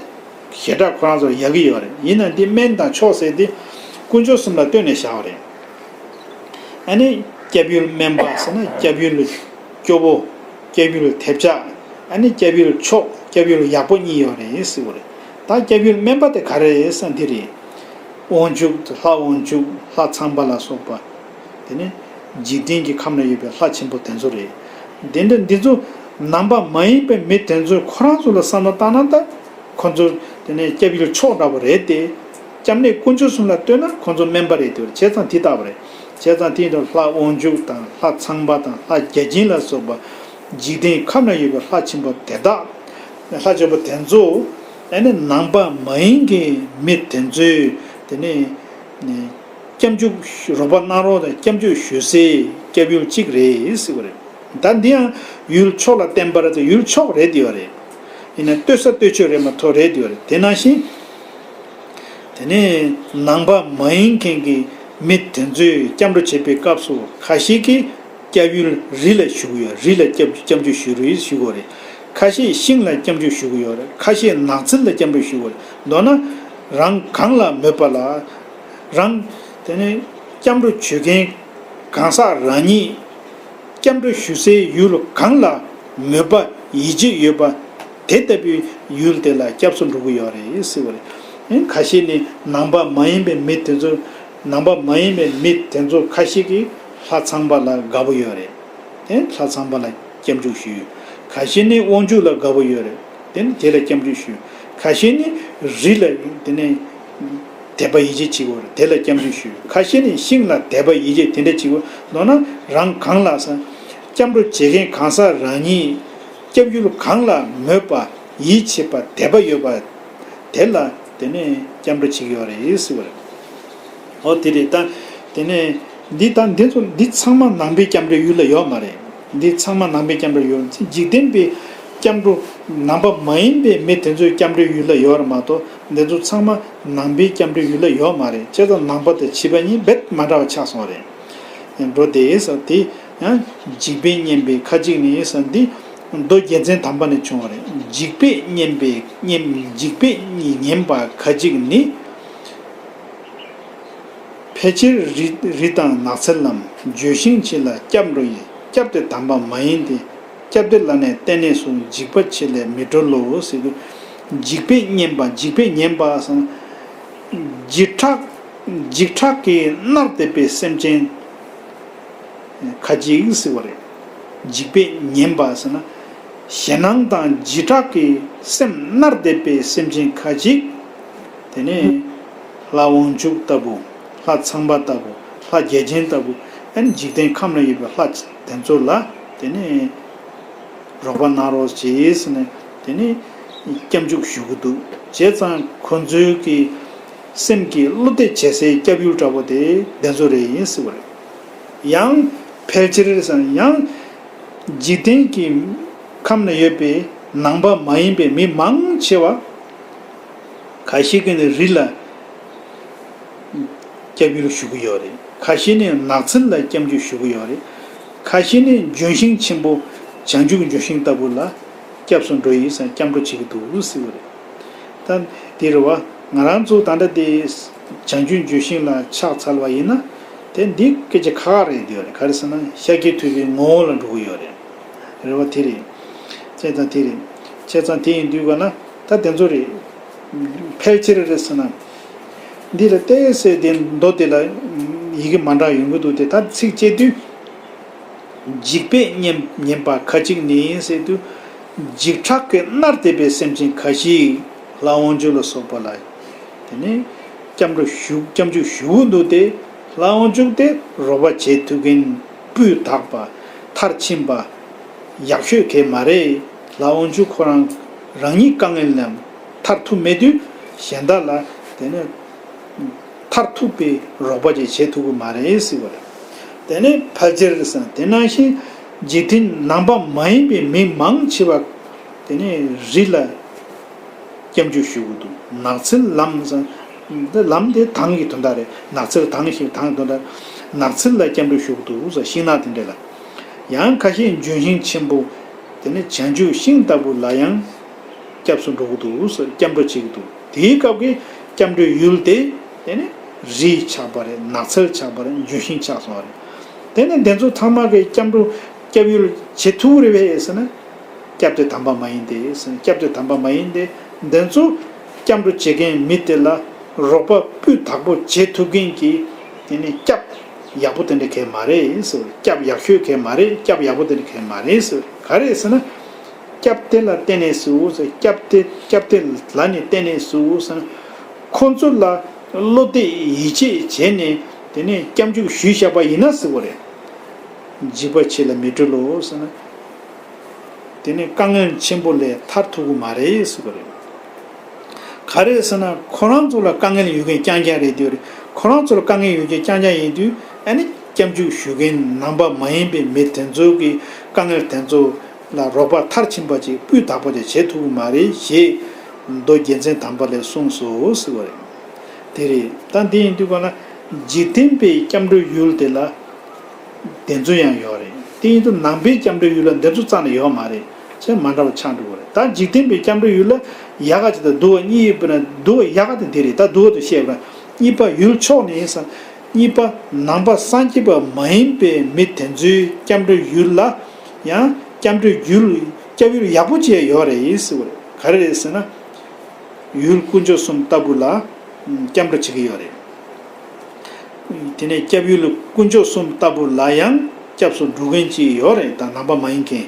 ཞེ་དྲག་ཁོ་རང་ཚོར་ཡག་གི་ཡོད་རེད། ཡིན་ན་འདི་དམན་དང་མཆོག་ཟེར་ཏེ་དཀོན་མཆོག་གསུམ་ལ་ལྟོས་ནས་བཞག་པ་རེད། ཨ་ནི་སྐྱབས་ཡུལ་དམན་པ་ཟེར་ན་སྐྱབས་ཡུལ་སྐྱོ་བོ། སྐྱབས་ཡུལ་ཐེབས་ཆག་ཨ་ནི་སྐྱབས་ཡུལ་མཆོག་སྐྱབས་ཡུལ་ཡག་པོ་གཉིས་ཡོད་རེད་ཟེར་བ་རེད། ད་སྐྱབས་ཡུལ་དམན་པ་དེ་ག་རེ་རེད་ཟེར་ན་འདི་རེད། དབང་ཕྱུག་ལྷ་དབང་ཕྱུག་ལྷ་ཚངས་པ་ལ་སོགས་པ། དེ་ནི་འཇིག་རྟེན་གྱི་ཁམས་ན་ཡོད་པའི་ལྷ་ཆེན་པོ་དེ་ཚོ་རེད། དེ་འདྲ་འདི་ཚོ་ནང་པ་མ་ཡིན་པའི་མི་དེ་ཚོས་ཁོ་རང་ཚོ་ལ་བསམ་བློ་བཏང་ན་ད། ཁོ་ཚོ་དེ་ནས་སྐྱབས་ཡུལ་མཆོག་འདྲ་པོ་རེད་དེ། སྐྱབས་གནས་དཀོན་མཆོག་གསུམ་ལ་ལྟོས་ན་ཁོ་ཚོ་དམན་པ་རེད་དེ། བྱས་ཙང་དེ་ལྟ་བུ་རེད། བྱས་ཙང་དེ་ཡིན་དུས་ལྷ་དབང་ཕྱུག་དང་ལྷ་ཚངས་པ་དང་ལྷ་བརྒྱ་བྱིན་ལ་སོགས་པ་འཇིག་རྟེན་ཁམས་ན་ཡོད་པའི་ལྷ་ཆེན་པོ་དེ་དག་ལྷ་ཆེན་པོ་དེ་ཚོ་ཨ་ནི་ནང་པ་མ་ཡིན་གྱི་མི་དེ་ཚོའི་དེ་ནས་སྐྱབས་འཇུག་རོགས་པ་གནང་རོགས་དང་སྐྱབས་འཇུག་ཞུ་སའི་སྐྱབས་ཡུལ་གཅིག་རེད་ཟེར་བ་རེད། ད་འདི་ཡང་ཡུལ་ཕྱོགས་ལ་བརྟེན་པ་རེད་དེ་ཡུལ་ཕྱོགས་རེད་དེ་བ་རེད། ཡིན་ན་ལྟོས་ས་ལྟོས་ཆོས་རེད་མ་གཏོགས་རེད་དེ་བ་རེད། དེ་ནང་བཞིན། དེ་ནས་ནང་པ་མ་ཡིན་མཁན་གྱི་མི་དེ་ཚོས་སྐྱབས་འགྲོ་བྱེད་པའི་སྐབས་སུ་ཁ་ཤས་ཀྱིས་སྐྱབས་ཡུལ་རི་ལ་ཞུ་གི་ཡོད། རི་ལ་སྐྱབས་སྐྱབས་འཇུག་ཞུ་རེད་ཞུ་གི་རེད། ཁ་ཤས་ཤིང་ལ་སྐྱབས་འཇུག་ཞུ་གི་ཡོད་རེད། ཁ་ཤས་ནགས་ཚལ་ལ་སྐྱབས་འཇུག་ཞུ་གི་རེད། མདོར་ན་རང་གང་ལ་མོས་པ་ལ་རང་དེ་ནས་སྐྱབས་འགྲོ་བྱེད་མཁན་གང་ཟག་རང་ཉིད་སྐྱབས་འགྲོ་ཞུ་སའི་ཡུལ་གང་ལ་མོས་པ་ཡིད་ཆེས་ཡོད་པ། དེ་ལྟ་བུའི་ཡུལ་དེ་ལ་སྐྱབས་སུ་འགྲོ་གི་ཡོད་རེད་ཟེར་བ་རེད། ཁ་ཤས་ནི་ནང་པ་མ་ཡིན་པའི་མི་དེ་ཚོ་ ནང་པ་མ་ཡིན་པའི་མི་དེ་ཚོ་ཁ་ཤས་ཀྱིས་ལྷ་ཚངས་པ་ལ་དགའ་པོ་ཡོད་རེད། དེ་ལྷ་ཚངས་པ་ལ་སྐྱབས་འཇུག་ཞུས། ཁ་ཤས་ནི་དབང་ཕྱུག་ལ་དགའ་པོ་ཡོད་རེད། དེ་ནི་དེ་ལ་སྐྱབས་འཇུག་ཞུས། ཁ་ཤས་ནི་རི་ལ་དེ་ནས་དད་པ་ཡིད་ཆེས་བྱེད་ཀྱི་ཡོད་རེད། དེ་ལ་སྐྱབས་འཇུག་ཞུས། ཁ་ཤས་ནི་ཤིང་ལ་དད་པ་ཡིད་ཆེས་དེ་འདྲ་བྱེད་ཀྱི་ཡོད། མདོར་ན་རང་གང་ལ་ས་སྐྱབས་འགྲོ་བྱེད་མཁན་གང་ཟག་རང་ཉིད་སྐྱབས་ཡུལ་གང་ལ་མོས་པ་ཡིད་ཆེས་པ་དད་པ་ཡོད་པ། དེ་ལ་དེ་ནས་སྐྱབས་འགྲོ་བྱེད་ཀྱི་ཡོད་རེད་ཟེར་བ་རེད། འོ་དེ་རེད་ད། དེ་ནས་འདི་ད་འདི་ཚོ་འདི་ཚང་མ་ནང་པའི་སྐྱབས་འགྲོའི་ཡུལ་ལ་ཡོད་མ་རེད། འདི་ཚང་མ་ནང་པའི་སྐྱབས་འགྲོའི་ཡུལ། འཇིག་རྟེན་པའི་སྐྱབས་འགྲོ་ནང་པ་མ་ཡིན་པའི་མི་དེ་ཚོའི་སྐྱབས་འགྲོའི་ཡུལ་ལ་ཡོད་རེད་མ་གཏོགས། འདི་ཚོ་ཚང་མ་ནང་པའི་སྐྱབས་འགྲོའི་ཡུལ་ལ་ཡོད་མ་རེད། བྱས་ཙང་ནང་པ་དང་ཕྱི་པ་གཉིས་རྦད་མ་འདྲ་བ་ཆགས་སོང་བ་རེད། འགྲོ་དེ་ས་དེ་ཡང་འཇིགས་པས་ཉེན་པའི་ཁ་ཅིག་ནི་ས་འདི་མདོ་རྒྱལ་མཚན་དམ་པ་ནས་བྱུང་བ་རེད། འཇིགས་པས་ཉེན་པའི་ཉེན་འཇིགས་པས་ཉེན་པ་ཁ་ཅིག་ནི། ཕལ་ཆེར་རི་རི་དང་ནགས་ཚལ་ལམ། ལྗོན་ཤིང་ཆེ་ལ་སྐྱབས་འགྲོ་ཡི། སྐྱབས་དེ་དམ་པ་མ་ཡིན་ཏེ། སྐྱབས་དེ་ལ་ནི་བརྟེན་ནས་སུ། འཇིགས་པ་ཆེ་ལས་མི་སྒྲོལ་ལོ་ཟེར་དུས། འཇིགས་པས་ཉེན་པ་འཇིགས་པས་ཉེན་པ་སང་། འཇིགས་སྐྲག་འཇིགས་སྐྲག་གིས་མནར་བསྡད་པའི་སེམས་ཅན། ཁ་ཅིག་ཟེར་བ་རེད། འཇིགས་པས་ཉེན་པ་ཟེར་ན། ཞེད་སྣང་དང་འཇིགས་སྐྲག་གིས་སེམས་མནར་བསྡད་པའི་སེམས་ཅན་ཁ་ཅིག་དེ་ནས་ལྷ་དབང་ཕྱུག་ལྟ་བུ། ལྷ་ཚངས་པ་ལྟ་བུ། ལྷ་རྒྱལ་ཆེན་ལྟ་བུ། ཨ་ནི་འཇིག་རྟེན་ཁམས་ན་ཡོད་པའི་ལྷ་དེ་ཚོ་ལ་དེ་ནས་རོགས་པ་གནང་རོགས་བྱེད་ཟེར་ནས་དེ་ནས་སྐྱབས་འཇུག་ཞུ་གི་འདུག་བྱས་ཙང་ཁོ་ཚོའི་གི་སེམས་ཀྱི་བློ་གཏད་བྱེད་སའི་སྐྱབས་ཡུལ་འདྲ་པོ་དེ་དེ་ཚོ་རེད་ཡིན་ཟེར་བ་རེད། ཡང་ཕལ་ཆེར་ཟེར་ན་ཡང་འཇིག་རྟེན་གྱི་ཁམས་ན་ཡོད་པའི་ནང་པ་མ་ཡིན་པའི་མི་མང་ཆེ་བ་ཁ་ཤས་ཀྱིས་ནི་རི་ལ་སྐྱབས་ཡུལ་ཞུ་གི་ཡོད་རེད། ཁ་ཤས་ནི་ནགས་ཚལ་ལ་སྐྱབས་འཇུག་ཞུ་གི་ཡོད་རེད། ཁ་ཤས་ནི་ལྗོན་ཤིང་ཆེན་པོ་བྱང་ཆུབ་ལྗོན་ཤིང་ལྟ་བུ་ལ་སྐྱབས་སུ་འགྲོ་ཡི་ཟེར་སྐྱབས་འགྲོ་བྱེད་ཀྱི་འདུག་ཟེར་བ་རེད། ད་དེ་རེད་བ། ང་རང་ཚོ་ད་ལྟ་དེ་བྱང་ཆུབ་ལྗོན་ཤིང་ལ་ཆགས་ཚར་བ་ཡིན་ན། དེ་འདི་སྐད་ཆ་ཁག་ཁག་རེད་འདུག་རེད། ག་རེ་ཟེར་ན་ཤཱཀྱ་ཐུབ་པའི་ངོ་བོ་ལ་འགྲོ་གི་ཡོད་རེད། རེད་བ། དེ་རེད། བྱས་ཙང་དེ་རེད། བྱས་ཙང་དེ་ཡིན་དུས་ག་ན་ད་དེ་ཚོ་རེད། ཕལ་ཆེར་རེད་ཟེར་ན། འདི་ལ་ཏོག་ཙམ་དེ་མདོ་དེ་ལ་ཡི་གེ་མ་འདྲ་ཡོང་གི་འདུག་སྟེ། ད་ཚིགས་བཅད་དུས། འཇིགས་པས་ཉེན་ཉེན་པ་ཁ་ཅིག་ནི་ཟེར་དུས། འཇིགས་སྐྲག་གིས་མནར་བསྡད་པའི་སེམས་ཅན་ཁ་ཅིག་ལྷ་དབང་ཕྱུག་ལ་སོགས་པ་ལ། དེ་ནས་སྐྱབས་འགྲོ་ཞུ་སྐྱབས་འཇུག་ཞུ་གི་འདུག་སྟེ། ལྷ་དབང་ཕྱུག་དེ་རོགས་པ་བྱེད་ཐུབ་མཁན་སྤུས་དག་པ། མཐར་ཕྱིན་པ། ཡག་ཤོས་གང་མ་རེད། ལྷ་དབང་ཕྱུག་ཁོ་རང་རང་ཉིད་དཀའ་ངལ་ལས་ཐར་ཐུབ་མེད་དུས་གཞན་དག་ལ་དེ་ནས་མཐར་ཐུག་པའི་རོགས་པ་ཅིག་བྱེད་ཐུབ་ཀྱི་མ་རེད་ཟེར་བ་རེད། དེ་ནས་ཕལ་ཆེར་ཟེར་དེ་ནང་བཞིན་འཇིག་རྟེན་ནང་པ་མ་ཡིན་པའི་མི་མང་ཆེ་བ་དེ་ནས་རི་ལ་སྐྱབས་འཇུག་ཞུ་གི་འདུག་ནགས་ཚལ་ལམ་ཟེར། འདི་ལམ་དེ་དང་གི་དོན་དག་རེད། ནགས་ཚལ་དང་ཞིག་དང་གི་དོན་དག་ནགས་ཚལ་ལ་སྐྱབས་འགྲོ་ཞུ་གི་འདུག་ཟེར། ཤིང་ནགས་དེ་འདྲ་ལ། ཡང་ཁ་ཤས་ལྗོན་ཤིང་ཆེན་པོ་དེ་ནས་བྱང་ཆུབ་ཤིང་ལྟ་བུ་ལ་ཡང་སྐྱབས་སུ་འགྲོ་གི་འདུག་ཟེར། སྐྱབས་འགྲོ་བྱེད་ཀྱི་འདུག་དེའི་སྐབས་ཀྱི་སྐྱབས་འགྲོའི་ཡུལ་དེ་དེ་ནི་རི་ཆགས་པ་རེད། ནགས་ཚལ་ཆགས་པ་རེད། ལྗོན་ཤིང་ཆགས་སོང་བ་རེད། དེ་ནི་འདི་ཚོ་ཚང་མ་གི་སྐྱབས་འགྲོ་སྐྱབས་ཡུལ་བྱེད་ཐུབ་རེད་པས་ཟེར་ན། སྐྱབས་དེ་དམ་པ་མ་ཡིན་ཏེ་ཟེར། སྐྱབས་དེ་དམ་པ་མ་ཡིན་ཏེ། འདི་ཚོ་སྐྱབས་འགྲོ་བྱེད་མཁན་མི་དེ་ལ་རོགས་པ་སྤུས་དག་པོ་བྱེད་ཐུབ་མཁན་གྱི་དེ་ནི་སྐྱབས་ཡག་པོ་དེ་འདྲ་གང་མ་རེད་ཟེར། སྐྱབས་ཡག་ཤོས་གང་མ་རེད། སྐྱབས་ཡག་པོ་དེ་འདྲ་གང་མ་རེད་ཟེར། ག་རེ་ཟེར་ན། སྐྱབས་དེ་ལ་བརྟེན་ནས་སུ་ཟེར། སྐྱབས་དེ་སྐྱབས་དེ་ལ་ནི་བརྟེན་ནས་སུ་ཟེར་ན། ཁོ་ཚོ་ལ་བློ་གཏད་ཡིད་ཆེས་བྱས་ནས་དེ་ནས་སྐྱབས་འཇུག་ཞུས་བཞག་པ་ཡིན་ན་ཟེར་བ་རེད། འཇིགས་པ་ཆེ་ལ་མི་སྒྲོལ་ལོ་ཟེར་ན། དེ་ནས་དཀའ་ངལ་ཆེན་པོ་ལས་ཐར་ཐུབ་ཀྱི་མ་རེད་ཟེར་བ་རེད། ག་རེ་ཟེར་ན་ཁོ་རང་ཚོ་ལ་དཀའ་ངལ་ཡོད་མཁན་རྐྱང་རྐྱང་རེད་དེ་རེད། ཁོ་རང་ཚོ་ལ་དཀའ་ངལ་ཡོད་མཁན་རྐྱང་རྐྱང་ཡིན་དུས་ཨ་ནི་སྐྱབས་འཇུག་ཞུ་མཁན་ནང་པ་མ་ཡིན་པའི་མི་དེ་ཚོ་གི་དཀའ་ངལ་དེ་ཚོ་ལ་རོགས་པ་མཐར་ཕྱིན་པ་ཅིག་སྤུས་དག་པོ་ཅིག་བྱེད་ཐུབ་ཀྱི་མ་རེད་ཞེས་མདོ་རྒྱལ་མཚན་དམ་པ་ལས་གསུངས་སོ་ཟེར་བ་རེད། དེ་རེད། ད་འདི་ཡིན་དུས་ག་ན་འཇིག་རྟེན་པའི་སྐྱབས་འགྲོའི་ཡུལ་དེ་ལ། དེ་ཚོ་ཡང་ཡོད་རེད། དེ་ཡིན་དུས་ནང་པའི་སྐྱབས་འགྲོའི་ཡུལ་ལ་འདི་ཚོ་རྩ་ནས་ཡོད་མ་རེད། ཆེས་མ་འདྲ་བ་ཆགས་འགྲོ་གི་རེད། ད་འཇིག་རྟེན་པའི་སྐྱབས་འགྲོའི་ཡུལ་ལ་ཡག་ག་ཅིག་དང་སྡུག་པ་གཉིས་ཡོད་པ་ན་སྡུག་པ་ཡག་ག་དེ་འདི་རེད། ད་སྡུག་པ་དེ་བཤད་པ་ན་གཉིས་པ་ཡུལ་ཕྱོགས་ནས་ཡིན་ཙང་གཉིས་པ་ནང་པ་སངས་རྒྱས་པ་མ་ཡིན་པའི་མི་དེ་ཚོའི་སྐྱབས་འགྲོའི་ཡུལ་ལ་ཡང་སྐྱབས་འགྲོའི་ཡུལ་སྐྱབས་ཡུལ་ཡག་པོ་ཅིག་ཡོད་རེད་ཟེར་བ་རེད། ག་རེ་རེད་ཟེར་ན་ཡུལ་དཀོན་མཆོག་གསུམ་ལྟ་བུ་ལ་སྐྱབས་འགྲོ་བྱེད་ཀྱི་ཡོད་རེད། དེ་ནས་སྐྱབས་ཡུལ་དཀོན་མཆོག་གསུམ་ལྟ་བུ་ལ་ཡང་སྐྱབས་སུ་འགྲོ་མཁན་ཅིག་ཡོད་རེད། ད་ནང་པ་མ་ཡིན་མཁན།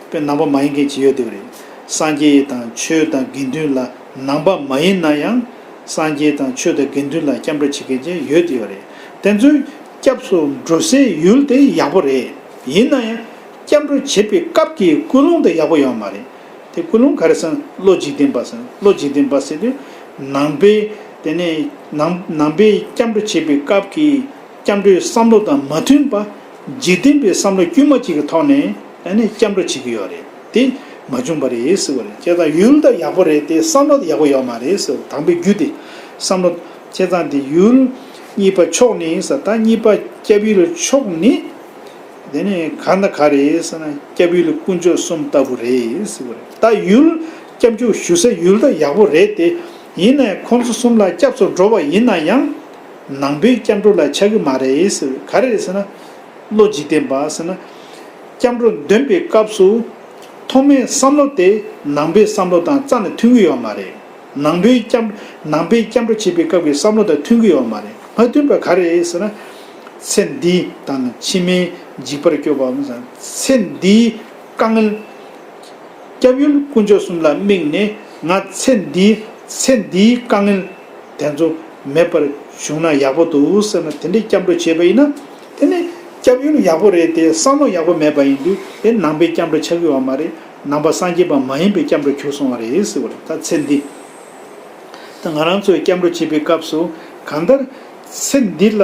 དཔེ་ནང་པ་མ་ཡིན་མཁན་ཅིག་ཡོད་དེ་རེད། སངས་རྒྱས་དང་ཆོས་དང་དགེ་འདུན་ལ། ནང་པ་མ་ཡིན་ན་ཡང་སངས་རྒྱས་དང་ཆོས་དང་དགེ་འདུན་ལ་སྐྱབས་འགྲོ་བྱེད་མཁན་ཅིག་ཡོད་དེ་ཡོད་རེད། དེ་ཚོའི་སྐྱབས་སུ་འགྲོ་སའི་ཡུལ་དེ་ཡག་པོ་རེད། ཡིན་ན་ཡང་སྐྱབས་འགྲོ་བྱེད་པའི་སྐབས་ཀྱི་ཀུན་སློང་དེ་ཡག་པོ་ཡོད་མ་རེད། དེ་ཀུན་སློང་ག་རེ་ཟེར་ན། བློ་འཇིག་རྟེན་པ་ཟེར། བློ་འཇིག་རྟེན་པ་ཟེར་དུས། ནང་པའི། དེ་ནས་ནང་ནང་པའི་སྐྱབས་འགྲོ་བྱེད་པའི་སྐབས་ཀྱི་སྐྱབས་འགྲོའི་བསམ་བློ་དང་མ་མཐུན་པ། འཇིག་རྟེན་པའི་བསམ་བློ་དཀྱུས་མ་གཅིག་གི་ཐོག་ནས་ཨ་ནི་སྐྱབས་འགྲོ་བྱེད་ཀྱི་ཡོད་རེད། དེ་མ་བྱུང་བ་རེད་ཟེར་བ་རེད། བྱས་ཙང་ཡུལ་ད་ཡག་པོ་རེད་དེ། བསམ་བློ་ད་ཡག་པོ་ཡོད་མ་རེད་ཟེར། དམ་པའི་རྒྱུ་དེ། བསམ་བློ། བྱས་ཙང་དེ་ཡུལ། གཉིས་པ་མཆོག་ནི་ཟེར། ད་གཉིས་པ་སྐྱབས་ཡུལ་མཆོག་ནི། དེ་ནས་གང་དང་ག་རེ་ཟེར་ན། སྐྱབས་ཡུལ་དཀོན་མཆོག་གསུམ་ལྟ་བུ་རེད་ཟེར་བ་རེད། ད་ཡུལ། སྐྱབས་འཇུག་ཞུ་སའི་ཡུལ་ད་ཡག་པོ་རེད་དེ། ཡིན་ནའི་ཁོང་ཚོ་གསུམ་ལ་སྐྱབས་སུ་འགྲོ་བ་ཡིན་ན་ཡང་། ནང་པའི་སྐྱབས་འགྲོ་ལ་ཆགས་ཀྱི་མ་རེད་ཟེར། ག་རེ་རེད་ཟེར་ན། བློ་འཇིག་རྟེན་པ་ཟེར་ན། སྐྱབས་འགྲོ་འདོན་པའི་སྐབས་སུ། ཐོག་མའི་བསམ་བློ་དེ་ནང་པའི་བསམ་བློ་དང་རྩ་ནས་མཐུན་གྱི་ཡོད་མ་རེད། ནང་པའི་སྐྱབས། ནང་པའི་སྐྱབས་འགྲོ་བྱེད་པའི་སྐབས་ཀྱི་བསམ་བློ་དང་མཐུན་གྱི་ཡོད་མ་རེད། མ་མཐུན་པ་ག་རེ་རེད་ཟེར་ན། ཚེ་འདི་དང་ཕྱི་མའི་འཇིགས་པར་སྐྱོབ་པའམ་ཟེར། ཚེ་འདིའི་དཀའ་ངལ། སྐྱབས་ཡུལ་དཀོན་མཆོག་གསུམ་ལ་དམིགས་ནས། ང་ཚེ་འདིའི། ཚེ་འདིའི་དཀའ་ངལ་དེ་ཚོ་མེད་པར་བྱུང་ན་ཡག་པོ་འདུག་ཟེར་ན། དེ་འདྲའི་སྐྱབས་འགྲོ་བྱས་པ་ཡིན་ན། དེ་ནི་སྐྱབས་ཡུལ་ཡག་པོ་རེད་དེ། བསམ་བློ་ཡག་པོ་མེད་པ་ཡིན་དུས། དེ་ནང་པའི་སྐྱབས་འགྲོ་ཆགས་ཀྱི་ཡོད་མ་རེད། ནང་པ་སངས་རྒྱས་པ་མ་ཡིན་པའི་སྐྱབས་འགྲོ་གྱུར་སོང་བ་རེད་ཟེར་བ་རེད། ད་ཚེ་འདི། ད་ང་རང་ཚོས་སྐྱབས་འགྲོ་བྱེད་པའི་སྐབས་སུ། གང་ལྟར་ཚེ་འདི་ལ་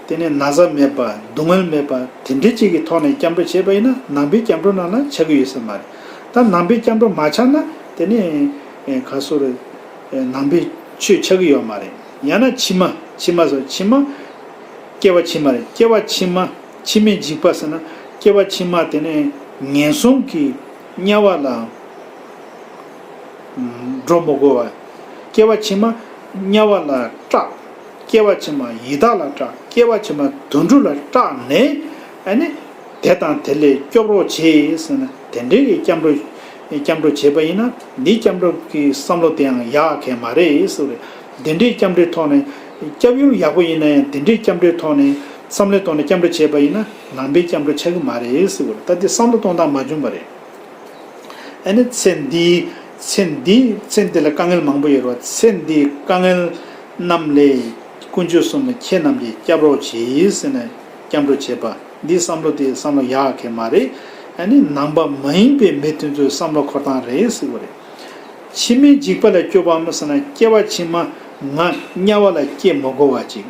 དེ་ནས་ན་ཚ་མེད་པ། སྡུག་བསྔལ་མེད་པ། དེ་འདྲའི་ཅིག་གི་ཐོག་ནས་སྐྱབས་འགྲོ་བྱས་པ་ཡིན་ན། ནང་པའི་སྐྱབས་འགྲོ་ནང་ལ་ཆགས་ཀྱི་ཡོད་ས་མ་རེད། ད་ནང་པའི་སྐྱབས་འགྲོ་མ་ཆགས་ན། དེ་ནས་ཨེ་ག་སོ་རེད། ཨེ་ནང་པའི་ཆོས་ཆགས་ཀྱི་ཡོད་མ་རེད། ཡང་ན་ཕྱི་མ། ཕྱི་མ་སོ། ཕྱི་མ། སྐྱེ་བ་ཕྱི་མ་རེད། སྐྱེ་བ་ཕྱི་མ། ཕྱི་མའི་འཇིགས་པ་ཟེར་ན། སྐྱེ་བ་ཕྱི་མ་དེ་ནས་ངན་སོང་གི་དམྱལ་བ་ལ་འགྲོ་མི་དགོས་པ། སྐྱེ་བ་ཕྱི་མ་དམྱལ་བ་ལ་སྐྲག། སྐྱེ་བ་ཕྱི་མ་ཡི་དྭགས་ལ་སྐྲག། སྐྱེ་བ་ཕྱི་མ་དུད་འགྲོ་ལ་སྐྲག་ནས། ཨ་ནི་དེ་དང་དེ་ལས་སྐྱོབ་རོགས་བྱེད་ཟེར་ན། དེ་འདྲའི་གི་སྐྱབས་འགྲོ། སྐྱབས་འགྲོ་བྱས་པ་ཡིན་ན། འདིའི་སྐྱབས་འགྲོ་གི་བསམ་བློ་དེའང་ཡག་གི་མ་རེད་ཟེར་བ་རེད། དེ་འདྲའི་སྐྱབས་འགྲོའི་ཐོག་ནས། སྐྱབས་ཡུལ་ཡག་པོ་ཡིན་ན་ཡང་། དེ་འདྲའི་སྐྱབས་འགྲོའི་ཐོག་ནས། བསམ་བློའི་ཐོག་ནས་སྐྱབས་འགྲོ་བྱས་པ་ཡིན་ན། ནང་པའི་སྐྱབས་འགྲོ་ཆགས་ཀྱི་མ་རེད་ཟེར་བ་རེད། ད་དེ་བསམ་བློ་གཏོང་སྟངས་མ་བྱུང་བ་རེད། ཨ་ནི་ཚེ་འདིའི། ཚེ་འདི། ཚེ་འདི་ལ་དཀའ་ངལ་མང་པོ་ཡོད་རེད་བ། ཚེ་འདིའི་དཀའ་ངལ་རྣམས་ལས་དཀོན་མཆོག་གསུམ་ལ་ཁྱེད་རྣམས་ཀྱིས་སྐྱབས་རོགས་གྱིས་ཟེར་ནས་སྐྱབས་འགྲོ་བྱེད་པ། འདིའི་བསམ་བློ་དེ་བསམ་བློ་ཡག་གི་མ་རེད། ཨ་ནི་ནང་པ་མ་ཡིན་པའི་མི་དེ་ཚོའི་བསམ་བློ་འཁོར་སྟངས་རེད་ཟེར་བ་རེད། ཕྱི་མའི་འཇིགས་པ་ལས་སྐྱོབ་པའམ་ཟེར་ན། སྐྱེ་བ་ཕྱི་མ་ང་དམྱལ་བ་ལ་སྐྱེ་མི་དགོས་པ་ཅིག།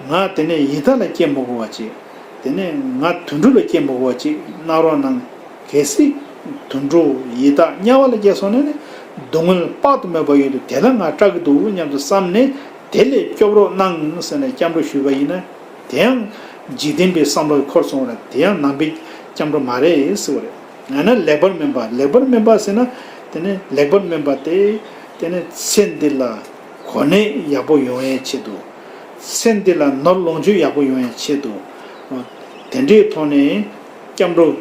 ང་དེ་ནས་ཡི་དྭགས་ལ་སྐྱེ་མི་དགོས་པ་ཅིག། དེ་ནས་ང་དུད་འགྲོ་ལ་སྐྱེ་མི་དགོས་པ་ཅིག་གནང་རོགས་གནང་། གལ་སྲིད་དུད་འགྲོ་ཡི་དྭགས་དམྱལ་བ་ལ་སྐྱེས་སོང་ན་ནི། སྡུག་བསྔལ་དཔག་ཏུ་མེད་པ་ཡོད་དུས། དེ་ལ་ང་སྐྲག་གི་འདུག་སྙམ་དུ་བསམ་ནས། དེ་ལས་སྐྱོབ་རོགས་གནང་ཟེར་ནས་སྐྱབས་འགྲོ་ཞུས་པ་ཡིན་ན། དེ་ཡང་འཇིག་རྟེན་པའི་བསམ་བློ་འཁོར་སོང་བ་རེད། དེ་ཡང་ནང་པའི་སྐྱབས་འགྲོ་མ་རེད་ཟེར་བ་རེད། ཡང་ན་ལེགས་པར་སྨོན་པ། ལེགས་པར་སྨོན་པ་ཟེར་ན། དེ་ནི་ལེགས་པར་སྨོན་པ་དེ། དེ་ནི་ཚེ་འདི་ལ་གོ་གནས་ཡག་པོ་ཡོང་ཡའི་ཆེད་དུ། ཚེ་འདི་ལ་ནོར་ལོངས་སྤྱོད་ཡག་པོ་ཡོང་ཡའི་ཆེད་དུ། དེ་འདྲའི་ཐོག་ནས་སྐྱབས་འགྲོ།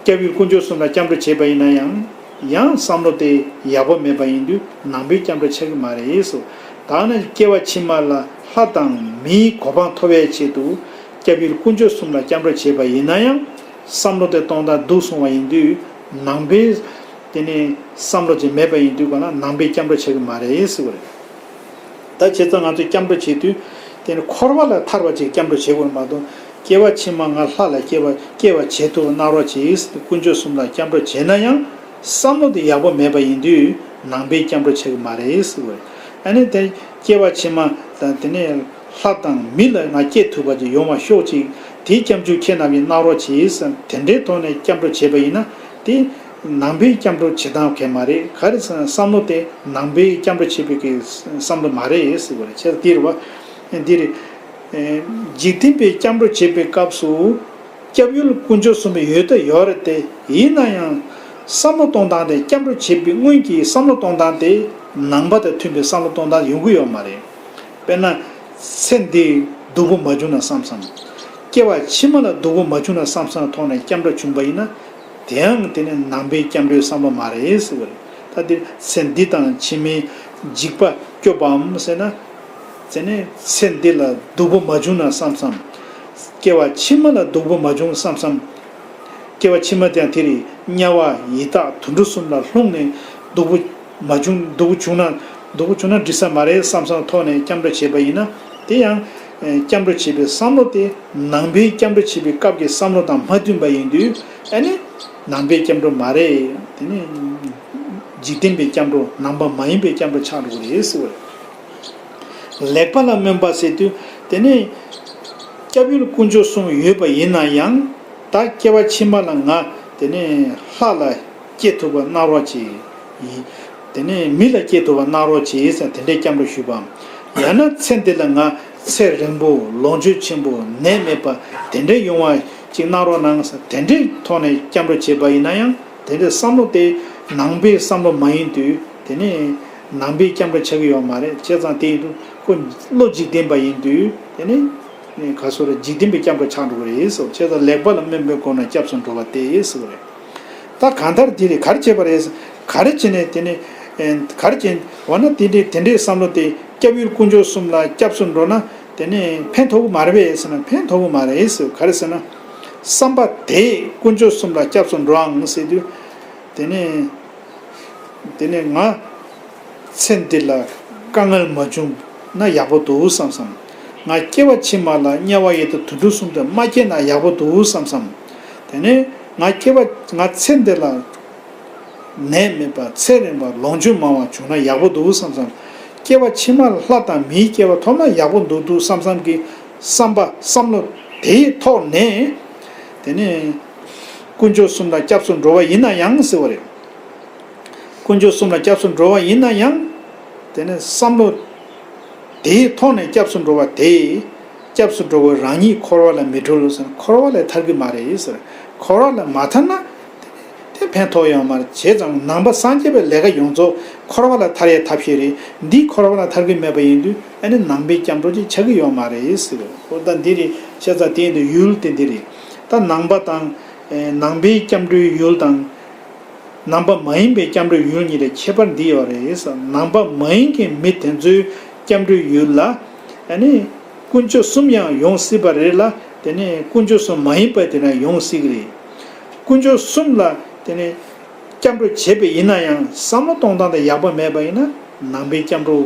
སྐྱབས་ཡུལ་དཀོན་མཆོག་གསུམ་ལ་སྐྱབས་འགྲོ་བྱས་པ་ཡིན་ན་ཡང་། ཡང་བསམ་བློ་དེ་ཡག་པོ་མེད་པ་ཡིན་དུས། ནང་པའི་སྐྱབས་འགྲོ་ཆགས་ཀྱི་མ་རེད་ཟེར། ད་ནི་སྐྱེ་བ་ཕྱི་མ་ལ་ལྷ་དང་མིའི་གོ་འཕང་ཐོབ་པའི་ཆེད་དུ། སྐྱབས་ཡུལ་དཀོན་མཆོག་གསུམ་ལ་སྐྱབས་འགྲོ་བྱས་པ་ཡིན་ན་ཡང་། བསམ་བློ་དེ་གཏོང་སྟངས་སྡུག་སོང་བ་ཡིན་དུས། ནང་པའི། དེ་ནི་བསམ་བློ་ཅིག་མེད་པ་ཡིན་དུས། ག་ལ་ནང་པའི་སྐྱབས་འགྲོ་ཆགས་ཀྱི་མ་རེད་ཟེར་བ་རེད། ད་བྱས་ཙང་ང་ཚོས་སྐྱབས་འགྲོ་བྱེད་དུས། དེ་ནི་འཁོར་བ་ལས་ཐར་བ་ཅིག་སྐྱབས་འགྲོ་བྱེད་དགོས་མ་གཏོགས། སྐྱེ་བ་ཕྱི་མ་ང་ལྷ་ལ་སྐྱེ་བ། སྐྱེ་བ་བྱེད་ཐུབ་གནང་རོགས་གྱིས། དཀོན་མཆོག་གསུམ་ལ་སྐྱབས་འགྲོ་བྱས་ན་ཡང་། བསམ་བློ་དེ་ཡག་པོ་མེད་པ་ཡིན་དུས། ནང་པའི་སྐྱབས་འགྲོ་ཆགས་ཀྱི་མ་རེད་ཟེར་བ་རེད། ཨ་ནི་དེ་སྐྱེ་བ་ཕྱི་མ་དང་། དེ་ནས་ལྷ་དང་མི་ལ་ང་སྐྱེ་ཐུབ་པ་ཅིག་ཡོང་བ་ཤོག་ཅིག། དེའི་སྐྱབས་འཇུག་ཁྱེད་རྣམས་ཀྱིས་གནང་རོགས་གྱིས་ཟེར། དེ་འདྲའི་ཐོག་ནས་སྐྱབས་འགྲོ་བྱས་པ་ཡིན་ན། དེ་ནང་པའི་སྐྱབས་འགྲོ་བྱེད་སྟངས་གལ་མ་རེད། ག་རེ་ཟེར་ན། བསམ་བློ་དེ་ནང་པའི་སྐྱབས་འགྲོ་བྱེད་པའི་གི་བསམ་བློ་མ་རེད་ཟེར་བ་རེད། བྱས་ཙང་འདི་རེད་བ། འདི་རེད། ཨེ། འཇིག་རྟེན་པའི་སྐྱབས་འགྲོ་བྱེད་པའི་སྐབས་སུ། སྐྱབས་ཡུལ་དཀོན་མཆོག་གསུམ་ཡོད་ད་ཡོད་རེད་དེ། ཡིན་ན་ཡང་བསམ་བློ་གཏོང་སྟངས་དེ། སྐྱབས་འགྲོ་བྱེད་པའི་སྔོན་གྱི་བསམ་བློ་གཏོང་སྟངས་དེ་ནང་པ་དང་མཐུན་པའི་བསམ་བློ་གཏོང་སྟངས་ཡོང་གི་ཡོད་མ་རེད། དཔེར་ན། ཚེ་འདི་སྡུག་པོ་མ་བྱུང་ན་བསམ་བསམ། སྐྱེ་བ་ཕྱི་མ་ལ་སྡུག་པོ་མ་བྱུང་ན་བསམ་བསམ་ཐོག་ནས་སྐྱབས་འགྲོ་བྱུང་བ་ཡིན་ན། དེའང་དེ་ནི་ནང་པའི་སྐྱབས་འགྲོའི་བསམ་བློ་མ་རེད་ཟེར་བ་རེད། ད་དེ་ཚེ་འདི་དང་ཕྱི་མའི་འཇིགས་པ་སྐྱོབ་པའམ་ཟེར་ན། ཟེར་ནས་ཚེ་འདི་ལ་སྡུག་པོ་མ་བྱུང་ན་བསམ་བསམ། སྐྱེ་བ་ཕྱི་མ་ལ་སྡུག་པོ་མ་བྱུང་བསམ་བསམ། སྐྱེ་བ་ཕྱི་མ་དེ་ཡང་དེ་རེད། དམྱལ་བ་ཡི་དྭགས་དུད་འགྲོ་གསུམ་ལ་ལྷུང་ནས་སྡུག་པོ་མ་བྱུང་། སྡུག་པོ་བྱུང་ན་སྡུག་པོ་བྱུང་ན་འགྲིག་ས་མ་རེད་བསམ་བསམ་ཐོག་ནས་སྐྱབས་འགྲོ་བྱས་པ་ཡིན་ན། དེ་ཡང་སྐྱབས་འགྲོ་བྱེད་པའི་བསམ་བློ་དེ་ནང་པའི་སྐྱབས་འགྲོ་བྱེད་པའི་སྐབས་ཀྱི་བསམ་བློ་དང་མ་མཐུན་པ་ཡིན་དུས། ཨ་ནི་ནང་པའི་སྐྱབས་འགྲོ་མ་རེད། དེ་ནི་འཇིག་རྟེན་པའི་སྐྱབས་འགྲོ། ནང་པ་མ་ཡིན་པའི་སྐྱབས་འགྲོ་ཆགས་འགྲོ་གི་རེད་ཟེར་བ་རེད། ལེགས་པ་ལ་སྨོན་པ་ཟེར་དུས། དེ་ནས་སྐྱབས་ཡུལ་དཀོན་མཆོག་གསུམ་ཡོད་པ་ཡིན་ན་ཡང་། ད་སྐྱེ་བ་ཕྱི་མ་ལ་ང་དེ་ནས་ལྷ་ལ་སྐྱེ་ཐུབ་པ་གནང་རོགས་གྱིས། དེ་ནས་མི་ལ་སྐྱེ་ཐུབ་པ་གནང་རོགས་གྱིས་ཟེར་དེ་འདྲའི་སྐྱབས་འགྲོ་ཞུས་པའམ། ཡང་ན་ཚེ་འདི་ལ་ང་ཚེ་རིང་པོ་ལོངས་སྤྱོད་ཆེན་པོ་ནད་མེད་པ་དེ་འདྲའི་ཡོང་བ་ཅིག་གནང་རོགས་གནང་ཟེར་དེ་འདྲའི་ཐོག་ནས་སྐྱབས་འགྲོ་བྱས་པ་ཡིན་ན་ཡང་། དེ་འདྲའི་བསམ་བློ་དེ་ནང་པའི་བསམ་བློ་མ་ཡིན་དུས། དེ་ནས་ནང་པའི་སྐྱབས་འགྲོ་ཆགས་ཀྱི་ཡོད་མ་རེད། བྱས་ཙང་དེ་ཡིན་དུས་ཁོ་བློ་འཇིག་རྟེན་པ་ཡིན་དུས། དེ་ནས་ག་སོ་རེད། འཇིག་རྟེན་པའི་སྐྱབས་འགྲོ་ཆགས་འགྲོ་གི་རེད་ཟེར། བྱས་ཙང་ལེགས་པ་ལ་སྨོན་པའི་སྒོ་ནས་སྐྱབས་སུ་འགྲོ་བ་སྟེ་ཟེར་བ་རེད། ད་གང་ལྟར་དེ་རེད། ག་རེ་བྱས་པ་རེད། ག་རེ་བྱས་ནས་དེ་ནས་ག་རེ་བྱས། འོ་ན་དེ་འདྲའི་དེ་འདྲའི་བསམ་བློ་དེ་སྐྱབས་ཡུལ་དཀོན་མཆོག་གསུམ་ལ་སྐྱབས་སུ་འགྲོ་ན་དེ་ནས་ཕན་ཐོགས་ཀྱི་མ་རེད་པས་ཟེར་ན། ཕན་ཐོགས་ཀྱི་མ་རེད་ཟེར། ག་རེ་ཟེར་ན། བསམ་པ་དེས་དཀོན་མཆོག་གསུམ་ལ་སྐྱབས་སུ་འགྲོའམ་ཟེར་དུས། དེ་ནས་དེ་ནས་ང་ཚེ་འདི་ལ་དཀའ་ངལ་མ་བྱུང་ན་ཡག་པོ་འདུག་བསམ་བསམ། ང་སྐྱེ་བ་ཕྱི་མ་ལ་དམྱལ་བ་ཡི་དྭགས་དུད་འགྲོ་གསུམ་དུ་མ་སྐྱེས་ན་ཡག་པོ་འདུག་བསམ་བསམ། དེ་ནས་ང་སྐྱེ་བ་ང་ཚེ་འདི་ལ་ནད་མེད་པ་ཚེ་རིང་བ་ལོངས་སྤྱོད་མང་བ་བྱུང་ན་ཡག་པོ་འདུག་བསམ་བསམ། སྐྱེ་བ་ཕྱི་མ་ལ་ལྷ་དང་མིའི་སྐྱེ་བ་ཐོབ་ན་ཡག་པོ་འདུག་འདུག་བསམ་བསམ་གྱི་བསམ་པ་བསམ་བློ་དེའི་ཐོག་ནས། དེ་ནས་དཀོན་མཆོག་གསུམ་ལ་སྐྱབས་སུ་འགྲོ་བ་ཡིན་ན་ཡང་ཟེར་བ་རེད། དཀོན་མཆོག་གསུམ་ལ་སྐྱབས་སུ་འགྲོ་བ་ཡིན་ན་ཡང་། དེ་ནས་བསམ་བློ་དེའི་ཐོག་ནས་སྐྱབས་སུ་འགྲོ་བ་དེས། སྐྱབས་སུ་འགྲོ་བའི་རང་ཉིད་འཁོར་བ་ལས་མི་གྲོལ་ཟེར། འཁོར་བ་ལས་ཐར་གྱི་མ་རེད་ཟེར། འཁོར་བ་ལས་མ་ཐར་ན་དེ་ཕན་ཐོགས་ཡོད་མ་རེད། བྱས་ཙང་ནང་པ་སངས་རྒྱས་པའི་ལས་ཀ་ཡོངས་རྫོགས་འཁོར་བ་ལས་ཐར་ཡའི་ཐབས་ཤེས་རེད། འདི་འཁོར་བ་ལས་ཐར་གྱི་མེད་པ་ཡིན་དུས། ཨ་ནི་ནང་པའི་སྐྱབས་འགྲོ་ཅིག་ཆགས་ཀྱི་ཡོད་མ་རེད་ཟེར། འོ་ད་འདི་རེད། བྱས་ཙང་དེ་ཡིན་དུས་ཡུལ་དེ་འདི་རེད། ད་ནང་པ་དང་། ཨེ། ནང་པའི་སྐྱབས་འགྲོའི་ཡུལ་དང་། ནང་པ་མ་ཡིན་པའི་སྐྱབས་འགྲོའི་ཡུལ་གཉིས་ལ་ཁྱད་པར་འདི་ཡོད་རེད་ཟེར། ནང་པ་མ་ཡིན་གྱི་མི་དེ་ཚོའི་སྐྱབས་འགྲོའི་ཡུལ་ལ། ཨ་ནི་དཀོན་མཆོག་གསུམ་ཡང་ཡོང་སྲིད་པ་རེད་ལ། དེ་ནས་དཀོན་མཆོག་གསུམ་མ་ཡིན་པ་དེ་ན་ཡོང་སྲིད་ཀྱི་རེད། དཀོན་མཆོག་གསུམ་ལ་དེ་ནས་སྐྱབས་འགྲོ་བྱས་པ་ཡིན་ན་ཡང་། བསམ་བློ་གཏོང་སྟངས་དེ་ཡག་པོ་མེད་པ་ཡིན་ན་ནང་པའི་སྐྱབས་འགྲོ་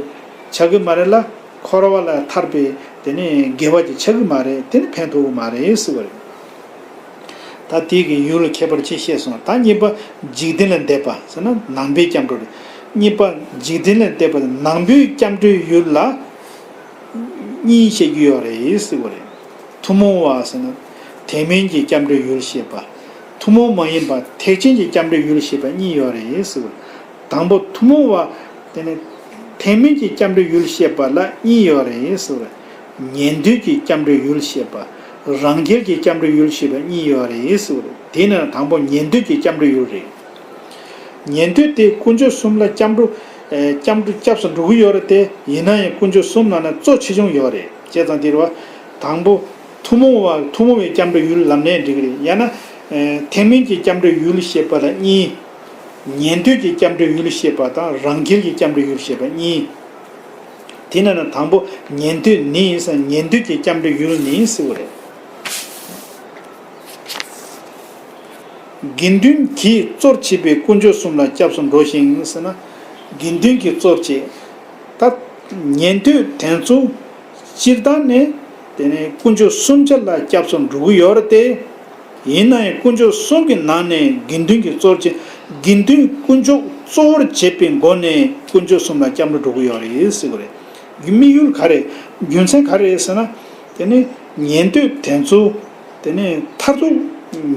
ཆགས་ཀྱི་མ་རེད་ལ། འཁོར་བ་ལས་ཐར་པའི་དེ་ནས་དགེ་བ་ཅིག་ཆགས་ཀྱི་མ་རེད། དེ་ནི་ཕན་ཐོགས་ཀྱི་མ་རེད་ཟེར་བ་རེད། ད་དེ་གི་ཡུལ་ལ་ཁྱད་པར་ཅིག་བཤད་སོང་། ད་གཉིས་པ་འཇིག་རྟེན་ལས་འདས་པ་ཟེར་ན་ནང་པའི་སྐྱབས་འགྲོ་རེད། གཉིས་པ་འཇིག་རྟེན་ལས་འདས་པ་ནང་པའི་སྐྱབས་འགྲོའི་ཡུལ་ལ་གཉིས་བཤད་རྒྱུ་ཡོད་རེད་ཟེར་བ་རེད། ཐུན་མོང་བ་ཟེར་ན་ཐེག་དམན་གྱི་སྐྱབས་འགྲོའི་ཡུལ་བཤད་པ། ཐུན་མོང་མ་ཡིན་པ་ཐེག་ཆེན་གྱི་སྐྱབས་འགྲོའི་ཡུལ་བཤད་པ་གཉིས་ཡོད་རེད་ཟེར་བ་རེད། དང་པོ་ཐུན་མོང་བ། དེ་ནས་ཐེག་དམན་གྱི་སྐྱབས་འགྲོའི་ཡུལ་བཤད་པ་ལ་གཉིས་ཡོད་རེད་ཟེར་བ་རེད། ཉན་ཐོས་ཀྱི་སྐྱབས་འགྲོའི་ཡུལ་བཤད་པ། རང་རྒྱལ་གྱི་སྐྱབས་འགྲོའི་ཡུལ་བཤད་པ་གཉིས་ཡོད་རེད་ཟེར་བ་རེད། དེ་ནས་དང་པོ་ཉན་ཐོས་ཀྱི་སྐྱབས་འགྲོའི་ཡུལ་རེད། ཉན་ཐོས་དེ་དཀོན་མཆོག་གསུམ་ལ་སྐྱབས་འགྲོ། ཨེ། སྐྱབས་འགྲོ་སྐྱབས་སུ་འགྲོ་གི་ཡོད་རེད་དེ། ཡིན་ན་ཡང་དཀོན་མཆོག་གསུམ་ནང་ན་གཙོ་ཆེ་ཆུང་ཡོད་རེད། བྱས་ཙང་དེ་རེད་བ། དང་པོ་ཐུན་མོང་བ། ཐུན་མོང་བའི་སྐྱབས་འགྲོའི་ཡུལ་ལབ་ནའི་འགྲིག་གི་རེད། ཡང་ན། ཨེ། ཐེག་དམན་གྱི་སྐྱབས་འགྲོའི་ཡུལ་བཤད་པ་ལ་གཉིས། ཉན་ཐོས་ཀྱི་སྐྱབས་འགྲོའི་ཡུལ་བཤད་པ་དང་རང་རྒྱལ་གྱི་སྐྱབས་འགྲོའི་ཡུལ་བཤད་པ་གཉིས། དེ་ནང་ན་དང་པོ་ཉན་ཐོས་ནི་ཟེར། ཉན་ཐོས་ཀྱི་སྐྱབས་འགྲོའི་ཡུལ་ནི་ཟེར་བ་རེད། དགེ་འདུན་གྱིས་གཙོར་བྱས་པའི་དཀོན་མཆོག་གསུམ་ལ་སྐྱབས་སུ་འགྲོ་ཞིང་ཟེར་ན། དགེ་འདུན་གྱིས་གཙོར་བྱས། ད་ཉན་ཐོས་དེ་ཚོ་སྤྱིར་བཏང་ནས་དེ་ནས་དཀོན་མཆོག་གསུམ་ཆར་ལ་སྐྱབས་སུ་འགྲོ་གི་ཡོད་རེད་དེ། ཡིན་ན་ཡང་དཀོན་མཆོག་གསུམ་གྱི་ནང་ནས་དགེ་འདུན་གྱིས་གཙོར་བྱས། དགེ་འདུན་དཀོན་མཆོག་གཙོ་བོར་བྱས་པའི་སྒོ་ནས་དཀོན་མཆོག་གསུམ་ལ་སྐྱབས་འགྲོ་འགྲོ་གི་ཡོད་རེད་ཟེར་གི་རེད། དམིགས་ཡུལ་ག་རེ། རྒྱུ་མཚན་ག་རེ་རེད་ཟེར་ན། དེ་ནི་ཉན་ཐོས་དེ་ཚོ་དེ་ནི་མཐར་ཐུག་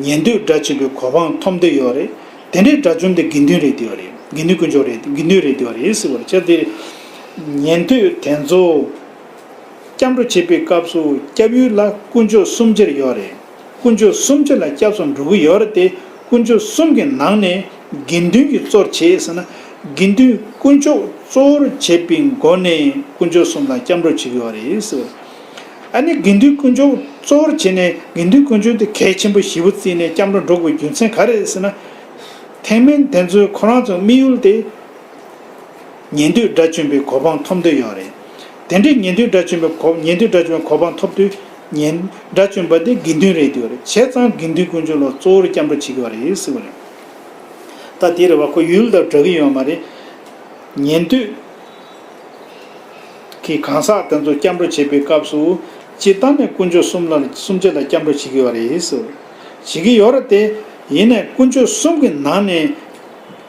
ཉན་ཐོས་དགྲ་བཅོམ་པའི་གོ་འཕང་ཐོབ་འདོད་ཡོད་རེད། དེ་འདྲའི་དགྲ་བཅོམ་དེ་དགེ་འདུན་རེད་བསྡད་ཡོད་རེད། དགེ་འདུན་དཀོན་མཆོག་རེད། དགེ་འདུན་རེད་བསྡད་ཡོད་རེད་ཟེར་བ་རེད། བྱས་ཏེ་ཉན་ཐོས་དེ་ཚོ་སྐྱབས་འགྲོ་བྱེད་པའི་སྐབས་སུ་སྐྱབས་ཡུལ་ལ་དཀོན་མཆོག་གསུམ་ཆར་ཡོད་རེད། དཀོན་མཆོག་གསུམ་ཆར་ལ་སྐྱབས་སུ་འགྲོ་གི་ཡོད་རེད་དེ། དཀོན་མཆོག་གསུམ་གྱི་ནང་ནས་དགེ་འདུན་གྱིས་གཙོར་བྱས་ཟེར་ན། དགེ་འདུན་དཀོན་མཆོག་གཙོ་བོར་བྱས་པའི་སྒོ་ནས་དཀོན་མཆོག་གསུམ་ལ་སྐྱབས་འགྲོ་བྱེད་ཀྱི་ཡོད་རེད་ཟེར། ཨ་ནི་དགེ་འདུན་དཀོན་མཆོག་གཙོ་བོར་བྱས་ནས་དགེ་འདུན་དཀོན་མཆོག་དེ་གལ་ཆེན་པོ་ཞེ་པོ་བརྩིས་ནས་སྐྱབས་འགྲོ་འགྲོ་དགོས་རྒྱུ་མཚན་ག་རེ་རེད་ཟེར་ན། ཐེག་དམན་དེ་ཚོའི་ཁོ་རང་ཚོའི་དམིགས་ཡུལ་དེ། ཉན་ཐོས་དགྲ་བཅོམ་པའི་གོ་འཕང་ཐོབ་འདོད་ཡོད་རེད། དེ་འདྲའི་ཉན་ཐོས་དགྲ་བཅོམ་པའི་གོ་ཉན་ཐོས་དགྲ་བཅོམ་པའི་གོ་འཕང་ཐོབ་དུས་ཉན་དགྲ་བཅོམ་པ་དེ་དགེ་འདུན་རེད་འདུག་རེད། བྱས་ཙང་དགེ་འདུན་དཀོན་མཆོག་ལ་གཙོ་བོར་སྐྱབས་འགྲོ་བྱེད་ཀྱི་ཡོད་རེད་ཟེར་བ་རེད། ད་དེ་རེད་བ། ཁོ་ཡུལ་དང་འདྲ་གི་ཡོད་མ་རེད། ཉན་ཐོས་ཀྱི་གང་ཟག་དེ་ཚོ་སྐྱབས་འགྲོ་བྱེད་པའི་སྐབས་སུ་སྤྱིར་བཏང་ནས་དཀོན་མཆོག་གསུམ་ལ་གསུམ་ཆ་ལ་སྐྱབས་འགྲོ་བྱེད་ཀྱི་ཡོད་རེད་ཟེར་བ་རེད། བྱེད་ཀྱི་ཡོད་རེད་དེ། ཡིན་ནའི་དཀོན་མཆོག་གསུམ་གྱི་ནང་ནས་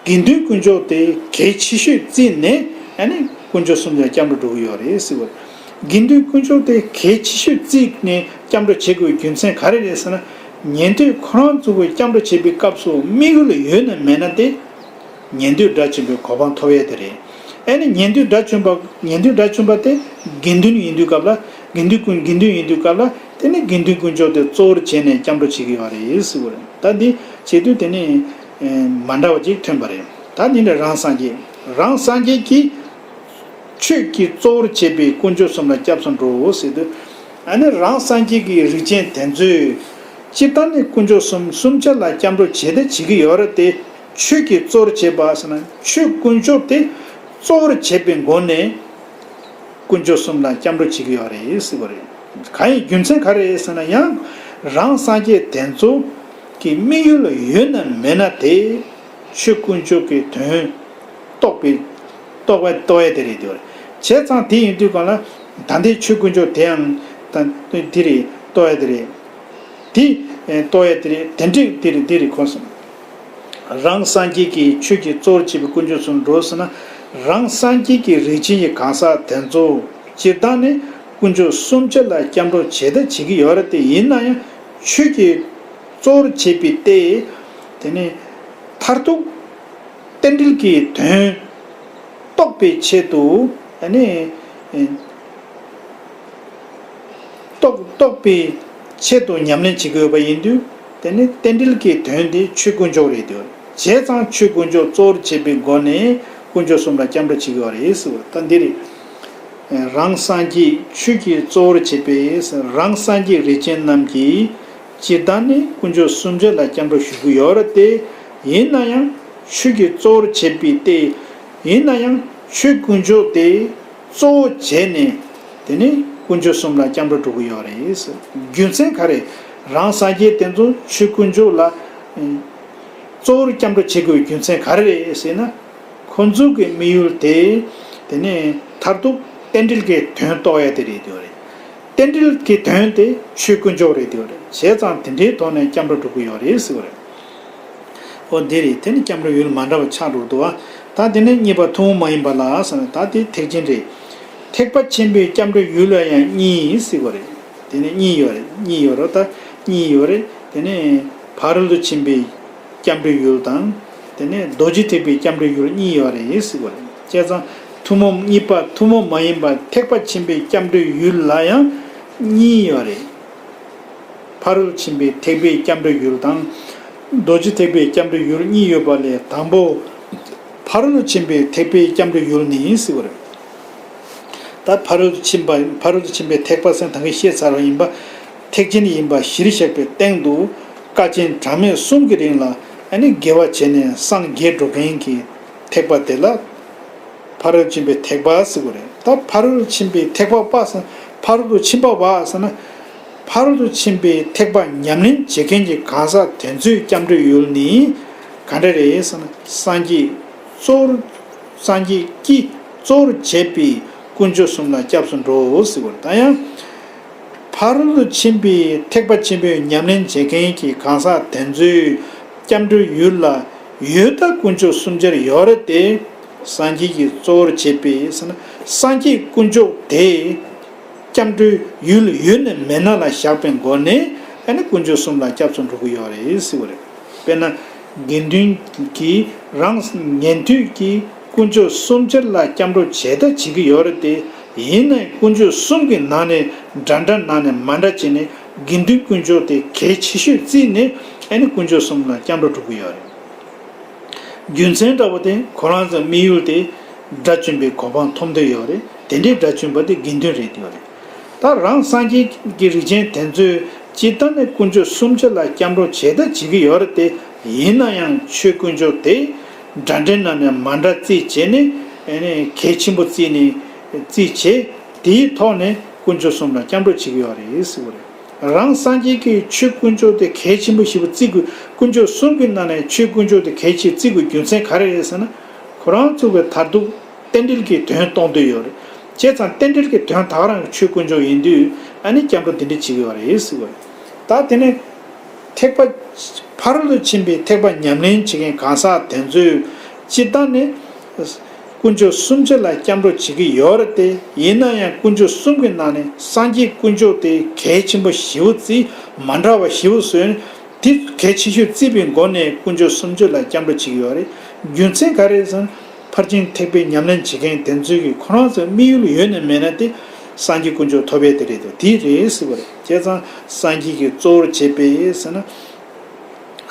དགེ་འདུན་དཀོན་མཆོག་དེ་གལ་ཆེ་ཤོས་བརྩིས་ནས་ཨ་ནི་དཀོན་མཆོག་གསུམ་ལ་སྐྱབས་འགྲོ་འགྲོ་གི་ཡོད་རེད་ཟེར་བ་རེད། དགེ་འདུན་དཀོན་མཆོག་དེ་གལ་ཆེ་ཤོས་བརྩིས་ནས་སྐྱབས་འགྲོ་བྱེད་དགོས་པའི་རྒྱུ་མཚན་ག་རེ་རེད་ཟེར་ན། ཉན་ཐོས་ཁོ་རང་ཚོ་གིས་སྐྱབས་འགྲོ་བྱེད་པའི་སྐབས་སུ་དམིགས་ཡུལ་ཡོད་ན་མེད་ན་དེ་ཉན་ཐོས་དགྲ་བཅོམ་པའི་གོ་འཕང་ཐོབ་ཡས་དེ་རེད། ཨ་ནི་ཉན་ཐོས་དགྲ་བཅོམ་པ་ཉན་ཐོས་དགྲ་བཅོམ་པ་དེ་དགེ་འདུན་ཡིན་དུས་སྐབས་ལ་དགེ་འདུན་དཀོན་དགེ་འདུན་ཡིན་དུས་སྐབས་ལ་དེ་ནི་དགེ་འདུན་དཀོན་མཆོག་དེ་གཙོ་བོར་བྱས་ནས་སྐྱབས་འགྲོ་བྱེད་ཀྱི་ཡོད་རེད་ཟེར་བ་རེད། ད་འདི་བྱེད་དུས་དེ་ནི་མ་འདྲ་བ་ཅིག་ཐོན་པ་རེད། ད་འདི་ནི་རང་སངས་རྒྱས་རང་སངས་རྒྱས་ཀྱིས། ཆོས་ཀྱི་གཙོ་བོར་བྱེད་པའི་དཀོན་མཆོག་གསུམ་ལ་སྐྱབས་སུ་འགྲོའོ་ཟེར་དུས། ཨ་ནི་རང་སངས་རྒྱས་ཀྱི་རིགས་ཅན་དེ་ཚོས་སྤྱིར་བཏང་ནས་དཀོན་མཆོག་གསུམ་གསུམ་ཆ་ལ་སྐྱབས་འགྲོ་བྱེད་དེ་བྱེད་ཀྱི་ཡོད་རེད་དེ། ཆོས་ཀྱི་གཙོ་བོར་བྱེད་པ་ཟེར་ན་ཆོས་དཀོན་མཆོག་དེ་གཙོ་བོར་བྱེད་པའི་སྒོ་ནས་དཀོན་མཆོག་གསུམ་ལ་སྐྱབས་འགྲོ་བྱེད་ཀྱི་ཡོད་རེད་ཟེར་བ་རེད། གང་ཡིན་རྒྱུ་མཚན་ག་རེ་རེད་ཟེར་ན་ཡང་རང་སངས་རྒྱས་དེ་ཚོ་གི་དམིགས་ཡུལ་ཡོད་ན་མེད་ན་དེ་ཆོས་དཀོན་མཆོག་གི་དོན། རྟོགས་པའི། རྟོགས་པའི་རྟོགས་ཡས་དེ་རེད་དེ། བྱས་ཙང་དེ་ཡིན་དུས་གང་ལ། ད་ལྟའི་ཆོས་དཀོན་མཆོག་དེའང་ད་དེ་རེད། རྟོགས་ཡས་དེ་རེད། དེ་རྟོགས་ཡས་དེ་རེད། དེ་འདྲས་དེ་རེད་དེ་རེད་གོ་སོང་། རང་སངས་རྒྱས་ཀྱིས་ཆོས་ཀྱི་གཙོ་བོར་བྱེད་པའི་དཀོན་མཆོག་གསུམ་འགྲོ་ཟེར་ན། རང་སངས་རྒྱས་ཀྱི་རིགས་ཅན་གྱི་གང་ཟག་དེ་ཚོ་སྤྱིར་བཏང་ནས་དཀོན་མཆོག་གསུམ་ཆ་ལ་སྐྱབས་འགྲོ་བྱེད་ད་བྱེད་ཀྱི་ཡོད་རེད་དེ། ཡིན་ན་ཡང་ཆོས་ཀྱི་གཙོ་བོར་བྱེད་པའི་ཏེ། དེ་ནི་མཐར་ཐུག་རྟེན་འབྲེལ་གྱི་དོན་རྟོགས་པའི་ཆེད་དུ་ཨ་ནི་རྟོགས་རྟོགས་པའི་ཆེད་དུ་ཉམས་ལེན་བྱེད་དགོས་པ་ཡིན་དུས། དེ་ནི་རྟེན་འབྲེལ་གྱི་དོན་དེ་ཆོས་དཀོན་མཆོག་རེད་དེ། བྱས་ཙང་ཆོས་དཀོན་མཆོག་གཙོ་བོར་བྱེད་པའི་སྒོ་ནས་དཀོན་མཆོག་གསུམ་ལ་སྐྱབས་འགྲོ་བྱེད་དགོས་པ་རེད་ཟེར་བ་ད་འདི་རེད། རང་སངས་རྒྱས་ཆོས་ཀྱི་གཙོ་བོར་བྱེད་པས་རང་སངས་རྒྱས་རིགས་ཅན་རྣམས་ཀྱིས་སྤྱིར་བཏང་ནས་དཀོན་མཆོག་གསུམ་ཆ་ལ་སྐྱབས་འགྲོ་ཞུ་གི་ཡོད་རེད་དེ། ཡིན་ན་ཡང་ཆོས་ཀྱི་གཙོ་བོར་བྱེད་པའི་སྟེ། ཡིན་ན་ཡང་ཆོས་དཀོན་མཆོག་དེ་གཙོ་བོ་བྱས་ནས་དེ་ནས་དཀོན་མཆོག་གསུམ་ལ་སྐྱབས་འགྲོ་འགྲོ་གི་ཡོད་རེད། རྒྱུ་མཚན་ག་རེ། རང་སངས་རྒྱས་དེ་ཚོ་ཆོས་དཀོན་མཆོག་ལ་གཙོ་བོར་སྐྱབས་འགྲོ་བྱེད་དགོས་རྒྱུ་མཚན་ག་རེ་རེད་ཟེར་ན། ཁོ་ཚོ་གི་དམིགས་ཡུལ་དེ་དེ་ནས་མཐར་ཐུག་རྟེན་འབྲེལ་གྱི་དོན་རྟོགས་ཡ་དེ་རེད་དེ་རེད། རྟེན་འབྲེལ་གྱི་དོན་དེ་ཆོས་དཀོན་མཆོག་རེད་དེ་རེད། བྱས་ཙང་དེ་འདྲའི་ཐོག་ནས་སྐྱབས་འགྲོ་འགྲོ་གི་ཡོད་རེད་ཟེར་བ་རེད། ཨོ་འདི་རེད། དེ་ནི་སྐྱབས་འགྲོ་ཡུལ་མ་འདྲ་བ་ཆགས་འགྲོ་འདུག་བ། ད་དེ་ནས་གཉིས་པ་ཐུན་མོང་མ་ཡིན་པ་ལ་ཟེར་ན་ད་དེ་ཐེག་ཆེན་རེད། ཐེག་པ་ཆེན་པོའི་སྐྱབས་འགྲོའི་ཡུལ་ལ་ཡང་གཉིས་ཟེར་བ་རེད། དེ་ནས་གཉིས་ཡོད་རེད། གཉིས་ཡོད་རེད། ད་གཉིས་ཡོད་རེད། དེ་ནས་ཕ་རོལ་ཏུ་ཕྱིན་པའི་སྐྱབས་འགྲོའི་ཡུལ་དང་། དེ་ནས་རྡོ་རྗེ་ཐེག་པའི་སྐྱབས་འགྲོའི་ཡུལ་གཉིས་ཡོད་རེད་ཟེར་བ་རེད། བྱས་ཙང་ཐུན་མོང་གཉིས་པ་ཐུན་མོང་མ་ཡིན་པ་ཐེག་པ་ཆེན་པོའི་སྐྱབས་འགྲོའི་ཡུལ་ལ་ཡང་གཉིས་ཡོད་རེད། ཕ་རོལ་ཕྱིན་པའི་ཐེག་པའི་སྐྱབས་འགྲོའི་ཡུལ་དང་། རྡོ་རྗེ་ཐེག་པའི་སྐྱབས་འགྲོའི་ཡུལ་གཉིས་ཡོད་པ་ལས་དང་པོ། ཕ་རོལ་ཕྱིན་པའི་ཐེག་པའི་སྐྱབས་འགྲོའི་ཡུལ་ནི་ཟེར་བ་རེད། ད་ཕ་རོལ་ཕྱིན་པ་ཕ་རོལ་ཕྱིན་པའི་ཐེག་པ་ཟེར་ད་གིན་བཤད་ཚར་བ་ཡིན་པ། ཐེག་ཆེན་ཡིན་པ་གཞིར་བཞག་པའི་སྟེང་དུ། དཀའ་ཆེན་གྲངས་མེད་གསུམ་གྱི་རིང་ལ་ཨ་ནི་དགེ་བ་བྱས་ནས་སངས་རྒྱས་འགྲོ་མཁན་གྱི་ཐེག་པ་དེ་ལ། ཕ་རོལ་ཕྱིན་པའི་ཐེག་པ་ཟེར་གྱི་རེད། ད་ཕ་རོལ་ཕྱིན་པའི་ཐེག་པ་པ་ཟེར་ཕ་རོལ་ཏུ་ཕྱིན་པ་པ་ཟེར་ན། ཕ་རོལ་ཏུ་ཕྱིན་པའི་ཐེག་པ་ཉམས་ལེན་བྱེད་མཁན་གྱི་གང་ཟག་དེ་ཚོའི་སྐྱབས་འགྲོའི་ཡུལ་ནི་ག་འདྲ་རེད་ཟེར་ན། སངས་རྒྱས་གཙོ་བོར་སངས་རྒྱས་ཀྱིས་གཙོ་བོར་བྱས་པའི་དཀོན་མཆོག་གསུམ་ལ་སྐྱབས་སུ་འགྲོའོ་ཟེར་གྱི་རེད། ད་ཡང་། ཕ་རོལ་ཏུ་ཕྱིན་པའི་ཐེག་པ་ཆེན་པོའི་ཉམས་ལེན་བྱེད་མཁན་གྱི་གང་ཟག་དེ་ཚོའི་སྐྱབས་འགྲོའི་ཡུལ་ལ་ཡོད་ད་དཀོན་མཆོག་གསུམ་ཆར་ཡོད་རེད་དེ། སངས་རྒྱས་ཀྱིས་གཙོ་བོར་བྱས་པའི་ཟེར་ན་སངས་རྒྱས་དཀོན་མཆོག་དེ་སྐྱབས་འགྲོའི་ཡུལ་ཡོད་ན་མེད་ན་ལ་བཞག་པའི་སྒོ་ནས་ཨ་ནི་དཀོན་མཆོག་གསུམ་ལ་སྐྱབས་སུ་འགྲོ་གི་ཡོད་རེད་ཟེར་བ་རེད། དཔེར་ན། དགེ་འདུན་གྱིས་རང་ཉན་ཐོས་ཀྱིས་དཀོན་མཆོག་གསུམ་ཆར་ལ་སྐྱབས་འགྲོ་བྱེད་ད་བྱེད་ཀྱི་ཡོད་རེད་དེ། ཡིན་ནའི་དཀོན་མཆོག་གསུམ་གྱི་ནང་ནས་འདྲ་འདྲ་ནང་ནས་མ་འདྲ་བྱས་ནས་དགེ་འདུན་དཀོན་མཆོག་དེ་གལ་ཆེ་ཤོས་བརྩིས་ནས་ཨ་ནི་དཀོན་མཆོག་གསུམ་ལ་སྐྱབས་འགྲོ་འགྲོ་གི་ཡོད་རེད། རྒྱུ་མཚན་འདྲ་བོ་དེ་ཁོ་རང་ཚོའི་དམིགས་ཡུལ་དེ་དགྲ་བཅོམ་པའི་གོ་འཕང་ཐོབ་འདོད་ཡོད་རེད། དེ་འདྲའི་དགྲ་བཅོམ་པ་དེ་དགེ་འདུན་རེད་དེ་ཡོད་རེད། ད་རང་སངས་རྒྱས་ཀྱི་རིགས་ཅན་དེ་ཚོས་སྤྱིར་བཏང་ནས་དཀོན་མཆོག་གསུམ་ཆར་ལ་སྐྱབས་འགྲོ་བྱེད་ད་བྱེད་ཀྱི་ཡོད་རེད་དེ། ཡིན་ན་ཡང་ཆོས་དཀོན་མཆོག་དེ་འདྲ་འདྲའི་ནང་ནས་མ་འདྲ་བརྩིས་བྱས་ནས་ཨ་ནི་གལ་ཆེན་པོ་བརྩིས་ནས་བརྩིས་བྱས། དེའི་ཐོག་ནས་དཀོན་མཆོག་གསུམ་ལ་སྐྱབས་འགྲོ་བྱེད་ཀྱི་ཡོད་རེད་ཟེར་བ་རེད། རང་སངས་རྒྱས་ཀྱིས་ཆོས་དཀོན་མཆོག་དེ་གལ་ཆེན་པོ་ཞེ་པོ་བརྩི་དགོས། དཀོན་མཆོག་གསུམ་གྱི་ནང་ནས་ཆོས་དཀོན་མཆོག་དེ་གལ་ཆེ་བརྩི་དགོས་རྒྱུ་མཚན་ག་རེ་རེད་ཟེར་ན། ཁོ་རང་ཚོ་གི་མཐར་ཐུག་རྟེན་འབྲེལ་གྱི་དོན་གཏོང་འདོད་ཡོད་རེད། བྱས་ཙང་རྟེན་འབྲེལ་གྱི་དོན་ད་ག་རང་གི་ཆོས་དཀོན་མཆོག་ཡིན་དུས། ཨ་ནི་སྐྱབས་འགྲོ་འདི་འདྲ་བྱེད་ཀྱི་ཡོད་རེད་ཟེར་བ་རེད། ད་དེ་ནས་ཐེག་པ་ཕ་རོལ་ཏུ་ཕྱིན་པའི་ཐེག་པ་ཉམས་ལེན་བྱེད་མཁན་གང་ཟག་དེ་ཚོས་སྤྱིར་བཏང་ནས་དཀོན་མཆོག་གསུམ་ཆོས་ལ་སྐྱབས་འགྲོ་བྱེད་ཀྱི་ཡོད་རེད་དེ། ཡིན་ན་ཡང་དཀོན་མཆོག་གསུམ་གྱི་ནང་ནས་སངས་རྒྱས་དཀོན་མཆོག་དེ་གལ་ཆེན་པོ་ཞེ་པོ་བརྩི། མ་འདྲ་བ་ཞེ་པོ་བཟོས་ནས་དེ་གལ་ཆེ་ཤོས་བརྩིས་པའི་སྒོ་ནས་དཀོན་མཆོག་གསུམ་ཆོས་ལ་སྐྱབས་འགྲོ་བྱེད་ཀྱི་ཡོད་རེད། རྒྱུ་མཚན་ག་རེ་ཟེར་ན། ཕར་ཕྱིན་ཐེག་པའི་ཉམས་ལེན་བྱེད་མཁན་དེ་ཚོའི་གི་ཁོ་རང་ཚོའི་དམིགས་ཡུལ་ཡོད་ནས་མེད་ན་དེ་སངས་རྒྱས་དཀོན་མཆོག་ཐོབ་ཡས་དེ་རེད་དོ། དེ་རེད་ཟེར་བ་རེད། བྱས་ཙང་སངས་རྒྱས་ཀྱིས་གཙོ་བོར་བྱས་པས་ཟེར་ན།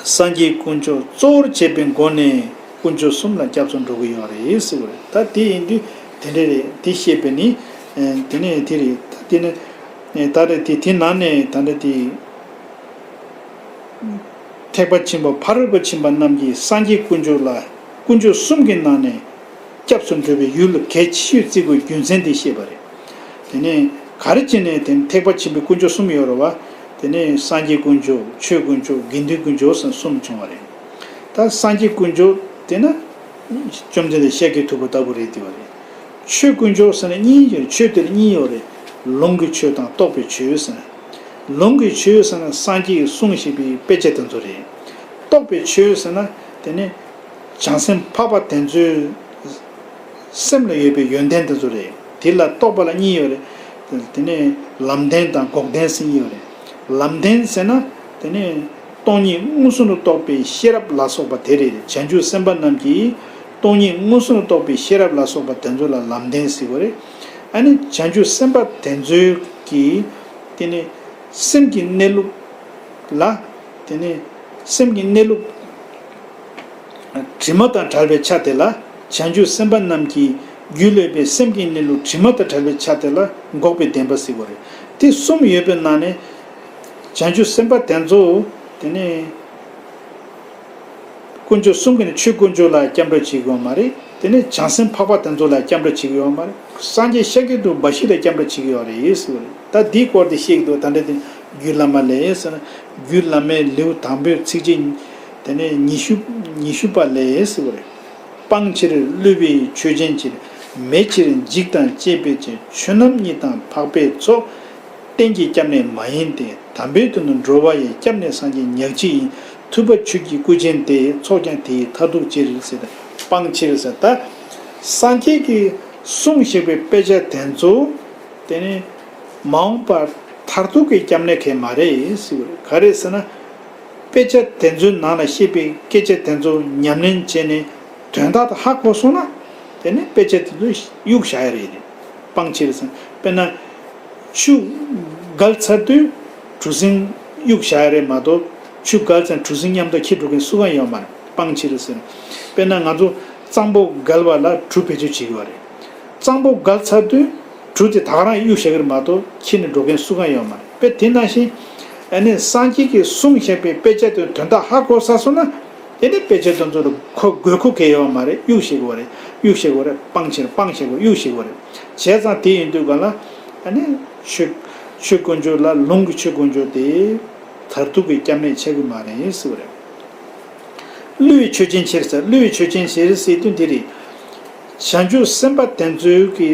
སངས་རྒྱས་དཀོན་མཆོག་གཙོ་བོར་བྱས་པའི་སྒོ་ནས་དཀོན་མཆོག་གསུམ་ལ་སྐྱབས་སུ་འགྲོ་གི་ཡོད་རེད་ཟེར་བ་རེད། ད་དེ་ཡིན་དུས་དེ་འདྲ་རེད། དེ་བཤད་པ་ནི། ཨ། དེ་ནས་དེ་རེད། ད་དེ་ནས་ད་རེད། དེ་དེ་ནང་ནས་ད་འདྲ་དེ། ཐེག་པ་ཆེན་པོ་ཕ་རོལ་པོ་ཕྱིན་པ་རྣམས་ཀྱིས་སངས་རྒྱས་དཀོན་མཆོག་ལ་དཀོན་མཆོག་གསུམ་གྱི་ནང་ནས་སྐྱབས་སུ་འགྲོ་བའི་ཡུལ་གལ་ཆེ་ཤོས་བརྩི་དགོས་རྒྱུ་མཚན་དེ་བཤད་པ་རེད། དེ་ནས་ག་རེ་བྱས་ནས་དེ་ཐེག་པ་ཆེན་པོའི་དཀོན་མཆོག་གསུམ་ཡོད་རེད་བ། དེ་ནས་སངས་རྒྱས་དཀོན་མཆོག་ཆོས་དཀོན་མཆོག་དགེ་འདུན་དཀོན་མཆོག་ཟེར་གསུམ་བྱུང་བ་རེད། ད་སངས་རྒྱས་དཀོན་མཆོག་དེ་ན་བཅོམ་ལྡན་འདས་ཤཱཀྱ་ཐུབ་པ་ལྟ་བུ་རེད་དེ་བ་རེད། ཆོས་དཀོན་མཆོག་ཟེར་ན་གཉིས་ཡོད་རེད། ཆོས་དེ་ལ་གཉིས་ཡོད་རེད། ལུང་གི་ཆོས་དང་རྟོགས་པའི་ཆོས་ཟེར་ན། ལུང་གི་ཆོས་ཟེར་ན་སངས་རྒྱས་ཀྱི་གསུང་བཤད་པའི་དཔེ་ཆ་དེ་ཚོ་རེད། རྟོགས་པའི་ཆོས་ཟེར་ན་དེ་ནི་བྱང་སེམས་འཕགས་པ་དེ་ཚོའི་སེམས་ལ་ཡོད་པའི་ཡོན་ཏན་དེ་ཚོ་རེད། དེ་ལ་རྟོགས་པ་ལ་གཉིས་ཡོད་རེད། དེ་ནི་ལམ་བདེན་དང་འགོག་བདེན་ཟེར་གཉིས་ཡོད་རེད། ལམ་བདེན་ཟེར་ན་དེ་ནི་སྟོང་ཉིད་མངོན་སུམ་དུ་རྟོགས་པའི་ཤེས་རབ་ལ་སོགས་པ་དེ་རེད། བྱང་ཆུབ་སེམས་དཔའ་རྣམས་ཀྱིས་སྟོང་ཉིད་མངོན་སུམ་དུ་རྟོགས་པའི་ཤེས་རབ་ལ་སོགས་པ་དེ་ཚོ་ལ་ལམ་བདེན་ཟེར་བ་རེད། ཨ་ནི་བྱང་ཆུབ་སེམས་དཔའ་དེ་ཚོའི་གི་དེ་ནི་སེམས་ཀྱི་གནས་ལུགས་ལ། དེ་ནི་སེམས་ཀྱི་གནས་ལུགས་དྲི་མ་དང་བྲལ་བའི་ཆ་དེ་ལ། བྱང་ཆུབ་སེམས་དཔའ་རྣམས་ཀྱི་རྒྱུད་ལ་ཡོད་པའི་སེམས་ཀྱི་གནས་ལུགས་དྲི་མ་དང་བྲལ་བའི་ཆ་དེ་ལ་འགོག་པའི་བདེན་པ་ཟེར་བ་རེད། དེ་གསུམ་ཡོད་པའི་ནང་ནས་བྱང་ཆུབ་སེམས་དཔའ་དེ་ཚོ་དེ་ནི། དཀོན་མཆོག་གསུམ་གྱི་ནི་ཆོས་དཀོན་མཆོག་ལ་སྐྱབས་འགྲོ་བྱེད་ཀྱི་ཡོད་མ་རེད། དེ་ནས་བྱང་སེམས་འཕགས་པ་དེ་ཚོ་ལ་སྐྱབས་འགྲོ་བྱེད་ཀྱི་ཡོད་མ་རེད། སངས་རྒྱས་ཤཱཀྱ་ཐུབ་འབའ་ཞིག་ལ་སྐྱབས་འགྲོ་བྱེད་ཀྱི་ཡོད་རེད་ཟེར་བ་རེད། ད་འདིའི་སྐོར་དེ་བཤད་ཀྱི་འདུག་ད་འདྲ་དེ་རྒྱུད་བླ་མ་ལས་ཟེར་ན། རྒྱུད་བླ་མའི་ལེའུ་དང་པོའི་ཚིགས་བཅད་དེ་ནས་ཉི་ཤུ་ཉི་ཤུ་པ་ལས་ཟེར་བ་རེད། སྤང་ཕྱིར་བསླུ་བའི་ཆོས་ཅན་ཕྱིར། མེད་ཕྱིར་འཇིགས་དང་བཅས་པའི་ཕྱིར། ཆོས་རྣམས་གཉིད་དང་འཕགས་པའི་ཚོགས། རྟེན་གྱི་སྐྱབས་གནས་མ་ཡིན་ཏེ། དམ་པའི་དོན་དུ་འགྲོ་བ་ཡི། སྐྱབས་གནས་སངས་རྒྱས་ཉག་གཅིག་ཡིན། ཐུབ་པ་ཆོས་ཀྱི་སྐུ་ཅན་ཏེ། ཚོགས་ཀྱང་དེ་ཡི་མཐར་ཐུག་ཕྱིར་ཟེར། སྤང་ཕྱིར་ཟེར། ད་སངས་རྒྱས་ཀྱི་གསུང་བཤད་པའི་དཔེ་ཆ་དེ་ཚོ་དེ་ནི་མ་འོངས་པར་མཐར་ཐུག་གི་སྐྱབས་གནས་གལ་མ་རེད་ཟེར་བ་རེད། ག་རེ་ཟེར་ན། དཔེ་ཆ་དེ་ཚོའི་ནང་ལ་བཤད་པའི་སྐད་ཆ་དེ་ཚོ་ཉམས་ལེན་བྱས་ནས་དོན་དག་དེ་ཧ་གོ་སོང་ན། དེ་ནི་དཔེ་ཆ་དེ་ཚོ་གཡུག་བཞག་ཡ་རེད། སྤང་ཕྱིར་ཟེར། དཔེར་ན། ཆུ་བརྒལ་ཚར་དུས་གྲུ་གཟིངས་གཡུག་བཞག་ཡ་རེད་མ་གཏོགས། ཆུ་བརྒལ་ཚར་གྲུ་གཟིངས་མཉམ་དུ་འཁྱེར་འགྲོ་མཁན་སུ་གང་ཡོད་མ་རེད། སྤང་ཕྱིར་ཟེར། དཔེར་ན་ང་ཚོ་གཙང་པོ་བརྒལ་བ་ལ་གྲུ་བེད་སྤྱོད་བྱེད་ཀྱི་ཡོད་རེད། གཙང་པོ་བརྒལ་ཚར་དུས་གྲུ་དེ་ད་ག་རང་གཡུག་བཞག་གི་རེད་མ་གཏོགས་འཁྱེར་ནས་འགྲོ་མཁན་སུ་གང་ཡོད་མ་རེད། དཔེ་དེ་ནང་བཞིན། ཨ་ནི་སངས་རྒྱས་ཀྱིས་གསུངས་བཞག་པའི་དཔེ་ཆ་དེ་དོན་དག་ཧ་གོ་ཚར་སོང་ན། དེ་ནི་དཔེ་ཆ་དེ་ཚོ་ལ་གོ་དགོས་མཁོ་གལ་ཡོད་མ་རེད། གཡུག་བཞག་དགོས་རེད། གཡུག་བཞག་དགོས་རེད། སྤང་ཕྱིར་སྤང་བཞག་དགོས། གཡུག་བཞག་དགོས་རེད། བྱས་ཙང་དེ་ཡིན་དུས་ག་ལ། ཨ་ནི་ཆོས་ཆོས་དཀོན་མཆོག་ལ། ལུང་གི་ཆོས་དཀོན་མཆོག་དེ་མཐར་ཐུག་གི་སྐྱབས་གནས་ཆགས་ཀྱི་མ་རེད་ཟེར་བ་རེད། བསླུ་བའི་ཆོས་ཅན་ཕྱིར་ཟེར། བསླུ་བའི་ཆོས་ཅན་ཕྱིར་ཟེར་དུས་འདི་རེད། བྱང་ཆུབ་སེམས་དཔའ་དེ་ཚོའི་གི་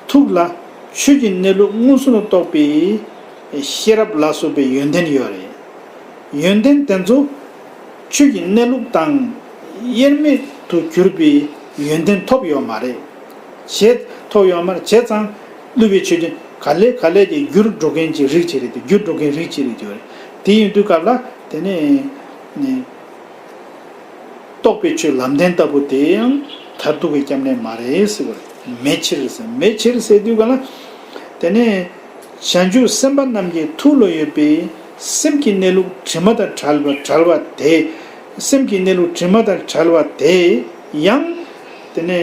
ཐུགས་ལ་ཆོས་ཀྱི་གནས་ལུགས་མངོན་སུམ་དུ་རྟོགས་པའི་ཤེས་རབ་ལ་སོགས་པའི་ཡོན་ཏན་ཡོད་རེད། ཡོན་ཏན་དེ་ཚོ་ཆོས་ཀྱི་གནས་ལུགས་དང་དབྱེར་མེད་དུ་གྱུར་པའི་ཡོན་ཏན་ཐོབ་ཡོད་མ་རེད། བྱས་ཐོབ་ཡོད་མ་རེད། བྱས་ཙང་བསླུ་བའི་ཆོས་ཅན་ག་ལེ་ག་ལེ་གྱི་འགྱུར་འགྲོ་མཁན་གྱི་རིགས་ཅིག་རེད་དེ། འགྱུར་འགྲོ་མཁན་རིགས་ཅིག་རེད་དེ། དེ་ཡིན་དུས་སྐབས་ལ་དེ་ནས་ནས། རྟོགས་པའི་ཆོས་ལམ་བདེན་ལྟ་བུ་དེ་ཡང་མཐར་ཐུག་གི་སྐྱབས་གནས་མ་རེད་ཟེར་བ་རེད། མེད་ཕྱིར་ཟེར། མེད་ཕྱིར་ཟེར་དུས་ག་ལ། དེ་ནས་བྱང་ཆུབ་སེམས་དཔའ་རྣམས་ཀྱི་ཐུགས་ལ་ཡོད་པའི་སེམས་ཀྱི་གནས་ལུགས་དྲི་མ་དང་བྲལ་བ་བྲལ་བ་དེ། སེམས་ཀྱི་གནས་ལུགས་དྲི་མ་དང་བྲལ་བ་དེ་ཡང་དེ་ནས་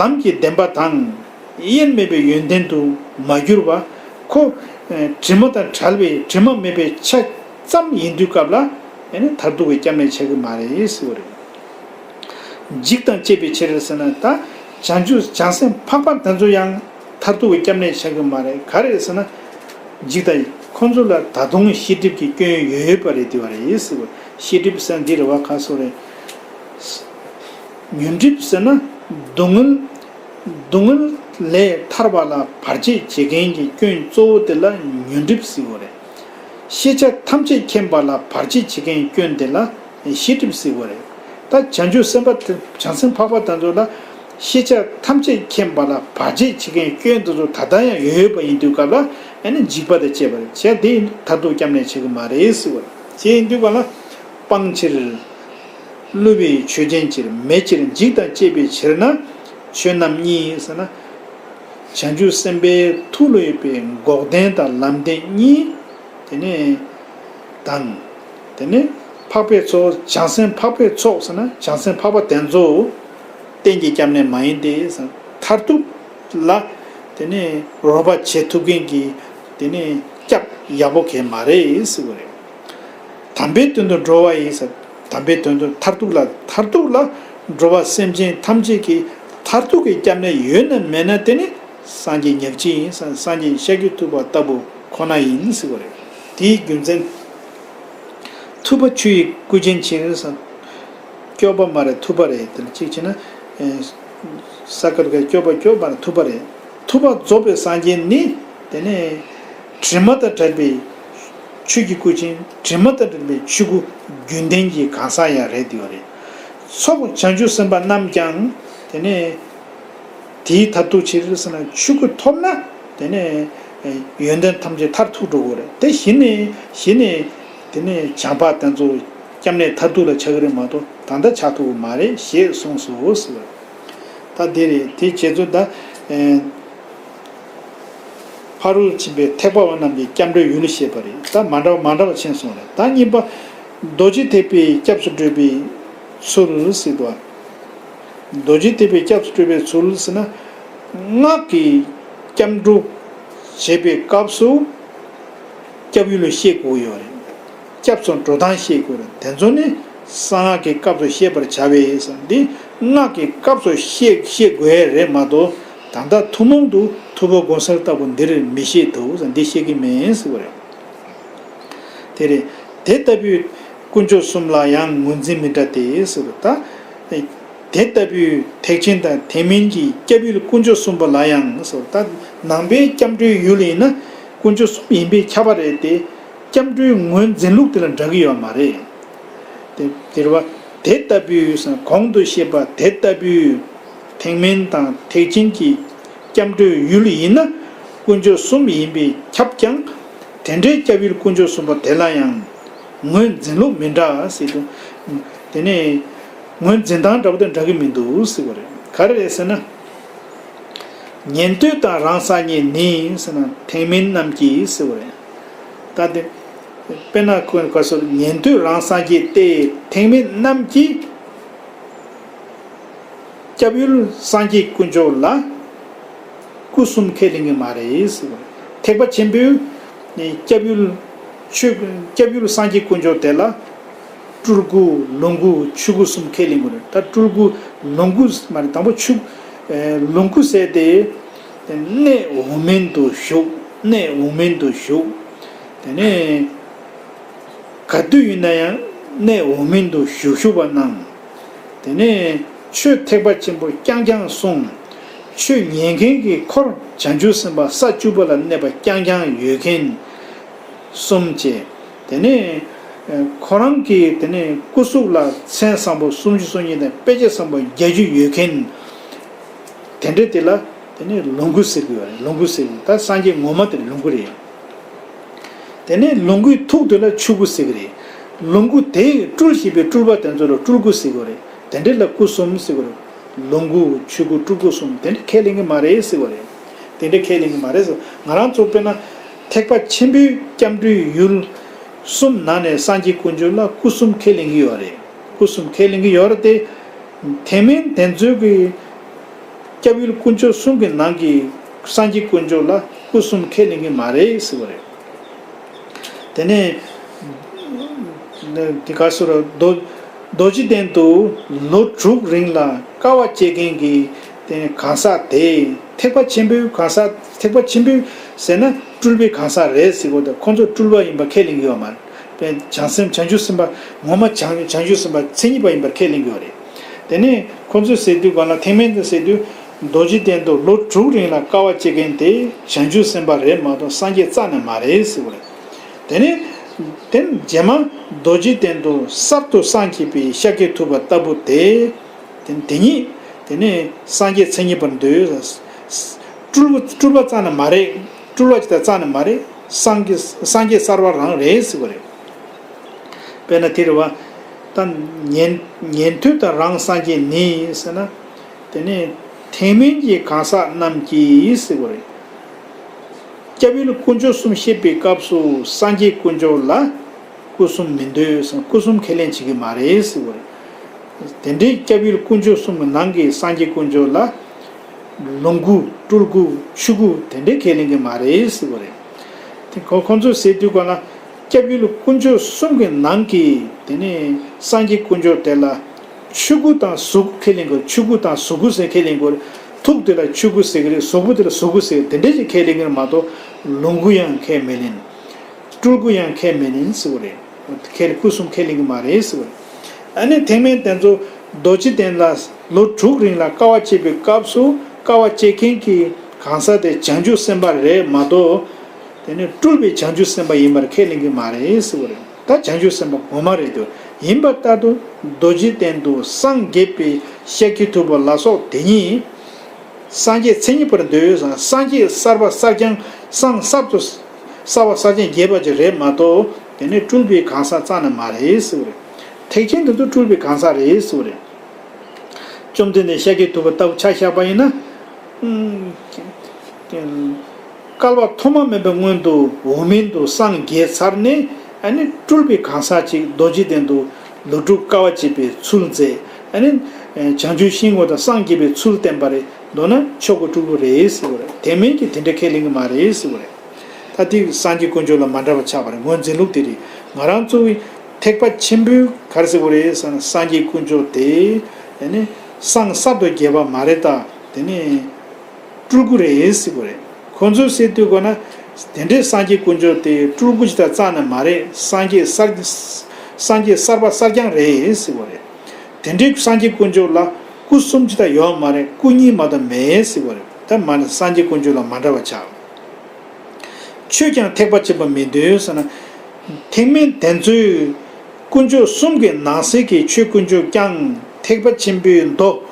ལམ་གྱི་བདེན་པ་དང་། དབྱེར་མེད་པའི་ཡོན་ཏན་དུ་མ་གྱུར་པ། ཁོ་དྲི་མ་དང་བྲལ་བའི་དྲི་མ་མེད་པའི་ཆ་ཙམ་ཡིན་དུས་སྐབས་ལ། ཨ་ནི་མཐར་ཐུག་གི་སྐྱབས་གནས་ཆགས་ཀྱི་མ་རེད་ཟེར་བ་རེད། འཇིགས་དང་བཅས་པའི་ཕྱིར་ཟེར་ན། ད་བྱང་ཆུབ་བྱང་སེམས་འཕགས་པ་དེ་ཚོ་ཡང་ མཐར་ཐུག་གི་སྐྱབས་གནས་ཆགས་ཀྱི་མ་རེད། ག་རེ་ཟེར་ན། འཇིག་ལྟ་ཡིན། ཁོང་ཚོ་ལ་ད་དུང་ཤེས་སྒྲིབ་ཀྱི་སྐྱོན་ཡོད་ཡོད་པ་རེད། དེ་བ་རེད་ཟེར་བ། ཤེས་སྒྲིབ་ཟེར་འདི་རེད་བ། ག་སོགས་རེད། ཉོན་སྒྲིབ་ཟེར་ན། སྡུག་བསྔལ། སྡུག་བསྔལ་ལས་ཐར་བ་ལ་བར་ཆད་བྱེད་མཁན་གྱི་སྐྱོན་གཙོ་བོ་དེ་ལ་ཉོན་སྒྲིབ་ཟེར་བ་རེད། ཤེས་བྱ་ཐམས་ཅད་མཁྱེན་པ་ལ་བར་ཆད་བྱེད་མཁན་སྐྱོན་དེ་ལ་ཤེས་སྒྲིབ་ཟེར་བ་རེད། ད་བྱང་ཆུབ་སེམས་དཔའ་དེ། བྱང་སེམས་འཕགས་པ་དེ་ཚོ་ལ་ཤེས་བྱ་ཐམས་ཅད་མཁྱེན་པ་ལ་བར་ཆད་བྱེད་མཁན་སྐྱོན་དེ་ཚོ་ད་ལྟ་ཡང་ཡོད་ཡོད་པ་ཡིན་དུས་སྐབས་ལ། ཨ་ནི་འཇིགས་པ་དང་བཅས་པ་རེད། བྱས་དེ་མཐར་ཐུག་སྐྱབས་གནས་བྱེད་ཀྱི་མ་རེད་ཟེར་བ་རེད། བྱས་ཡིན་དུས་ག་ལ། སྤང་ཕྱིར། བསླུ་བའི་ཆོས་ཅན་ཕྱིར། མེད་ཕྱིར་འཇིག་དང་བཅས་པའི་ཕྱིར་ན། ཆོས་རྣམ་གཉིས་ཟེར་ན། བྱང་ཆུབ་སེམས་དཔའི་ཐུགས་ལ་ཡོད་པའི་འགོག་བདེན་དང་ལམ་བདེན་གཉིས། དེ་ནས་དང་། དེ་ནས་འཕགས་པའི་ཚོགས། བྱང་སེམས་འཕགས་པའི་ཚོགས་ཟེར་ན། བྱང་སེམས་འཕགས་པ་དེ་ཚོ་གཏན་གྱི་སྐྱབས་གནས་མ་ཡིན་ཏེ། མཐར་ཐུག་ལ་དེ་ནས་རོགས་པ་བྱེད་ཐུབ་མཁན་གྱི་དེ་ནས་སྐྱབས་ཡག་པོ་གང་ཡང་མ་རེད་ཟེར་བ་རེད། དམ་པའི་དོན་དུ་འགྲོ་བ་ཡི་ཟེར། དམ་པའི་དོན་དུ། མཐར་ཐུག་ལ། མཐར་ཐུག་ལ་འགྲོ་བ་སེམས་ཅན་ཐམས་ཅད་ཀྱི་མཐར་ཐུག་གི་སྐྱབས་གནས་ཡོད་ན་མེད་ན་དེ་ནི་སངས་རྒྱས་ཉག་གཅིག་ཡིན་ཟེར། སངས་རྒྱས་ཤཱཀྱ་ཐུབ་པ་ལྟ་བུ་ཁོ་ན་ཡིན་ཟེར་བ་རེད། དེའི་རྒྱུ་མཚན། ཐུབ་པ་ཆུ་ཡི་སྐུར་ཆེན་ཕྱིར་ཟེར། སྐྱོབ་པ་མ་རེད། ཐུབ་པ་རེད། དེ་ལ་གཅིག་བྱས་ན། ས་ཀ་རུ་ཀའི་སྐྱོབ་པ། སྐྱོབ་པ་མ་རེད། ཐུབ་པ་རེད། ཐུབ་པ་རྫོགས་པའི་སངས་རྒྱས་ནི། དེ་ནས་དྲི་མ་དང་བྲལ་བའི་ཆུ་ཡི་སྐུར་ཆེན། དྲི་མ་དང་བྲལ་བའི་ཆོས་སྐུ་རྒྱུན་ལྡན་གྱི་གང་ཟག་ཡང་རེད། དེ་བ་རེད། ཚོགས་བྱང་ཆུབ་སེམས་དཔའ་རྣམས་ཀྱང་དེ་ནས་དེའི་མཐར་ཐུག་ཕྱིར་ཟེར་ན། ཆོས་སྐུ་ཐོབ་ན་དེ་ནས་ཡོན་ཏན་ཐམས་ཅད་མཐར་ཐུག་འགྲོ་གི་རེད། དེ་གཞི་ནས། གཞི་ནས་དེ་ནས་བྱམས་པ་དེ་ཚོ་སྐྱབས་གནས་མཐར་ཐུག་ལ་ཆགས་ཀྱི་རེད་མ་གཏོགས། ད་ལྟ་ཆགས་ཐུབ་ཀྱི་མ་རེད་ཞེས་གསུངས་སོ་ཟེར་བ། ད་དེ་རེད། དེ་བྱས་ཙང་ད། ཨེ། ཕ་རོལ་ཕྱིན་པའི་ཐེག་པ་པ་རྣམས་ཀྱི་སྐྱབས་འགྲོའི་ཡུལ་བཤད་པ་རེད། ད་མ་འདྲ་བ་མ་འདྲ་བ་ཕྱིན་སོང་རེད། ད་གཉིས་པ། རྡོ་རྗེ་ཐེག་པའི་སྐྱབས་སུ་འགྲོ་བའི་ཚུལ་ཟེར་དུས། རྡོ་རྗེ་ཐེག་པའི་སྐྱབས་སུ་འགྲོ་བའི་ཚུལ་ཟེར་ན། སྔགས་ཀྱི་སྐྱབས་འགྲོ་བྱེད་པའི་སྐབས་སུ། སྐྱབས་ཡུལ་ལ་ཤེས་དགོས་ཡོད་རེད། སྐྱབས་སུ་འགྲོ་སྟངས་ཤེས་དགོས་རེད། དེ་ཚོ་ནི་གསང་སྔགས་ཀྱི་སྐབས་སུ་ཤེས་པར་བྱ་བས་ཟེར། འདི་སྔགས་ཀྱི་སྐབས་སུ་ཤེས་ཤེས་དགོས་ཡ་རེད་མ་གཏོགས། ད་ལྟ་ཐུན་མོང་དུ་ཐུབ་པ་དགོངས་གསལ་ལྟ་བུ་འདིར་མི་ཤེས་ཐུབ་ཟེར། འདི་ཤེས་ཀྱི་མེད་ཟེར་བ་རེད། དེ་རེད། དེ་ལྟ་བུའི་དཀོན་མཆོག་གསུམ་ལ་ཡང་ངོས་འཛིན་མི་འདྲ་སྟེ་ཟེར་བ། ད། དེ་ལྟ་བུའི་ཐེག་ཆེན་དང་ཐེག་དམན་གྱི་སྐྱབས་ཡུལ་དཀོན་མཆོག་གསུམ་པོ་ལ་ཡང་ཟེར། ད་ནང་པའི་སྐྱབས་འགྲོའི་ཡུལ་ཡིན་ན་དཀོན་མཆོག་གསུམ་ཡིན་པས་ཁྱབ་པ་རེད་དེ། སྐྱབས་འགྲོའི་ངོས་འཛིན་ལུགས་དེ་ལ་འདྲ་གི་ཡོད་མ་རེད། དེ་དེ་རེད་བ། དེ་ལྟ་བུའི་ཟེར། གོང་དུ་བཤད་པ་དེ་ལྟ་བུའི་ཐེག་དམན་དང་ཐེག་ཆེན་གྱི་སྐྱབས་འགྲོའི་ཡུལ་ཡིན་ན་དཀོན་མཆོག་གསུམ་ཡིན་པས་ཁྱབ་ཀྱང་། དེ་འདྲའི་སྐྱབས་ཡུལ་དཀོན་མཆོག་གསུམ་པོ་དེ་ལ་ཡང་ངོས་འཛིན་ལུགས་མི་འདྲ་ཟེར་དུས། དེ་ནས་ངོས་འཛིན་སྟངས་འདྲ་པོ་དང་འདྲ་གི་མི་འདུག་ཟེར་བ་རེད། ག་རེ་རེད་ཟེར་ན། ཉན་ཐོས་དང་རང་སངས་རྒྱས་ནི་ཟེར་ན། ཐེག་དམན་རྣམས་ཀྱིས་ཟེར་བ་རེད། ད་དེ་དཔེར་ན་ཁོ་ག་སོ། ཉན་ཐོས་རང་སངས་རྒྱས་ཏེ། ཐེག་དམན་རྣམས་ཀྱིས་སྐྱབས་ཡུལ་སངས་རྒྱས་དཀོན་མཆོག་ལ་སྐུ་གསུམ་ཁས་ལེན་གྱི་མ་རེད་ཟེར་བ་རེད། ཐེག་པ་ཆེན་པོའི་སྐྱབས་ཡུལ་ཆོས། སྐྱབས་ཡུལ་སངས་རྒྱས་དཀོན་མཆོག་དེ་ལ་སྤྲུལ་སྐུ་ལོངས་སྐུ་ཆོས་སྐུ་གསུམ་ཁས་ལེན་དགོས་རེད། ད་སྤྲུལ་སྐུ་ལོངས་སྐུ་མ་རེད། དང་པོ་ཆོས། ཨེ། ལོངས་སྐུ་ཟེར་དེ། གནས་འོག་མིན་དུ་བཞུགས། གནས་འོག་མིན་དུ་བཞུགས། དེ་ནས་ག་དུས་ཡིན་ན་ཡང་གནས་འོག་མིན་དུ་བཞུགས་བཞུགས་པ་གནང་། དེ་ནས་ཆོས་ཐེག་པ་ཆེན་པོ་རྐྱང་རྐྱང་གསུངས། ཆོས་ཉན་མཁན་གྱི་འཁོར་བྱང་ཆུབ་སེམས་དཔའ་ས་བཅུ་པ་ལ་གནས་པ་རྐྱང་རྐྱང་ཡོད་མཁན་གསུམ་བཅས། དེ་ནས་ཁོ་རང་གི་དེ་ནས་སྐུ་གཟུགས་ལ་མཚན་བཟང་པོ་སུམ་ཅུ་སོ་གཉིས་དང་དཔེ་བྱད་བཟང་པོ་བརྒྱད་ཅུ་ཡོད་མཁན། དེ་འདྲ་དེ་ལ་དེ་ནས་ལོངས་སྐུ་ཟེར་གྱི་ཡོད་རེད། ལོངས་སྐུ་ཟེར་གྱི། ད་སངས་རྒྱས་ངོ་མ་དེ་ལོངས་སྐུ་རེད། དེ་ནས་ལོངས་སྐུའི་ཐུགས་དེ་ལ་ཆོས་སྐུ་ཟེར་གྱི་རེད། ལོངས་སྐུ་དེ་སྤྲུལ་བཞིན་པའི་སྤྲུལ་པ་དེ་ཚོ་ལ་སྤྲུལ་སྐུ་ཟེར་གྱི་རེད། དེ་འདྲ་ལ་སྐུ་གསུམ་ཟེར་གྱི་རེད། ལོངས་སྐུ་ཆོས་སྐུ་སྤྲུལ་སྐུ་གསུམ་དེ་འདྲ་ཁས་ལེན་གྱི་མ་རེད་ཟེར་གྱི་རེད། དེ་འདྲ་ཁས་ལེན་གྱི་མ་རེད་ཟེར། ང་རང་ཚོ་དཔེར་ན་ཐེག་པ་ཆེན་པོའི་སྐྱབས་འགྲོའི་ཡུལ་གསུམ་ནང་ནས་སངས་རྒྱས་དཀོན་མཆོག་ལ་སྐུ་གསུམ་ཁས་ལེན་གྱི་ཡོད་རེད། སྐུ་གསུམ་ཁས་ལེན་གྱི་ཡོད་རེད་དེ། ཐེག་དམན་དེ་ཚོའི་གི་སྐྱབས་ཡུལ་དཀོན་མཆོག་གསུམ་གྱི་ནང་གི་སངས་རྒྱས་དཀོན་མཆོག་ལ་སྐུ་གསུམ་ཁས་ལེན་གྱི་མ་རེད་ཟེར་བ་རེད། དེ་ནས་དེ་ག་སོ་ར་རྡོ་རྡོ་རྗེ་གདན་དུ་ལོ་དྲུག་རིང་ལ་དཀའ་བ་སྤྱད་མཁན་གྱི་དེ་གང་ཟག་དེ། ཐེག་པ་ཆེན་པོའི་གང་ཟག་ཐེག་པ་ཆེན་པོའི་ཟེར་ན་སྤྲུལ་པའི་གང་ཟག་རེད་ཟེར་གོ། ད་ཁོང་ཚོ་སྤྲུལ་པ་ཡིན་པ་ཁས་ལེན་གྱི་ཡོད་མ་རེད། བྱང་སེམས་བྱང་ཆུབ་སེམས་དཔའ་ངོ་མ་བྱང་བྱང་ཆུབ་སེམས་དཔའ་མཚན་ཉིད་པ་ཡིན་པར་ཁས་ལེན་གྱི་ཡོད་རེད། དེ་ནས་ཁོང་ཚོས་ཟེར་དུས་གང་ལ་ཐེག་དམན་དུ་ཟེར་དུས་རྡོ་རྗེ་གདན་དུ་ལོ་དྲུག་རིང་ལ་དཀའ་བ་སྤྱད་མཁན་དེ་བྱང་ཆུབ་སེམས་དཔའ་རེད་མ་གཏོགས་སངས་རྒྱས་རྩ་ནས་མ་རེད་ཟེར་བ་རེད། དེ་ནས་དེ་རྗེས་མ་རྡོ་རྗེ་གདན་དུ་གསར་དུ་སངས་རྒྱས་པའི་ཤཱཀྱ་ཐུབ་པ་ལྟ་བུ་དེ། དེ་དེ་ཉིད་དེ་ནས་སངས་རྒྱས་མཚན་ཉིད་པར་འདོད། སྤྲུལ་པ་སྤྲུལ་པ་རྩ་ནས་མ་རེད། སྤྲུལ་པ་ཅིག་ད་རྩ་ནས་མ་རེད། སངས་རྒྱས་སངས་རྒྱས་གསར་པ་རང་རེད་ཟེར་བ་རེད། དཔེར་ན་དེ་རེད་བ། ད་ཉན་ཉན་ཐོས་དང་རང་སངས་རྒྱས་ནི་ཟེར་ན། དེ་ནས་ཐེག་དམན་གྱི་གང་ཟག་རྣམས་ཀྱིས་ཟེར་བ་རེད། སྐྱབས་ཡུལ་དཀོན་མཆོག་གསུམ་བཤད་པའི་སྐབས་སུ་སངས་རྒྱས་དཀོན་མཆོག་ལ་སྐུ་གསུམ་མི་འདོད་ཟེར། སྐུ་གསུམ་ཁས་ལེན་བྱེད་ཀྱི་མ་རེད་ཟེར་བ་རེད། དེ་འདྲའི་སྐྱབས་ཡུལ་དཀོན་མཆོག་གསུམ་གྱི་ནང་གི་སངས་རྒྱས་དཀོན་མཆོག་ལ་ལོངས་སྐུ་སྤྲུལ་སྐུ་ཆོས་སྐུ་དེ་འདྲའི་ཁས་ལེན་གྱི་མ་རེད་ཟེར་བ་རེད། དེ་ཁོ་ཁོང་ཚོས་ཟེར་དུས་གང་ལ་སྐྱབས་ཡུལ་དཀོན་མཆོག་གསུམ་གྱི་ནང་གི་དེ་ནས་སངས་རྒྱས་དཀོན་མཆོག་དེ་ལ་ཆོས་སྐུ་དང་གཟུགས་སྐུ་ཁས་ལེན་དགོས། ཆོས་སྐུ་དང་གཟུགས་སྐུ་ཟེར་ཁས་ལེན་དགོས། ཐུགས་དེ་ལ་ཆོས་སྐུ་ཟེར་གྱི་རེད། གཟུགས་པོ་དེ་ལ་གཟུགས་སྐུ་ཟེར་གྱི་རེད། དེ་འདྲ་ཞིག་ཁས་ལེན་གྱི་རེད་མ་གཏོགས་ལོངས་སྐུ་ཡང་ཁས་མི་ལེན། སྤྲུལ་སྐུ་ཡང་ཁས་མི་ལེན་ཟེར་བ་རེད། ཁས་སྐུ་གསུམ་ཁས་ལེན་གྱི་མ་རེད་ཟེར་བ་རེད། ཨ་ནི་ཐེག་དམན་དེ་ཚོ་རྡོ་རྗེ་གདན་ལ་ལོ་དྲུག་རིང་ལ་དཀའ་བ་སྤྱད་པའི་སྐབས་སུ་དཀའ་བ་སྤྱད་མཁན་གྱི་གང་ཟག་དེ་བྱང་ཆུབ་སེམས་དཔའ་རེད་མ་གཏོགས། དེ་ནི་སྤྲུལ་པའི་བྱང་ཆུབ་སེམས་དཔའ་ཡིན་པར་ཁས་ལེན་གྱི་མ་རེད་ཟེར་བ་རེད། ད་བྱང་ཆུབ་སེམས་དཔའ་ངོ་མ་རེད་དོ། ཡིན་པ་ལྟར་དུ་རྡོ་རྗེ་གདན་དུ་སངས་རྒྱས་པའི་ཤཱཀྱ་ཐུབ་པ་ལ་སོགས་དེ་ཉིད་སངས་རྒྱས་མཚན་ཉིད་པར་འདོད་ཟེར། སངས་རྒྱས་གསར་པ་གསར་རྐྱང་སངས་གསར་དུ་གསར་པ་གསར་རྐྱང་རྒྱས་པ་ཅིག་རེད་མ་གཏོགས་དེ་ནི་སྤྲུལ་པའི་གང་ཟག་རྩ་ནས་མ་རེད་ཟེར་བ་རེད། ཐེག་ཆེན་དེ་ཚོ་སྤྲུལ་པའི་གང་ཟག་རེད་ཟེར་བ་རེད། བཅོམ་ལྡན་འདས་ཤཱཀྱ་ཐུབ་པ་ལྟ་བུ་ཆ་བཞག་པ་ཡིན་ན། ཨུམ། བསྐལ་པ་ཐོག་མ་མེད་པའི་སྔོན་དུ་འོག་མིན་དུ་སངས་རྒྱས་ཚར་ནས་ཨ་ནི་སྤྲུལ་པའི་གང་ཟག་ཅིག་རྡོ་རྗེ་གདན་དུ་ལོ་དྲུག་དཀའ་བ་སྤྱད་པའི་ཚུལ་མཛད། ཨ་ནི་བྱང་ཆུབ་ཤིང་ངོ་དང་སངས་རྒྱས་པའི་ཚུལ་བསྟན་པ་རེད། མདོར་ན་མཆོག་གི་སྤྲུལ་སྐུ་རེད་ཟེར་བ་རེད། དེ་མིན་གྱི་དེ་འདྲ་ཁས་ལེན་གྱི་མ་རེད་ཟེར་བ་རེད། ད་དེ་སངས་རྒྱས་དཀོན་མཆོག་ལ་མ་འདྲ་བ་ཆགས་པ་རེད། ངོས་འཛིན་ལུགས་དེ་རེད། ང་རང་ཚོ་གི་ཐེག་པ་ཆེན་པོའི་ག་རེ་ཟེར་དགོས་རེད་ཟེར་ན་སངས་རྒྱས་དཀོན་མཆོག་དེ། དེ་ནི་སངས་གསར་དུ་རྒྱས་པ་མ་རེད་ད། དེ་ནི་སྤྲུལ་སྐུ་རེད་ཟེར་དགོས་རེད། ཁོང་ཚོས་ཟེར་དུས་གོ་ན། དེ་འདྲའི་སངས་རྒྱས་དཀོན་མཆོག་དེ་སྤྲུལ་སྐུ་ཞིག་དང་རྩ་ནས་མ་རེད། སངས་རྒྱས་གསར། སངས་རྒྱས་གསར་པ་གསར་རྐྱང་རེད་ཟེར་དགོས་རེད། དེ་འདྲའི་སངས་རྒྱས་དཀོན་མཆོག་ལ་སྐུ་གསུམ་ཅིག་དང་ཡོད་མ་རེད། སྐུ་གཉིས་མ་གཏོགས་མེད་ཟེར་བ་རེད། ད་མ་ནི་སངས་རྒྱས་དཀོན་མཆོག་ལ་མ་འདྲ་བ་ཆགས། ཆོས་ཀྱང་ཐེག་པ་ཆེན་པོ་མི་འདོད་ཟེར་ན། ཐེག་དམན་དེ་ཚོས་དཀོན་མཆོག་གསུམ་གྱི་ནང་གསེས་ཀྱི་ཆོས་དཀོན་མཆོག་ཀྱང་ཐེག་པ་ཆེན་པོའི་མདོ།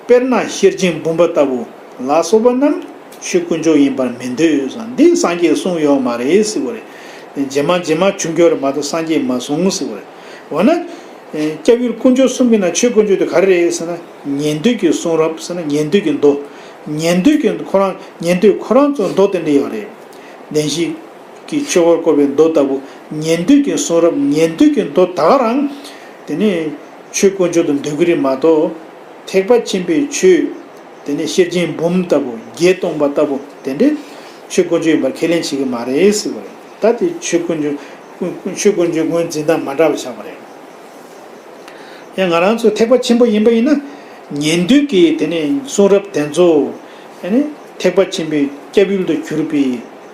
དཔེར་ན་ཤེར་ཕྱིན་འབུམ་པ་ལྟ་བུ་ལ་སོགས་པ་རྣམས་ཆོས་དཀོན་མཆོག་ཡིན་པར་མི་འདོད་ཟེར། འདི་སངས་རྒྱས་གསུངས་ཡོད་མ་རེད་ཟེར་བ་རེད། རྗེས་མ་རྗེས་མ་བྱུང་རྒྱུ་རེད་མ་གཏོགས་སངས་རྒྱས་མ་གསུངས་ཟེར་བ་རེད། འོ་ན། སྐྱབས་ཡུལ་དཀོན་མཆོག་གསུམ་གྱི་ནང་ཆོས་དཀོན་མཆོག་དེ་ག་རེ་རེད་ཟེར་ན། ཉན་ཐོས་ཀྱི་གསུང་རབ་ཟེར་ན་ཉན་ཐོས་ཀྱི་མདོ། ཉན་ཐོས་ཀྱི་ཁོ་རང་ཉན་ཐོས་ཁོ་རང་ཚོ་མདོ་དེ་འདྲ་ཡོད་རེད། བདེན་བཞིའི་ཆོས་འཁོར་བསྐོར་བའི་མདོ་ལྟ་བུ། ཉན་ཐོས་ཀྱི་གསུང་རབ་ཉན་ཐོས་ཀྱི་མདོ་ད་ག་རང་། དེ་ནི་ཆོས་དཀོན་མཆོག་ཏུ་འདོད་ཀྱི་རེད་མ་གཏོགས། ཐེག་པ་ཆེན་པོའི་ཆོས། དེ་ནས་ཤེར་ཕྱིན་འབུམ་ལྟ་བུ་བརྒྱད་སྟོང་པ་ལྟ་བུ་དེ་འདྲའི་ཆོས་དཀོན་མཆོག་ཡིན་པར་ཁས་ལེན་བྱེད་ཀྱི་མ་རེད་ཟེར་བ་རེད། ད་དེ་ཆོས་དཀོན་མཆོག་ཆོས་དཀོན་མཆོག་ངོས་འཛིན་སྟངས་མ་འདྲ་བ་ཆགས་པ་རེད། ཡང་ང་རང་ཚོ་ཐེག་པ་ཆེན་པོ་ཡིན་པ་ཡིན་ན། ཉན་ཐོས་ཀྱི་དེ་ནས་གསུང་རབ་དེ་ཚོ། ཨ་ནི་ཐེག་པ་ཆེན་པོའི་སྐྱབས་ཡུལ་དུ་གྱུར་པའི་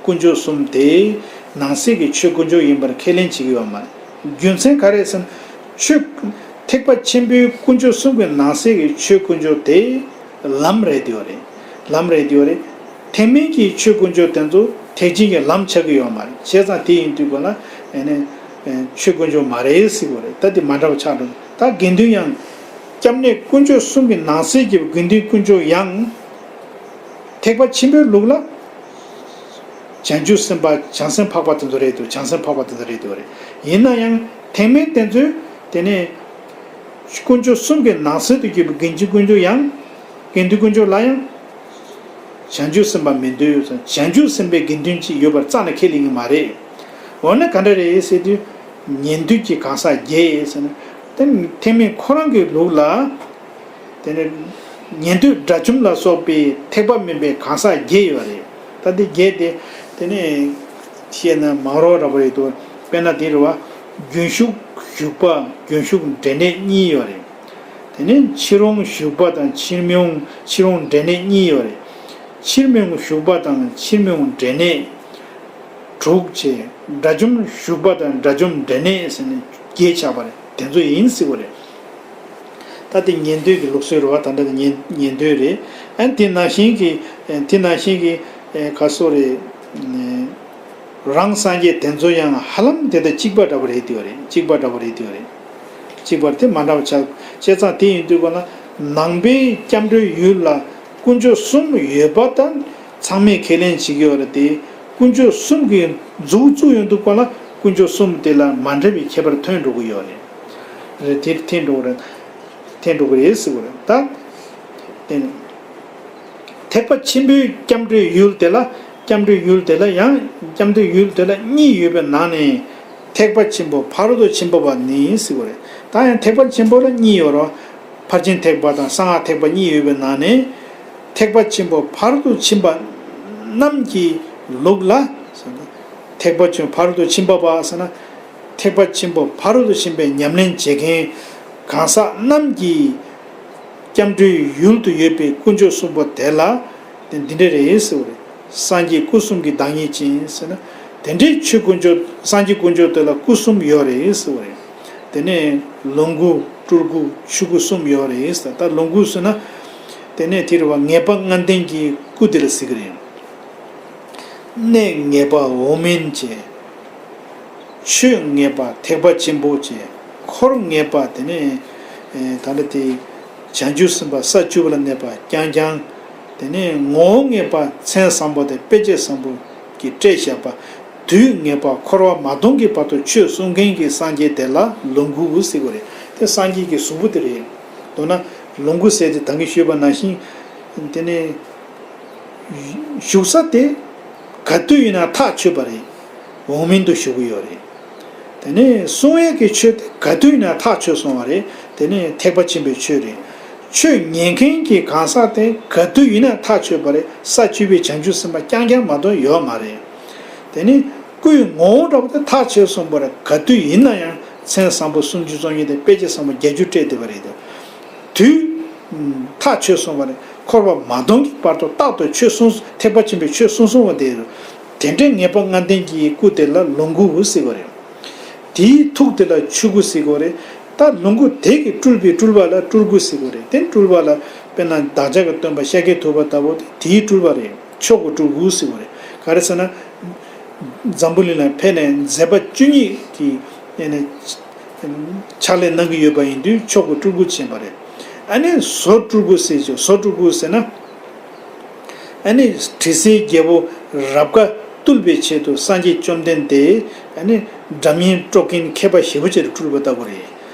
དཀོན་མཆོག་གསུམ་དེ་ནང་གསེས་ཀྱི་ཆོས་དཀོན་མཆོག་ཡིན་པར་ཁས་ལེན་བྱེད་ཀྱི་ཡོད་མ་རེད། རྒྱུ་མཚན་ག་རེ་ཟེར་ན། ཆོས། ཐེག་པ་ཆེན་པོའི་དཀོན་མཆོག་གསུམ་གྱི་ནང་གསེས་ཀྱི་ཆོས་དཀོན་མཆོག་དེ་ལམ་རེད་དེ་ཡོད་རེད། ལམ་རེད་དེ་ཡོད་རེད། ཐེག་དམན་གྱི་ཆོས་དཀོན་མཆོག་དེ་ཚོ་ཐེག་ཆེན་གྱི་ལམ་ཆགས་ཀྱི་ཡོད་མ་རེད། བྱས་ཙང་དེ་ཡིན་དུས་གོ་ན་ཨ་ནི་ཆོས་དཀོན་མཆོག་མ་རེད་ཟེར་གྱི་ཡོད་རེད། ད་དེ་མ་འདྲ་བ་ཆགས་འགྲོ། ད་དགེ་འདུན་ཡང་། སྐྱབས་གནས་དཀོན་མཆོག་གསུམ་གྱི་ནང་གསེས་ཀྱི་དགེ་འདུན་དཀོན་མཆོག་ཡང་། ཐེག་པ་ཆེན་པོའི་ལུགས་ལ། བྱང་ཆུབ་སེམས་དཔའ་བྱང་སེམས་འཕགས་པ་དེ་ཚོ་རེད་འདུག་བྱང་སེམས་འཕགས་པ་དེ་ཚོ་རེད་འདུག་རེད། ཡིན་ན་ཡང་ཐེག་དམན་དེ་ཚོས་དེ་ནས་དཀོན་མཆོག་གསུམ་གྱི་ནང་གསེས་སུ་གྱུར་པའི་དགེ་འདུན་དཀོན་མཆོག་ཡང་། དགེ་འདུན་དཀོན་མཆོག་ལ་ཡང་། བྱང་ཆུབ་སེམས་དཔའ་མི་འདོད་ཟེར། བྱང་ཆུབ་སེམས་དཔའི་དགེ་འདུན་ཅིག་ཡོད་པར་རྩ་ནས་ཁས་ལེན་གྱི་མ་རེད། འོ་ན་ག་འདྲ་རེད་ཟེར་དུས། ཉན་ཐོས་ཀྱི་གང་ཟག་བརྒྱད་ཟེར་ན། དེ་ཐེག་དམན་ཁོ་རང་གི་ལུགས་ལ། དེ་ནས་ཉན་ཐོས་དགྲ་བཅོམ་ལ་སོགས་པའི་ཐེག་པ་དམན་པའི་གང་ཟག་བརྒྱད་ཡོད་རེད། ད་དེ་བརྒྱད་དེ་དེ་ནས་བཤད་ན་མང་རོགས་ར་བ་རེད་འདུག་དཔེར་ན་དེ་རེད་བ། རྒྱུན་ཞུགས་ཞུགས་པ་རྒྱུན་ཞུགས་འབྲས་གནས་གཉིས་ཡོད་རེད། དེ་ནས་ཕྱིར་འོང་ཞུགས་པ་དང་ཕྱིར་མི་འོང་ཕྱིར་འོང་འབྲས་གནས་གཉིས་ཡོད་རེད། ཕྱིར་མི་འོང་ཞུགས་པ་དང་ཕྱིར་མི་འོང་འབྲས་གནས། དྲུག་བྱས། དགྲ་བཅོམ་ཞུགས་པ་དང་དགྲ་བཅོམ་འབྲས་གནས་ཟེར་ནས་བརྒྱད་ཆགས་པ་རེད། དེ་ཚོ་ཡིན་ཟེར་བ་རེད། ད་དེ་ཉན་ཐོས་ཀྱི་ལུགས་སྲོལ་རེད་བ། ད་ལྟ་དེ་ཉན་ཉན་ཐོས་རེད། ཨ་དེ་ནང་བཞིན་གྱི་དེ་ནང་བཞིན་གྱི་ག་སོ་རེད། རང་སངས་རྒྱས་དེ་ཚོ་ཡང་ཧ་ལམ་དེ་དང་གཅིག་པ་འདྲ་པོ་རེད་དེ་བ་རེད། གཅིག་པ་འདྲ་པོ་རེད་དེ་བ་རེད། གཅིག་པར་དེ་མ་འདྲ་བ་ཆགས། བྱས་ཙང་དེ་ཡིན་དུས་ག་ལ་ནང་པའི་སྐྱབས་འགྲོའི་ཡུལ་ལ་དཀོན་མཆོག་གསུམ་ཡོད་པ་དང་ཚང་མས་ཁས་ལེན་བྱེད་ཀྱི་ཡོད་རེད་དེ། དཀོན་མཆོག་གསུམ་གྱི་མཛུབ་བཙུགས་ཡོང་དུས་ག་ལ་དཀོན་མཆོག་གསུམ་དེ་ལ་མ་འདྲ་བའི་ཁྱད་པར་ཐོན་འགྲོ་གི་ཡོད་རེད། རེད་དེ་ཐོན་འགྲོ་གི་རེད། ཐོན་འགྲོ་གི་རེད་ཟེར་གི་རེད་ད། དེ་ནི། ཐེག་པ་ཆེན་པོའི་སྐྱབས་འགྲོའི་ཡུལ་དེ་ལ། སྐྱབས་འགྲོའི་ཡུལ་དེ་ལ་ཡང་། སྐྱབས་འགྲོའི་ཡུལ་དེ་ལ་གཉིས་ཡོད་པའི་ནང་ནས། ཐེག་པ་ཆེན་པོ་ཕ་རོལ་ཏུ་ཕྱིན་པ་བ་ནི་ཟེར་བ་རེད། ད་ཡང་ཐེག་པ་ཆེན་པོ་ལ་གཉིས་ཡོད་རེད། ཕར་ཕྱིན་ཐེག་པ་དང་གསང་སྔགས་ཐེག་པ་གཉིས་ཡོད་པའི་ནང་ནས། ཐེག་པ་ཆེན་པོ་ཕ་རོལ་ཏུ་ཕྱིན་པ་རྣམས་ཀྱི་ལུགས་ལ། ཐེག་པ་ཆེན་པོ་ཕ་རོལ་ཏུ་ཕྱིན་པ་བ་ཟེར་ན། ཐེག་པ་ཆེན་པོ་ཕ་རོལ་ཏུ་ཕྱིན་པའི་ཉམས་ལེན་བྱེད་མཁན་གང་ཟག་རྣམས་ཀྱི་སྐྱབས་འགྲོའི་ཡུལ་དུ་ཡོད་པའི་དཀོན་མཆོག་གསུམ་པོ་དེ་ལ་དེ་འདི་འདྲ་རེད་ཟེར་བ་རེད། སངས་རྒྱས་སྐུ་གསུམ་གྱི་བདག་ཉིད་ཅན་ཟེར་ན། དེ་འདྲའི་ཆོས་དཀོན་མཆོག་སངས་རྒྱས་དཀོན་མཆོག་དེ་ལ་སྐུ་གསུམ་ཡོད་རེད་ཟེར་བ་རེད། དེ་ནས་ལོངས་སྐུ་སྤྲུལ་སྐུ་ཆོས་སྐུ་གསུམ་ཡོད་རེད་ཟེར། ད་ལོངས་སྐུ་ཟེར་ན། དེ་ནས་དེ་རེད་བ། ངེས་པ་ལྔ་ལྡན་གྱི་སྐུ་དེ་ལ་ཟེར་གི་རེད། གནས་ངེས་པ་འོག་མིན་བྱས། ཆོས་ངེས་པ་ཐེག་པ་ཆེན་པོ་བྱས། འཁོར་ངེས་པ་དེ་ནས་ད་ལྟ་དེ་བྱང་ཆུབ་སེམས་དཔའ་ས་བཅུ་པ་ལ་གནས་པ་རྐྱང་རྐྱང་། དེ་ནས་ངོ་བོ་ངེས་པ་མཚན་བཟང་པོ་དེ་དཔེ་བྱད་བཟང་པོ་གི་སྤྲས་བཞག་པ། དུས་ངེས་པ་འཁོར་བ་མ་སྟོངས་ཀྱི་བར་དུ་ཆོས་གསུང་མཁན་གྱི་སངས་རྒྱས་དེ་ལ་ལོངས་སྐུ་ཟེར་གི་རེད། དེ་སངས་རྒྱས་ཀྱི་གཟུགས་པོ་དེ་རེད། མདོར་ན་ལོངས་སྐུ་ཟེར་དེ་ད་གིན་ཞུས་པ་ནང་བཞིན། དེ་ནས། བཞུགས་ས་དེ་ག་དུས་ཡིན་ན་ཐག་ཆོད་པ་རེད། འོག་མིན་དུ་བཞུགས་ཀྱི་ཡོད་རེད། དེ་ནས་གསུང་ཡས་ཀྱི་ཆོས་དེ་ག་དུས་ཡིན་ན་ཐག་ཆོད་སོང་བ་རེད། དེ་ནས་ཐེག་པ་ཆེན་པོའི་ཆོས་རེད། ཆོས་ཉན་མཁན་གྱི་གང་ཟག་དེ་ག་དུས་ཡིན་ན་ཐག་ཆོད་པ་རེད། ས་བཅུ་པའི་བྱང་ཆུབ་སེམས་དཔའ་རྐྱང་རྐྱང་མ་གཏོགས་ཡོད་མ་རེད། དེ་ནས་སྐུའི་ངོ་བོ་འདྲ་པོ་དེ་ཐག་ཆོད་སོང་བ་རེད། ག་དུས་ཡིན་ན་ཡང་མཚན་བཟང་པོ་སུམ་ཅུ་སོ་གཉིས་དང་དཔེ་བྱད་བཟང་པོ་བརྒྱད་ཅུ་སྤྲས་བསྡད་པ་རེད། དུས་ཐག་ཆོད་སོང་བ་རེད། འཁོར་བ་མ་སྟོངས་ཀྱི་བར་དུ་རྟག་ཏུ་ཆོས་གསུང་། ཐེག་པ་ཆེན་པོའི་ཆོས་གསུང་གསུང་བ་དེ་རེད། དེ་འདྲའི་ངེས་པ་ལྔ་ལྡན་གྱི་སྐུ་དེ་ལ་ལོངས་སྐུ་ཟེར་བ་རེད། དེའི་ཐུགས་དེ་ལ་ཆོས་སྐུ་ཟེར་གོ་རེད། ད་ལོངས་སྐུ་དེ་གིས་སྤྲུལ་པའི་སྤྲུལ་པ་ལ་སྤྲུལ་སྐུ་ཟེར་གོ་རེད། དེ་སྤྲུལ་པ་ལ་དཔེར་ན་བདག་ཅག་གི་སྟོན་པ་ཤཱཀྱ་ཐུབ་པ་ལྟ་བུ་དེ་དེའི་སྤྲུལ་པ་རེད། མཆོག་གི་སྤྲུལ་སྐུ་ཟེར་གོ་རེད། ག་རེ་ཟེར་ན། འཛམ་བུ་གླིང་ལ་ཕེབས་ནས་མཛད་པ་བཅུ་གཉིས་ཀྱི་ཕྱག་ལས་གནང་གི་ཡོད་པ་ཡིན་དུས་མཆོག་གི་སྤྲུལ་སྐུ་ཕྱིན་པ་རེད། ཨ་ནི་བཟོ་སྤྲུལ་སྐུ་ཟེར་ཅིག་བཟོ་སྤྲུལ་སྐུ་ཟེར་ན། ཨ་ནི་དྲི་ཟའི་རྒྱལ་པོ་རབ་དགའ་བཏུལ་བའི་ཆེད་དུ་སངས་རྒྱས་བཅོམ་ལྡན་འདས་ཨ་ནི་སྒྲ་སྙན་དཀྲོག་མཁན་མཁས་པ་ཞེ་པོ་ཅིག་ལ་སྤྲུལ་པ་ལྟ་བུ་རེད།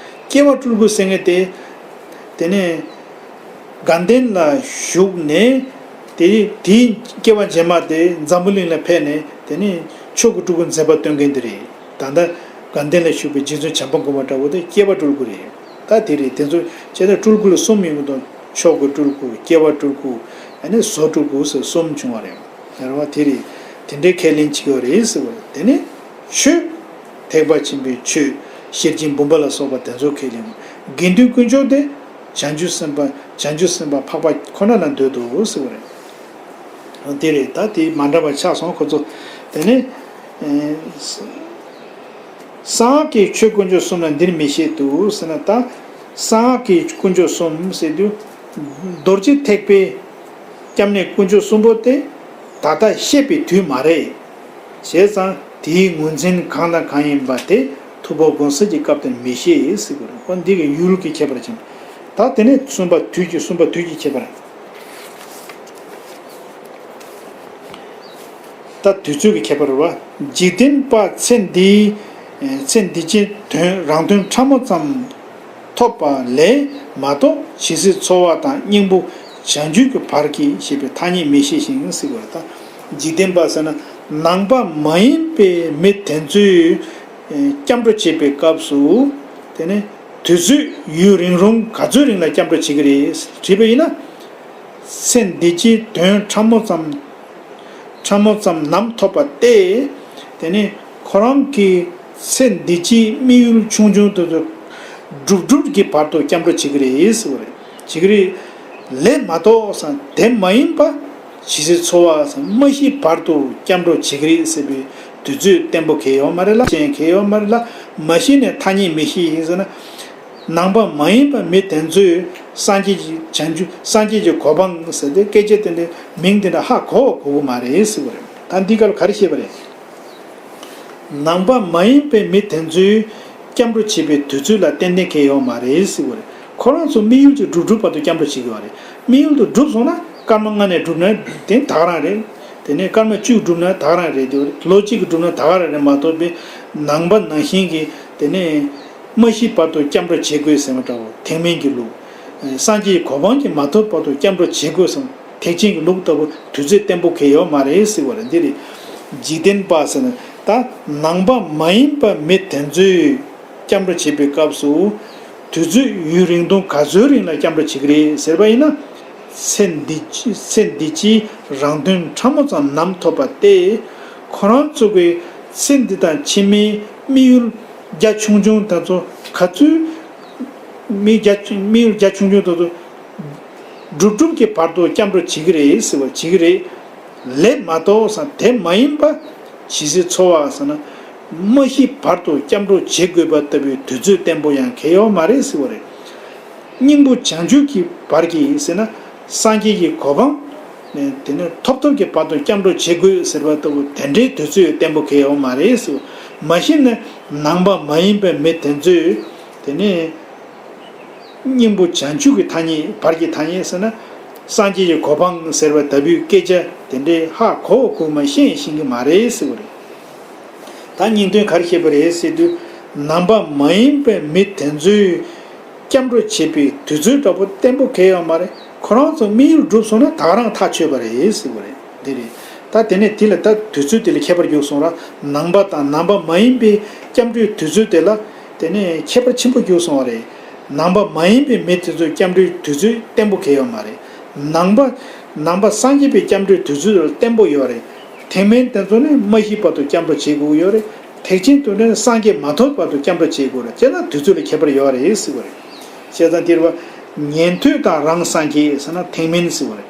སྐྱེ་བ་སྤྲུལ་སྐུ་ཟེར་མཁན་དེ། དེ་ནས་དགའ་ལྡན་ལ་བཞུགས་ནས་དེ་དེའི་སྐྱེ་བ་རྗེས་མ་དེ་འཛམ་བུ་གླིང་ལ་ཕེབས་ནས་དེ་ནས་མཆོག་གི་སྤྲུལ་སྐུ་མཛད་པ་སྟོན་མཁན་དེ་རེད། ད་ལྟ་དགའ་ལྡན་ལ་བཞུགས་པའི་རྗེ་བཙུན་བྱམས་པ་མགོན་པོ་འདྲ་བོ་དེ་སྐྱེ་བ་སྤྲུལ་སྐུ་རེད། ད་དེ་རེད། དེ་ཚོ་བྱས་ན་སྤྲུལ་སྐུ་ལ་གསུམ་ཡོང་གི་འདུག་མཆོག་གི་སྤྲུལ་སྐུ། སྐྱེ་བ་སྤྲུལ་སྐུ། ཨ་ནི་བཟོ་སྤྲུལ་སྐུ་ཟེར་གསུམ་བྱུང་བ་རེད། རེད་བ། དེ་རེད། དེ་འདྲའི་ཁས་ལེན་བྱེད་ཀྱི་ཡོད་རེད་ཟེར་བ་རེད། དེ་ནི་ཆོས། ཐེག་པ་ཆེན་པོའི་ཆོས། ཤེར་ཕྱིན་འབུམ་པ་ལ་སོགས་པ་དེ་ཚོ་ཁས་ལེན། དགེ་འདུན་དཀོན་མཆོག་དེ་བྱང་ཆུབ་སེམས་དཔའ། བྱང་ཆུབ་སེམས་དཔའ་འཕགས་པ་ཁོ་ན་ལ་འདོད་དོ་ཟེར་བ་རེད། དེ་རེད། ད་དེ་མ་འདྲ་བ་ཆགས་སོང་ཁོ་ཚོ། དེ་ནི། ཨེ། གསང་སྔགས་ཀྱི་ཆོས་དཀོན་མཆོག་གསུམ་ལ་འདིར་མི་བཤད་དོ་ཟེར་ན། ད་གསང་སྔགས་ཀྱི་དཀོན་མཆོག་གསུམ་ཟེར་དུས། རྡོ་རྗེ་ཐེག་པའི་སྐྱབས་གནས་དཀོན་མཆོག་གསུམ་པོ་དེ་ད་ལྟ་བཤད་པའི་དུས་མ་རེད། བྱས་ཙང་དེའི་ངོས་འཛིན་གང་དང་གང་ཡིན་པ་དེ་ཐུབ་པ་དགོངས་གསལ་གྱི་སྐབས་དེར་མི་བཤད་ཟེར་དགོས་རེད། འོ་འདི་གི་ཡུལ་གྱི་ཁྱད་པར་ཕྱིན། ད་དེ་ནས་གསུམ་པ་དུས་ཀྱི། གསུམ་པ་དུས་ཀྱི་ཁྱད་པར། ད་དུས་ཚོད་ཀྱི་ཁྱད་པར་རེད་བ། འཇིག་རྟེན་པ་ཚེ་འདིའི། ཚེ་འདི་ཕྱི་དོན་རང་དོན་ཕྲ་མོ་ཙམ་ཐོབ་པ་ལས་མ་གཏོགས་ཇི་སྲིད་འཚོ་བ་དང་སྙིང་པོ་བྱང་ཆུབ་ཀྱི་བར་གྱི་ཞེས་པའི་ཐ་སྙད་མི་བཤད་ཞིང་ཟེར་བ་ད། འཇིག་རྟེན་པ་ཟེར་ན་ནང་པ་མ་ཡིན་པའི་མི་དེ་ཚོས་སྐྱབས་འགྲོ་བྱེད་པའི་སྐབས་སུ། དེ་ནི་དུས་ཚོད་ཡུན་རིང་རུང་ག་ཚོད་རིང་ལ་སྐྱབས་འགྲོ་བྱེད་ཀྱི་རེད་དྲིས་པ་ཡིན་ན། ཚེ་འདི་ཕྱི་དོན་ཕྲ་མོ་ཙམ། ཕྲ་མོ་ཙམ་ནམ་ཐོབ་པ་སྟེ། དེ་ནི་ཁོ་རང་གི་ཚེ་འདི་ཕྱིའི་དམིགས་ཡུལ་ཆུང་ཆུང་དེ་ཚོ་འགྲུབ་འགྲུབ་ཀྱི་བར་དུ་སྐྱབས་འགྲོ་བྱེད་ཀྱི་རེད་ཟེར་བ་རེད། བྱེད་ཀྱི་རེད། ལས་མ་གཏོགས་སམ་དེ་མ་ཡིན་པ། ཇི་སྲིད་འཚོ་བ་མ་ཤི་བར་དུ་སྐྱབས་འགྲོ་བྱེད་ཀྱི་རེད་ཟེར་བའི་དུས་ཚོད་བརྟན་པོ་གང་ཡང་ཡོད་མ་རེད་ལ། ཅན་གང་ཡང་ཡོད་མ་རེད་ལ། མ་ཤི་ནས་ཐ་སྙད་མི་ཤི་ཡིན་ཟེར་ན། ནང་པ་མ་ཡིན་པ་མི་དེ་ཚོས་སངས་རྒྱས་ཀྱི་བྱང་ཆུབ་སངས་རྒྱས་ཀྱི་གོ་འཕང་ཟེར་ཏེ་སྐད་ཆ་དེ་འདྲའི་མིང་དེ་འདྲ་ཧ་གོ་བ་གོ་གི་མ་རེད་ཟེར་བ་རེད། ད་འདི་སྐབས་ལ་ག་རེ་བཤད་པ་རེད། ནང་པ་མ་ཡིན་པའི་མི་དེ་ཚོས་སྐྱབས་འགྲོ་བྱེད་པའི་དུས་ཚོད་ལ་ཏན་ཏན་གང་ཡང་ཡོད་མ་རེད་ཟེར་བ་རེད། ཁོ་རང་ཚོ་དམིགས་ཡུལ་གྱི་འགྲུབ་འགྲུབ་བར་དུ་སྐྱབས་འགྲོ་བྱེད་ཀྱི་ཡོད་རེད། དམིགས་ཡུལ་དུ་འགྲུབ་སོང་ན་སྐར་མ་ལྔ་ནས་འགྲུབ་ན་དེ་ད་ག་རང་རེད། དེ་ནས་སྐར་མ་བཅུ་འགྲུབ་ན་ད་ག་རང་རེད། དེ་ལོ་གཅིག་གིས་འགྲུབ་ན་ད་ག་རང་རེད་མ་གཏོགས་པའི་ནང་པ་ནང་བཞིན་གྱི་དེ་ནས་མ་ཤི་བར་དུ་སྐྱབས་འགྲོ་བྱེད་དགོས་ཟེར་བ་འདྲ་བོ་ཐེག་དམན་གྱི་ལུགས། སངས་རྒྱས་ཀྱི་གོ་འཕང་གྱི་མ་ཐོབ་བར་དུ་སྐྱབས་འགྲོ་བྱེད་དགོས་སམ། ཐེག་ཆེན་གྱི་ལུགས་ལྟ་བུ་དུས་ཚོད་བརྟན་པོ་གང་ཡང་ཡོད་མ་རེད་ཟེར་བ་རེད། འདི་རེད། འཇིག་རྟེན་པ་ཟེར་ན་ད་ནང་པ་མ་ཡིན་པ་མི་དེ་ཚོས་སྐྱབས་འགྲོ་བྱེད་པའི་སྐབས་སུ་དུས་ཚོད་ཡུན་རིང་ཐུང་ག་ཚོད་རིང་ལ་སྐྱབས་འགྲོ་བྱེད་ཀྱི་རེད་ཟེར་བ་ཡིན་ན། ཚེ་འདི་ཕྱི་ཚེ་འདི་ཕྱིའི་རང་དོན་ཕྲ་མོ་ཙམ་ནམ་ཐོབ་པ་སྟེ། ཁོ་རང་ཚོ་གི་ཚེ་འདི་དང་ཕྱི་མའི་དམིགས་ཡུལ་རྒྱ་ཆུང་ཆུང་དེ་ཚོ་ག་ཚོད། མི་རྒྱ་ཆུང་དམིགས་ཡུལ་རྒྱ་ཆུང་ཆུང་དེ་ཚོ་འགྲུབ་འགྲུབ་ཀྱི་བར་དུ་སྐྱབས་འགྲོ་བྱེད་ཀྱི་རེད་ཟེར་བ་བྱེད་ཀྱི་རེད། ལས་མ་གཏོགས་ཟེར་དེ་མ་ཡིན་པ་ཇི་སྲིད་འཚོ་བ་ཟེར་ན་མ་ཤི་བར་དུ་སྐྱབས་འགྲོ་བྱེད་དགོས་པ་ལྟ་བུའི་དུས་ཚོད་བརྟན་པོ་ཡང་གང་ཡང་ཡོད་མ་རེད་ཟེར་བ་རེད། སྙིང་པོ་བྱང་ཆུབ་ཀྱི་བར་གྱི་ཟེར་ན་སངས་རྒྱས་ཀྱི་གོ་འཕང་དེ་ནས་ཐོབ་ཐོབ་ཀྱི་བར་དུ་སྐྱབས་འགྲོ་བྱེད་དགོས་ཟེར་བ་ལྟ་བུ་དེ་འདྲའི་དུས་ཚོད་བརྟན་པོ་གང་ཡང་ཡོད་མ་རེད་ཟེར་བ། མ་གཞི་ནས་ནང་པ་མ་ཡིན་པའི་མི་དེ་ཚོས་དེ་ནས། སྙིང་པོ་བྱང་ཆུབ་ཀྱི་ཐ་སྙད་བར་གྱི་ཐ་སྙད་ཟེར་ན། སངས་རྒྱས་ཀྱི་གོ་འཕང་ཟེར་བ་ལྟ་བུའི་སྐད་ཆ་དེ་འདྲའི་ཧ་གོ་གོ་མ་ཤེས་ཤེས་ཀྱི་མ་རེད་ཟེར་བ་རེད། ད་སྙིང་དོན་ག་རེ་བཤད་པ་རེད་ཟེར་དུས། ནང་པ་མ་ཡིན་པའི་མི་དེ་ཚོས་སྐྱབས་འགྲོ་བྱེད་པའི་དུས་ཚོད་འདྲ་པོ་བརྟན་པོ་གང་ཡང་མ་རེད། ཁོ་རང་ཚོ་དམིགས་ཡུལ་འགྲུབ་སོང་ན་ད་ག་རང་ཐག་ཆོད་པ་རེད་ཟེར་བ་རེད། འདི་རེད། ད་དེ་ནས་དེ་ལ་ད་དུས་ཚོད་དེ་ལ་ཁྱད་པར་གྱུར་སོང་ར། ནང་པ་དང་ནང་པ་མ་ཡིན་པའི་སྐྱབས་འགྲོའི་དུས་ཚོད་དེ་ལ་དེ་ནས་ཁྱད་པར་ཆེན་པོ་གྱུར་སོང་བ་རེད། ནང་པ་མ་ཡིན་པའི་མི་དེ་ཚོའི་སྐྱབས་འགྲོའི་དུས་ཚོད་བརྟན་པོ་གང་ཡང་མ་རེད། ནང་པ་ནང་པ་སངས་རྒྱས་པའི་སྐྱབས་འགྲོའི་དུས་ཚོད་ལ་བརྟན་པོ་ཡོད་རེད། ཐེག་དམན་དེ་ཚོ་ནི་མ་ཤི་བར་དུ་སྐྱབས་འགྲོ་བྱེད་དགོས་ཡོད་རེད། ཐེག་ཆེན་དེ་ཚོ་ནི་སངས་རྒྱས་མ་ཐོབ་བར་དུ་སྐྱབས་འགྲོ་བྱེད་དགོས་རེད། བྱས་ན་དུས་ཚོད་ལ་ཁྱད་པར་ཡོད་རེད་ཟེར་བ་རེད། བྱས་ཙང་དེ་རེད་བ། ཉན་ཐོས་དང་རང་སངས་རྒྱས་ཟེར་ན་ཐེག་དམན་ཟེར་བ་རེད།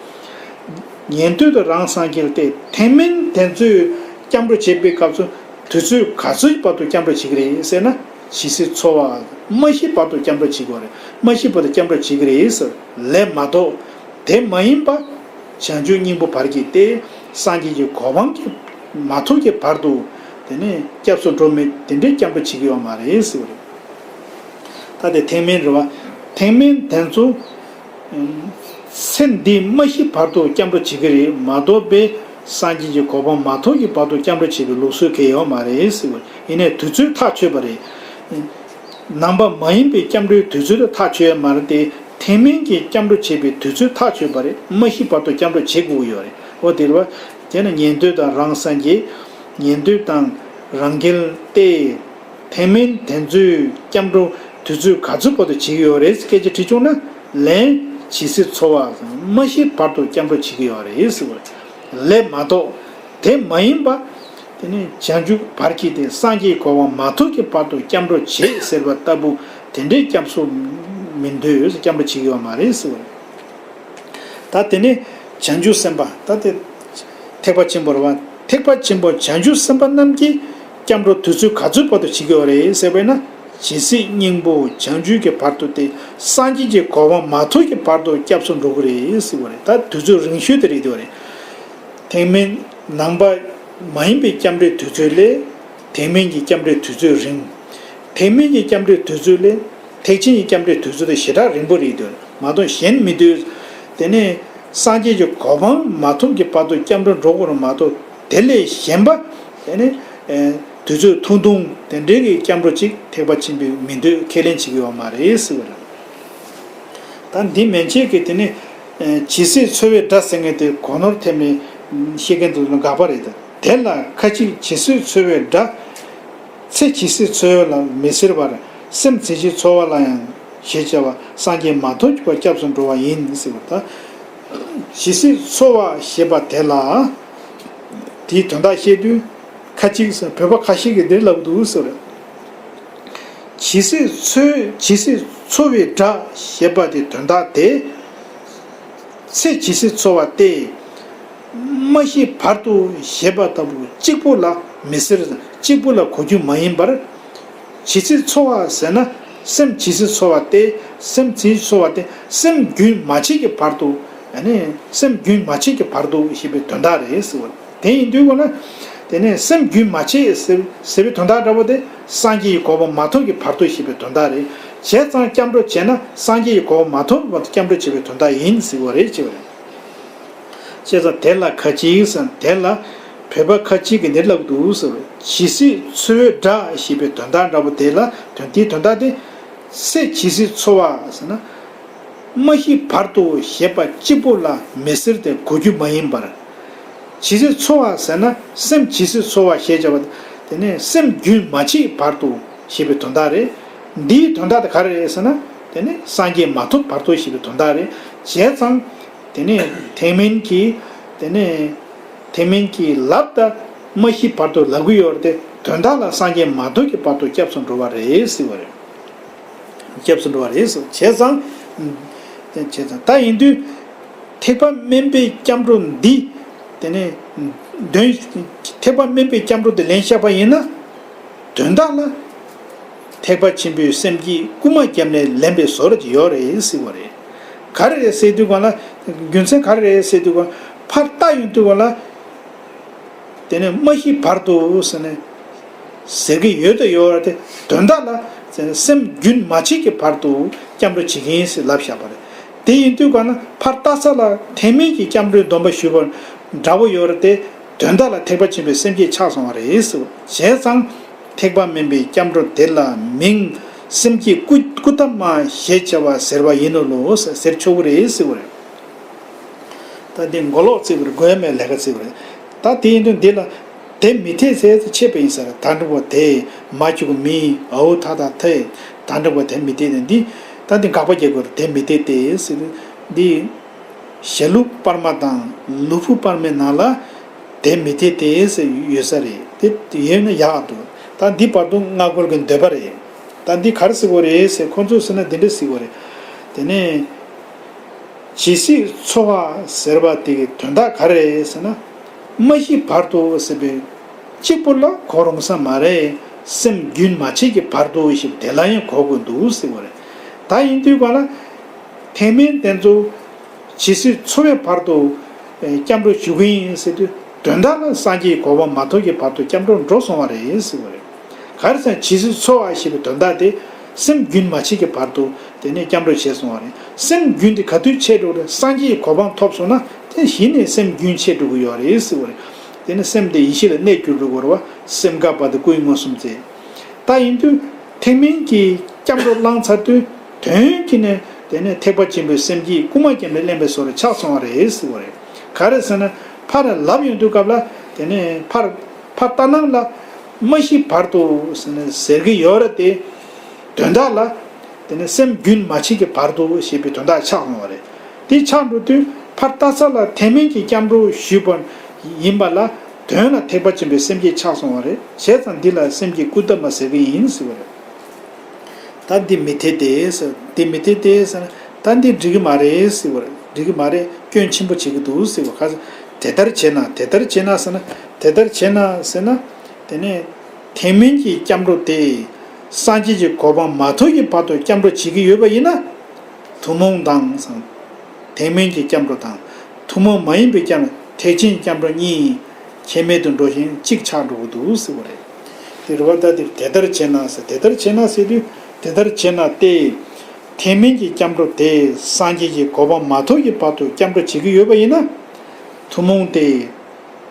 ཉན་ཐོས་དང་རང་སངས་རྒྱས་ལ་སྟེ་ཐེག་དམན་དེ་ཚོས་སྐྱབས་འགྲོ་བྱེད་པའི་སྐབས་སུ་དུས་ཚོད་ག་ཚོད་བར་དུ་སྐྱབས་འགྲོ་བྱེད་ཀྱི་རེད་ཟེར་ན། ཇི་སྲིད་འཚོ་བ་མ་ཤི་བར་དུ་སྐྱབས་འགྲོ་བྱེད་ཀྱི་ཡོད་རེད། མ་ཤི་བར་དུ་སྐྱབས་འགྲོ་བྱེད་ཀྱི་རེད་ཟེར་ལས་མ་གཏོགས། དེ་མ་ཡིན་པ། བྱང་ཆུབ་སྙིང་པོ་བར་གྱི་སྟེ། སངས་རྒྱས་ཀྱི་གོ་འཕང་གི་མ་ཐོབ་ཀྱི་བར་དུ། དེ་ནས་སྐྱབས་སུ་འགྲོ་མི་དེ་འདྲའི་སྐྱབས་འགྲོ་བྱེད་ཀྱི་ཡོད་མ་རེད་ཟེར་བ་རེད། ད་དེ་ཐེག་དམན་རེད་བ། ཐེག་དམན་དེ་ཚོ། ཚེ་འདི་མ་ཤི་བར་དུ་སྐྱབས་འགྲོ་བྱེད་ཀྱི་རེད་མ་གཏོགས་པའི་སངས་རྒྱས་ཀྱི་གོ་འཕང་མ་ཐོབ་ཀྱི་བར་དུ་སྐྱབས་འགྲོ་བྱེད་པའི་ལུགས་སྲོལ་གང་ཡང་ཡོད་མ་རེད་ཟེར་བ། ཡིན་ནའི་དུས་ཚོད་ཐག་ཆོད་པ་རེད། ནང་པ་མ་ཡིན་པའི་སྐྱབས་འགྲོའི་དུས་ཚོད་དེ་ཐག་ཆོད་ཡ་མ་རེད་དེ། ཐེག་དམན་གྱི་སྐྱབས་འགྲོ་བྱེད་པའི་དུས་ཚོད་ཐག་ཆོད་པ་རེད། མ་ཤི་བར་དུ་སྐྱབས་འགྲོ་བྱེད་དགོས་ཀྱི་ཡོད་རེད། འོ་དེ་རེད་བ། དེ་ནི་ཉན་ཐོས་དང་རང་སངས་རྒྱས། ཉན་ཐོས་དང་རང་རྒྱལ་ཏེ། ཐེག་དམན་དེ་ཚོས་སྐྱབས་འགྲོ་དུས་ཚོད་ག་ཚོད་བར་དུ་བྱེད་ཀྱི་ཡོད་རེད་སྐད་ཆ་དྲིས་བྱུང་ན། ལན། ཇི་སྲིད་འཚོ་བ་མ་ཤི་བར་དུ་སྐྱབས་འགྲོ་བྱེད་ཀྱི་ཡོད་རེད་ཟེར་བ་རེད། ལས་མ་གཏོགས། དེ་མ་ཡིན་པ། དེ་ནི་བྱང་ཆུབ་བར་གྱི་དེ་སངས་རྒྱས་གོ་འཕང་མ་ཐོབ་ཀྱི་བར་དུ་སྐྱབས་འགྲོ་བྱེད་ཟེར་བ་ལྟ་བུ་དེ་འདྲའི་སྐྱབས་སུ་མི་འདོད་སྐྱབས་འགྲོ་བྱེད་ཀྱི་ཡོད་མ་རེད་ཟེར་བ་རེད། ད་དེ་ནས་བྱང་ཆུབ་སེམས་དཔའ་ད་དེ་ཐེག་པ་ཆེན་པོ་རེད་བ། ཐེག་པ་ཆེན་པོ་བྱང་ཆུབ་སེམས་དཔའ་རྣམས་ཀྱིས་སྐྱབས་འགྲོ་དུས་ཚོད་ག་ཚོད་བར་དུ་བྱེད་ཀྱི་ཡོད་རེད་ཟེར་བས་ན། ཇི་སྲིད་སྙིང་པོ་བྱང་ཆུབ་ཀྱི་བར་དུ་སྟེ་སངས་རྒྱས་ཀྱི་གོ་འཕང་མ་ཐོབ་ཀྱི་བར་དུ་སྐྱབས་སུ་འགྲོ་གི་རེད་ཟེར་བ་རེད། ད་དུས་ཚོད་རིང་ཤོས་དེ་རེད་དེ་བ་རེད། ཐེག་དམན་ནང་པ་མ་ཡིན་པའི་སྐྱབས་འགྲོའི་དུས་ཚོད་ལས་ཐེག་དམན་གྱི་སྐྱབས་འགྲོའི་དུས་ཚོད་རིང་། ཐེག་དམན་གྱི་སྐྱབས་འགྲོའི་དུས་ཚོད་ལས་ཐེག་ཆེན་གྱི་སྐྱབས་འགྲོའི་དུས་ཚོད་དེ་ཞེ་དྲག་རིང་པོ་རེད་འདུག་མ་གཏོགས་གཞན་མི་འདུག་དེ་ནས་སངས་རྒྱས་ཀྱི་གོ་འཕང་མ་ཐོབ་ཀྱི་བར་དུ་སྐྱབས་འགྲོ་འགྲོ་དགོས་རེད་མ་གཏོགས་དེ་ལས་གཞན་པ་དེ་ནས་དུས་ཚོད་ཐུང་ཐུང་དེ་འདྲའི་གི་སྐྱབས་འགྲོ་ཅིག་ཐེག་པ་ཆེན་པོས་མི་འདོད་ཁས་ལེན་བྱེད་ཀྱི་ཡོད་མ་རེད་ཟེར་བ་རེད། ད་འདི་མན་ཆད་ཀྱི་དེ་ནི། ཇི་སྲིད་འཚོ་བའི་སྒྲ་ཟེར་མཁན་དེ་གོ་ནོར་ཐེབས་ནས་བཤད་མཁན་དེ་ཚོ་དགག་པ་རེད་ད། དེ་ལ་ཁ་ཅིག་ཇི་སྲིད་འཚོ་བའི་སྒྲ། ཚེ་ཇི་སྲིད་འཚོ་བ་ལ་མི་ཟེར་བར་སེམས་ཇི་སྲིད་འཚོ་བ་ལ་ཡང་ཞེས་བྱ་བ་སངས་རྒྱས་མ་ཐོབ་ཀྱི་བར་སྐྱབས་སུ་འགྲོ་བ་ཡིན་ཟེར་བ་ད། ཇི་སྲིད་འཚོ་བ་ཞེས་པ་དེ་ལ། དེའི་དོན་དག་བཤད་དུས། ཁ་ཅིག་བོད་པ་ཁ་ཤས་ཀྱིས་འདིར་ལབ་འདུག་ཟེར། ཇི་སྲིད་འཚོ་ཇི་སྲིད་འཚོ་བའི་སྒྲ་ཞེས་པ་དེ་དོན་དག་དེ། ཚེ་ཇི་སྲིད་འཚོ་བ་སྟེ། མ་ཤི་བར་དུ་ཞེས་པ་ལྟ་བུ་གཅིག་པུ་ལ་མི་ཟེར། གཅིག་པུ་ལ་གོ་རྒྱུ་མ་ཡིན་པར། ཇི་སྲིད་འཚོ་བ་ཟེར་ན་སེམས་ཇི་སྲིད་འཚོ་བ་སྟེ། སེམས་ཇི་སྲིད་འཚོ་བ་སྟེ། སེམས་རྒྱུན་མ་ཆད་ཀྱི་བར་དུ། ཨ་ནི་སེམས་རྒྱུན་མ་ཆད་ཀྱི་བར་དུ་ཞེས་པའི་དོན་དག་རེད་ཟེར་བ། དེ་ཡིན་དུས་ཀོ་ན། དེ་ནས་སེམས་རྒྱུན་མ་ཆད་ཟེར་ཟེར་བའི་དོན་དག་འདྲ་བོ་དེ་སངས་རྒྱས་ཀྱི་གོ་འཕང་མ་ཐོབ་ཀྱི་བར་དུ་ཞེས་པའི་དོན་དག་རེད། བྱས་ཙང་སྐྱབས་འགྲོ་བྱས་ན་སངས་རྒྱས་ཀྱི་གོ་འཕང་མ་ཐོབ་པར་སྐྱབས་འགྲོ་བྱེད་པའི་དོན་དག་ཡིན་ཟེར་བ་རེད་ཅེས་པ་རེད། བྱས་ཙང་དེ་ལ་ཁ་ཅིག་ཟེར་ན་དེ་ལ་བོད་པ་ཁ་ཅིག་གིས་འདི་ལབ་འདུག་ཟེར་བ། ཇི་སྲིད་འཚོ་བའི་སྒྲ་ཞེས་པའི་དོན་དག་འདྲ་བོ་དེ་ལ་དོན་དེའི་དོན་དག་དེ། ཚེ་ཇི་སྲིད་འཚོ་བ་ཟེར་ན། མ་ཤི་བར་དུ་ཞེས་པ་གཅིག་པུ་ལ་མི་ཟེར་ཏེ་གོ་རྒྱུ་མ་ཡིན་པར། ཇི་སྲིད་འཚོ་བ་ཟེར་ན་སེམས་ཇི་སྲིད་འཚོ་བ་ཞེས་བྱ་བ་དེ་ནི་སེམས་རྒྱུན་མ་ཆད་བར་དུ་ཞེས་པའི་དོན་དག་རེད། འདིའི་དོན་དག་དེ་ག་རེ་རེད་ཟེར་ན། དེ་ནི་སངས་རྒྱས་མ་ཐོབ་བར་དུ་ཞེས་པའི་དོན་དག་རེད། བྱས་ཙང་། དེ་ནི་ཐེག་དམན་གྱི། དེ་ནི་ཐེག་དམན་གྱི་ལབ་ད་མ་ཤི་བར་དུ་ལབ་ཀྱི་ཡོད་རེད་དེ། དོན་དག་ལ་སངས་རྒྱས་མ་ཐོབ་ཀྱི་བར་དུ་སྐྱབས་སུ་འགྲོ་བ་རེད་ཟེར་བ་རེད། སྐྱབས་སུ་འགྲོ་བ་རེད་ཟེར། བྱས་ཙང་། བྱས་ཙང་ད་ཡིན་དུས། ཐེག་པ་དམན་པའི་སྐྱབས་འགྲོ་འདི། དེ་ནས། དོན། ཐེག་པ་དམན་པའི་སྐྱབས་འགྲོ་འདི་ལེན་བཞག་པ་ཡིན་ན། དོན་དག་ལ། ཐེག་པ་ཆེན་པོའི་སེམས་བསྐྱེད་རྐུན་མ་བརྒྱབ་ནས་ལེན་པའི་བཟོ་འདྲ་ཅིག་ཡོད་རེད་ཟེར་བ་རེད། ག་རེ་རེད་ཟེར་དུས་གང་ལ། རྒྱུ་མཚན་ག་རེ་རེད་ཟེར་དུས་གང་། ཕར་ལྟ་ཡོང་དུས་གང་ལ། དེ་ནས་མ་ཤི་བར་དུ་ཟེར་ནས་ཟེར་གྱི་ཡོད་དོ་ཡོད་རེད་དེ། དོན་དག་ལ་སེམས་རྒྱུན་མ་ཆད་ཀྱི་བར་དུ་སྐྱབས་འགྲོ་བྱེད་ཀྱི་ཡིན་ཟེར་ལབ་བཞག་པ་རེད། དེ་ཡིན་དུས་གང་ན་ཕར་ལྟ་ས་ལ་ཐེག་དམན་གྱི་སྐྱབས་འགྲོའི་སྡོམ་པ་ཞུས་པ་འདྲ་བོ་ཡོད་རེད་དེ། དོན་དག་ལ་ཐེག་པ་ཆེན་པོའི་སེམས་བསྐྱེད་ཆགས་སོང་བ་རེད་ཟེར། བྱས་ཙང་ཐེག་པ་དམན་པའི་སྐྱབས་འགྲོ་དེ་ལ་མིང་སེམས་བསྐྱེད་ཀུ་ཀུ་ཏ་མ་ཞེས་བྱ་བ་ཟེར་བ་ཡིན་ནོ་ལོ་ཟེར་ཆོག་གི་རེད་ཟེར་བ་རེད། ད་འདི་མགོ་ལོག་བརྩི་བར་དགོས་མེད་ལས་ཀ་བརྩི་བ་རེད། ད་དེ་ཡིན་དུས་འདི་ལ་དེ་མི་འཐད་ཟེར་ཆད་པ་ཡིན་ས་རེད། ད་འགྲིག་པ་དེ་མ་བཅུག་མི་ཨའུ་ཐ་ད་ཐེ་ད་འགྲིག་པ་དེ་མི་འཐད་དེ་འདི་ད་འདི་དགག་པ་རྒྱག་དགོས་རེད། དེ་མི་འཐད་དེ་ཟེར་འདི་ཞྭ་ལུ་པར་མ་དང་ལུ་ཕུ་པར་མའི་ནང་ལ་དེ་མི་འཐད་དེ་ཟེར་ཡོད་ས་རེད། དེ་ཡོད་ན་ཡག་འདུག་ད་འདི་བར་དུ་སྔ་རྒོལ་གྱི་འདོད་པ་རེད། ད་འདི་ག་རེ་ཟེར་དགོས་རེད་ཟེར་ཁོང་ཚོས་ཟེར་ན་འདི་འདྲ་ཟེར་དགོས་རེད། དེ་ནས། ཇི་སྲིད་འཚོ་བ་ཟེར་བ་དེ་གི་དོན་དག་ག་རེ་རེད་ཟེར་ན། མ་ཤི་བར་དུ་ཟེར་བའི་གཅིག་པུ་ལ་གོ་རུང་ས་མ་རེད། སེམས་རྒྱུན་མ་ཆད་ཀྱི་བར་དུ་ཞེས་དེ་ལ་ཡང་གོ་དགོས་འདུག་ཟེར་བ་རེད། ད་ཡིན་དུས་ག་ལ་ཐེག་དམན་དེ་ཚོ་ཇི་སྲིད་འཚོ་བའི་བར་དུ་སྐྱབས་འགྲོ་ཞུ་གི་ཡིན་ཟེར་དུས་དོན་དག་ལ་སངས་རྒྱས་ཀྱི་གོ་འཕང་མ་ཐོབ་ཀྱི་བར་དུ་སྐྱབས་འགྲོ་འགྲོ་སོང་བ་རེད་ཟེར་བ་རེད། ག་རེ་ཟེར་ན་ཇི་སྲིད་འཚོ་བ་ཞེས་པའི་དོན་དག་དེ་སེམས་རྒྱུན་མ་ཆད་ཀྱི་བར་དུ་དེ་ནས་སྐྱབས་འགྲོ་བྱས་སོང་བ་རེད། སེམས་རྒྱུན་དེ་ག་དུས་ཆད་འགྲོ་རེད། སངས་རྒྱས་ཀྱི་གོ་འཕང་ཐོབ་སོང་ན་དེ་གཞི་ནས་སེམས་རྒྱུན་ཆད་འགྲོ་གི་ཡོད་རེད་ཟེར་བ་རེད། དེ་ནས་སེམས་དེ་ཡེ་ཤེས་ལ་གནས་གྱུར་འགྲོ་གི་རེད་བ། སེམས་འགག་པ་དང་སྐུ་ཡི་མངོན་སུམ་མཛད། ད་ཡིན་དུས་ཐེག་དམན་གྱི་སྐྱབས་འགྲོ་བླངས་ཚར་དུས་དོན་གྱིས་ནས་དེ་ནས་ཐེག་པ་ཆེན་པོའི་སེམས་བསྐྱེད་རྐུན་མ་བརྒྱབ་ནས་ལེན་པའི་བཟོ་འདྲ་ཆགས་སོང་བ་རེད་ཟེར་བ་རེད། ག་རེ་ཟེར་ན་ཕར་ལབ་ཡོང་དུས་སྐབས་ལ་དེ་ནས་ཕར་ཕར་ལྟ་སྣང་ལ་མ་ཤི་བར་དུ་ཟེར་ནས་ཟེར་གྱི་ཡོད་རེད་དེ། དོན་དག་ལ་དེ་ནས་སེམས་རྒྱུན་མ་ཆད་ཀྱི་བར་དུ་ཞེས་པའི་དོན་དག་ཆགས་སོང་བ་རེད། དེ་ཆགས་འགྲོ་དུས་ཕར་ལྟ་ས་ལ་ཐེག་དམན་གྱི་སྐྱབས་འགྲོ་ཞུས་པ་ཡིན་པ་ལ་དོན་ལ་ཐེག་པ་ཆེན་པོའི་སེམས་བསྐྱེད་ཆགས་སོང་བ་རེད། བྱས་ཙང་འདི་ལ་སེམས་བསྐྱེད་ཀུ་ཏ་མ་ཟེར་གྱི་ཡིན་ཟེར་བ་རེད། ད་འདི་མི་འཐད་དེ་ཟེར། འདི་མི་འཐད་དེ་ཟེར་ན་ད་འདི་འགྲིག་གི་མ་རེད་ཟེར་བ་རེད། འགྲིག་གི་མ་རེད། སྐྱོན་ཆེན་པོ་བྱེད་ཀྱི་འདུག་ཟེར་བ། ག་ཟེར་དེ་ལྟར་བྱས་ན། དེ་ལྟར་བྱས་ན་ཟེར་ན། དེ་ལྟར་བྱས་ན་ཟེར་ན། དེ་ནས་ཐེག་དམན་གྱི་སྐྱབས་འགྲོ་དེ་སངས་རྒྱས་ཀྱི་གོ་འཕང་མ་ཐོབ་ཀྱི་བར་དུ་སྐྱབས་འགྲོ་བྱེད་ཀྱི་ཡོད་པ་ཡིན་ན། ཐུན་མོང་དང་། ཐེག་དམན་གྱི་སྐྱབས་འགྲོ་དང་། ཐུན་མོང་མ་ཡིན་པའི་སྐྱབས། ཐེག་ཆེན་སྐྱབས་འགྲོ་གཉིས་ཁྱད་མེད་དུ་འགྲོ་ཞིང་གཅིག་ཆགས་འགྲོ་གི་འདུག་ཟེར་བ་རེད། དེ་རེད་བ། ད་དེ་དེ་ལྟར་བྱས་ན་ཟེར། དེ་ལྟར་བྱས་ན་ཟེར་དུས་དེ་ལྟར་བྱས་ན་སྟེ། ཐེག་དམན་གྱི་སྐྱབས་འགྲོ་དེ་སངས་རྒྱས་ཀྱི་གོ་འཕང་མ་ཐོབ་ཀྱི་བར་དུ་སྐྱབས་འགྲོ་བྱེད་ཀྱི་ཡོད་པ་ཡིན་ན། ཐུན་མོང་སྟེ།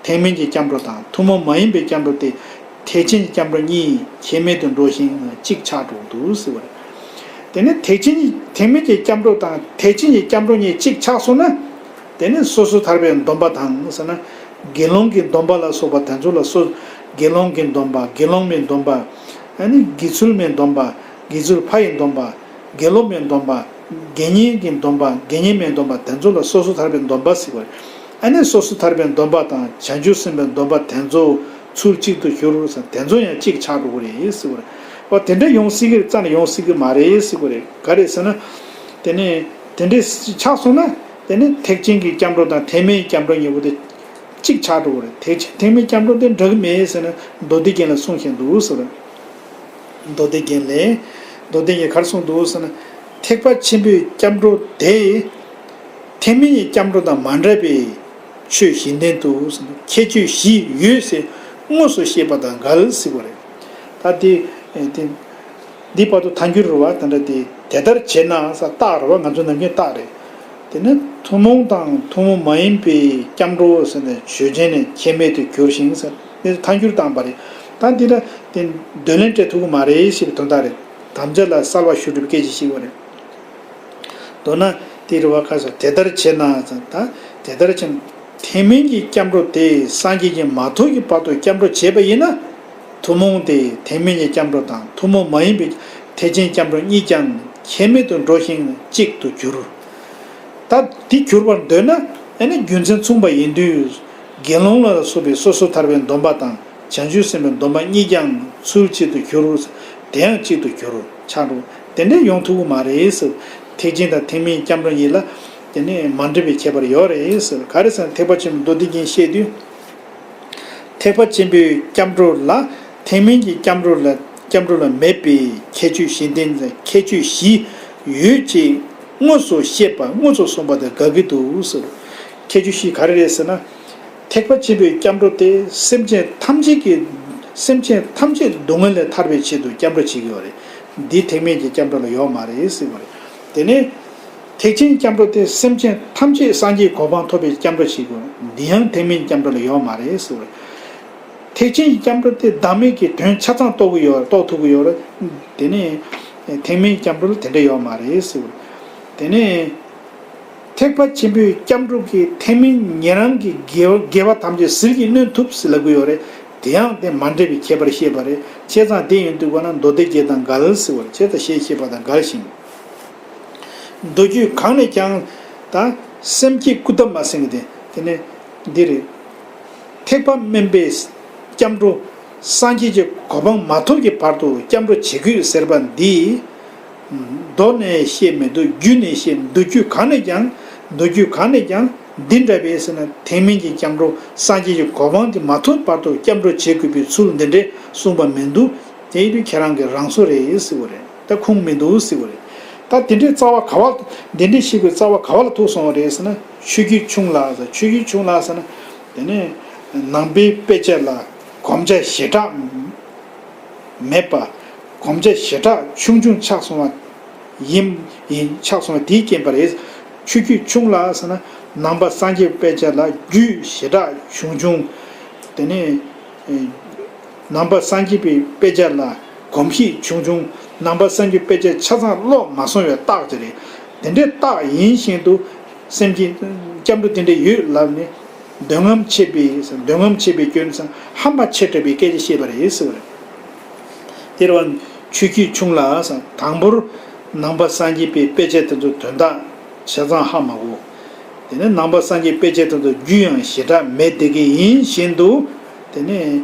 ཐེག་དམན་གྱི་སྐྱབས་འགྲོ་དང་ཐུན་མོང་མ་ཡིན་པའི་སྐྱབས་འགྲོ་སྟེ། ཐེག་ཆེན་གྱི་སྐྱབས་འགྲོ་གཉིས་ཁྱད་མེད་དུ་འགྲོ་ཞིང་གཅིག་ཆགས་འགྲོ་འདུག་ཟེར་བ་རེད། དེ་ནས་ཐེག་ཆེན་གྱི་ཐེག་དམན་གྱི་སྐྱབས་འགྲོ་དང་ཐེག་ཆེན་གྱི་སྐྱབས་འགྲོ་གཉིས་གཅིག་ཆགས་སོང་ན། དེ་ནས་སོ་སོ་ཐར་པའི་སྡོམ་པ་དང་ཟེར་ན། དགེ་སློང་གི་སྡོམ་པ་ལ་སོགས་པ་དེ་ཚོ་ལ་སོ། དགེ་སློང་གི་སྡོམ་པ། དགེ་སློང་མའི་སྡོམ་པ། ཨ་ནི་དགེ་ཚུལ་མའི་སྡོམ་པ། དགེ་ཚུལ་ཕ་ཡི་སྡོམ་པ། དགེ་སློབ་མའི་སྡོམ་པ། དགེ་བསྙེན་གྱི་སྡོམ་པ། དགེ་བསྙེན་མའི་སྡོམ་པ་དེ་ཚོ་ལ་སོ་སོ་ཐར་པའི་སྡོམ་པ་ཟེར་བ་རེད། ཨ་ནི་སོ་སོ་ཐར་པའི་སྡོམ་པ་དང་བྱང་ཆུབ་སེམས་དཔའི་སྡོམ་པ་དེ་ཚོ་ཚུལ་གཅིག་ཏུ་བཞུགས་ཟེར་དེ་ཚོ་ཡང་གཅིག་ཆགས་འགྲོ་གི་རེད་ཟེར་བ་རེད། འོ་དེ་འདྲ་ཡོང་སྲིད་ཀྱི་རེད་ཙང་ནས་ཡོང་སྲིད་ཀྱི་མ་རེད་ཟེར་བ་རེད། ག་རེ་ཟེར་ན། དེ་ནས་དེ་འདྲས་ཆགས་སོང་ན་དེ་ནས་ཐེག་ཆེན་གྱི་སྐྱབས་འགྲོ་དང་ཐེག་དམན་གྱི་སྐྱབས་འགྲོ་གཉིས་པོ་དེ། གཅིག་ཆགས་འགྲོ་གི་རེད། ཐེག་ཆེན་ཐེག་དམན་སྐྱབས་འགྲོ་དེ་འདྲ་གི་མེད་ཟེར་ནས་མདོ་སྡེ་རྒྱན་ལ་གསུངས་བཞིན་འདུག་ཟེར། མདོ་སྡེ་རྒྱན་ལས། མདོ་སྡེ་རྒྱན་ག་རེ་གསུངས་འདུག་ཟེར་ན། ཐེག་པ་ཆེན་པོའི་སྐྱབས་འགྲོ་དེ། ཐེག་དམན་གྱི་སྐྱབས་འགྲོ་དང་མ་འདྲ་བའི་ཆོས་གཞན་དོན་དུ་ཁྱད་ཆོས་བཞི་ཡོད་ཟེར་དངོས་སུ་བཤད་པ་དང་འགལ་ཟེར་བ་རེད། ད་དེ་དེ་འདི་བར་དུ་ཐལ་འགྱུར་རེད་བ། དེ་འདྲ་དེ་དེ་ལྟར་བྱས་ན་ཟེར་རྟགས་རེད་བ། ང་ཚོ་ནམ་རྒྱུན་རྟགས་རེད། དེ་ནི་ཐུན་མོང་དང་ཐུན་མོང་མ་ཡིན་པའི་སྐྱབས་འགྲོ་ཟེར་ནས་ཆོས་ཅན་ནས་ཁྱད་མེད་དུ་གྱུར་ཞིང་ཟེར་ནས་ཐལ་འགྱུར་བཏང་བ་རེད། ད་འདི་ལ་དེ་འདོད་ལན་སྤྲད་ཐུབ་ཀྱི་མ་རེད་ཞེས་པའི་དོན་དག་རེད། དམ་བཅའ་ལ་གསལ་བ་ཞུ་སྒྲུབ་སྐད་ཆ་ཞིག་བ་རེད། མདོར་ན་དེ་རེད་བ། ཁ་སང་དེ་ལྟར་བྱས་ན་ཟེར། ད་དེ་ལྟར་བྱས་ན་ཐེག་དམན་གྱི་སྐྱབས་འགྲོ་དེ་སངས་རྒྱས་ཀྱིས་མ་ཐོབ་ཀྱི་བར་དུ་སྐྱབས་འགྲོ་བྱས་པ་ཡིན་ན། ཐུན་མོང་དེ་ཐེག་དམན་གྱི་སྐྱབས་འགྲོ་དང་ཐུན་མོང་མ་ཡིན་པའི་ཐེག་ཆེན་སྐྱབས་འགྲོ་གཉིས་ཀྱང་ཁྱད་མེད་དུ་འགྲོ་ཞིང་གཅིག་ཏུ་གྱུར། ད་འདི་གྱུར་པར་འདོད་ན། ཨ་ནི་རྒྱུ་མཚན་མཚུངས་པ་ཡིན་དུས། དགེ་སློང་ལ་སོགས་པའི་སོ་སོར་ཐར་པའི་སྡོམ་པ་དང་། བྱང་ཆུབ་སེམས་དཔའི་སྡོམ་པ་གཉིས་ཀྱང་ཚུལ་གཅིག་ཏུ་གྱུར། དེ་ཡང་གཅིག་ཏུ་གྱུར་ཆགས་འགྲོ། དེ་འདྲའི་ཡོང་ཐུབ་ཀྱི་མ་རེད་ཟེར། ཐེག་ཆེན་དང་ཐེག་དམན་སྐྱབས་འགྲོ་གཉིས་ལ་དེ་ནི་མ་འདྲེས་པའི་ཁྱད་པར་ཡོད་རེད་ཟེར། ག་རེ་ཟེར་ན། ཐེག་པ་ཆེན་པོའི་མདོ་སྡེ་རྒྱན་བཤད་དུས། ཐེག་པ་ཆེན་པོའི་སྐྱབས་འགྲོ་ལ་ཐེག་དམན་གྱི་སྐྱབས་འགྲོ་ལ་སྐྱབས་འགྲོ་ལ་མེད་པའི་ཁྱད་ཆོས་གཞན་དོན་ཁྱད་ཆོས་བཞི་ཡོད་ཅེས་དངོས་སུ་བཤད་པ། དངོས་སུ་གསུངས་པ་དང་འགལ་གྱི་འདུག་ཟེར། ཁྱད་ཆོས་བཞི་ག་རེ་རེད་ཟེར་ན། ཐེག་པ་ཆེན་པོའི་སྐྱབས་འགྲོ་དེ་སེམས་ཅན་ཐམས་ཅད་ཀྱི། སེམས་ཅན་ཐམས་ཅད་སྡུག་བསྔལ་ལས་ཐར་བའི་ཆེད་དུ་སྐྱབས་འགྲོ་བྱེད་ཀྱི་ཡོད་རེད། འདི་ཐེག་དམན་གྱི་སྐྱབས་འགྲོ་ལ་ཡོད་མ་རེད་ཟེར་བ་རེད། དེ་ནས་ཐེག་ཆེན་སྐྱབས་འགྲོ་དེ་སེམས་ཅན་ཐམས་ཅད་སངས་རྒྱས་གོ་འཕང་ཐོབ་པའི་སྐྱབས་འགྲོ་བྱེད་དགོས། འདི་ཡང་ཐེག་དམན་སྐྱབས་འགྲོ་ལ་ཡོད་མ་རེད་ཟེར་བ་རེད། ཐེག་ཆེན་གྱི་སྐྱབས་འགྲོ་དེ་བདག་མེད་ཀྱི་དོན་ཆ་ཚང་རྟོགས་ཀྱི་ཡོད། རྟོགས་ཐུབ་ཀྱི་ཡོད་རེད། དེ་ནས་ཐེག་དམན་སྐྱབས་འགྲོ་ལ་དེ་འདྲ་ཡོད་མ་རེད་ཟེར་བ་རེད། དེ་ནས་ཐེག་པ་ཆེན་པོའི་སྐྱབས་འགྲོ་གི་ཐེག་དམན་ཉན་རང་གི་དགེ་དགེ་བ་ཐམས་ཅད་ཟིལ་གྱིས་གནོན་ཐུབ་ཟེར་ལབ་ཀྱི་ཡོད་རེད། དེ་ཡང་དེ་མ་འདྲེས་པའི་ཁྱད་པར་བཤད་པ་རེད། བྱས་ཙང་དེ་ཡིན་དུས་གོ་ན་མདོ་སྡེ་རྒྱན་དང་འགལ་ཟེར་བ་རེད། བྱས་ཙང་ཞེས་བཤད་པ་དང་འགལ་ཞིང་། མདོ་རྒྱུད་གང་ནས་ཀྱང་། ད་སེམས་བསྐྱེད་ཀུན་ཏུ་མ་ཟིན་གྱི་དེ་དེ་ནས་འདི་རེད། ཐེག་པ་དམན་པའི་སྐྱབས་འགྲོ་སངས་རྒྱས་ཀྱི་གོ་འཕང་མ་ཐོབ་ཀྱི་བར་དུ་སྐྱབས་འགྲོ་བྱེད་དགོས་ཟེར་བ་འདི། མདོ་ནས་བཤད་མི་འདུག་རྒྱུད་ནས་བཤད། མདོ་རྒྱུད་གང་ནས་ཀྱང་། མདོ་རྒྱུད་གང་ནས་ཀྱང་འདི་འདྲ་བས་ཟེར་ན། ཐེག་དམན་གྱི་སྐྱབས་འགྲོ་སངས་རྒྱས་ཀྱི་གོ་འཕང་དེ་མ་ཐོབ་བར་དུ་སྐྱབས་འགྲོ་བྱེད་དགོས་པའི་ཚུལ་འདི་འདྲས་གསུངས་པ་མི་འདུག་དེ་ཡིན་དུས་ཁྱེད་རང་གི་རང་བཟོ་རེད་ཟེར་བ་རེད། ད་ཁུངས་མི་འདུག་ཟེར་བ་རེད། ད་དེ་འདྲའི་རྩ་བ་ག་བ། དེ་འདྲའི་ཤེས་པའི་རྩ་བ་ག་བ་ལ་ཐུག་སོང་བ་རེད་ཟེར་ན། ཆོས་བརྒྱུད་ཆུང་ལ་ཟེར། ཆོས་བརྒྱུད་ཆུང་ལ་ཟེར་ན། དེ་ནས་ནང་པའི་དཔེ་ཆ་ལ་གོམས་ཆ་ཞེ་དྲག་མེད་པ། གོམས་ཆ་ཞེ་དྲག་ཆུང་ཆུང་ཆགས་སོང་བ་ཡིན། ཡིན་ཆགས་སོང་བ་དེའི་རྐྱེན་པ་རེད། ཆོས་བརྒྱུད་ཆུང་ལ་ཟེར་ན། ནང་པ་སངས་རྒྱས་དཔེ་ཆ་ལ་རྒྱུད་ཞེ་དྲག་ཆུང་ཆུང་། དེ་ནས་ནང་པ་སངས་རྒྱས་པའི་དཔེ་ཆ་ལ་གོམས་གཤིས་ཆུང་ཆུང་། ནང་པ་སངས་རྒྱས་དཔེ་ཆ་ཆ་ཚང་ཀློག་མ་སོང་བའི་རྟགས་ཅིག་རེད། དེ་འདྲའི་རྟགས་ཡིན་བཞིན་དུ་སེམས་ཀྱི་སྐྱབས་འགྲོ་དེ་འདྲ་ཡོད་ལབ་ནས། འདོད་རྔམ་ཆེ་བའི། འདོད་རྔམ་ཆེ་བའི་སྐྱོན་ཟེར། ཧམ་པ་ཆེ་དྲགས་པའི་སྐད་ཆ་བཤད་པ་རེད་ཟེར་བ་རེད། དེ་རེད་བ། ཆོས་བརྒྱུད་ཆུང་ལ་ཟེར། དང་པོར་ནང་པ་སངས་རྒྱས་པའི་དཔེ་ཆ་དེ་ཚོ་དོན་དག་ཆ་ཚང་ཧ་མ་གོ། དེ་ནས་ནང་པ་སངས་རྒྱས་དཔེ་ཆ་དེ་ཚོ་རྒྱུས་ཡང་ཞེ་དྲག་མེད་བསྡད་ཀྱི་ཡིན་བཞིན་དུ། དེ་ནས་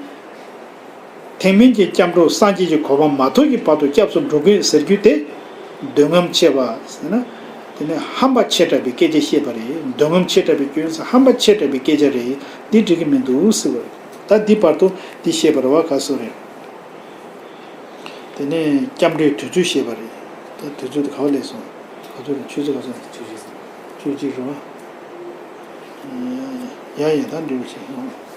ཐེག་དམན་གྱི་སྐྱབས་འགྲོ་སངས་རྒྱས་ཀྱི་གོ་འཕང་མ་ཐོབ་ཀྱི་བར་དུ་སྐྱབས་སུ་འགྲོ་དགོས་ཟེར་རྒྱུ་དེ། འདོད་རྔམ་ཆེ་བ་ཟེར་ན། དེ་ནས་ཧམ་པ་ཆེ་དྲགས་པའི་སྐད་ཆ་བཤད་པ་རེད། འདོད་རྔམ་ཆེ་དྲགས་པའི་སྐྱོན་ཟེར། ཧམ་པ་ཆེ་དྲགས་པའི་སྐད་ཆ་རེད། འདི་འགྲིག་གི་མི་འདུག་ཟེར་བ་རེད། ད་འདི་བར་དུ་འདི་བཤད་པ་རེད་བ། ག་སོ་རེད། དེ་ནས་སྐྱབས་འགྲོའི་དུས་ཚོད་བཤད་པ་རེད། ད་དུས་ཚོད་དེ་ག་བ་སླེབས་སོང་། ག་ཚོད་རེད། ཆུ་ཚོད་ག་ཚོད་རེད། ཆུ་ཚོད་ཅིག་རེད་བ། ཡ་ཡ། ད་འགྲིག་པ་བྱེད།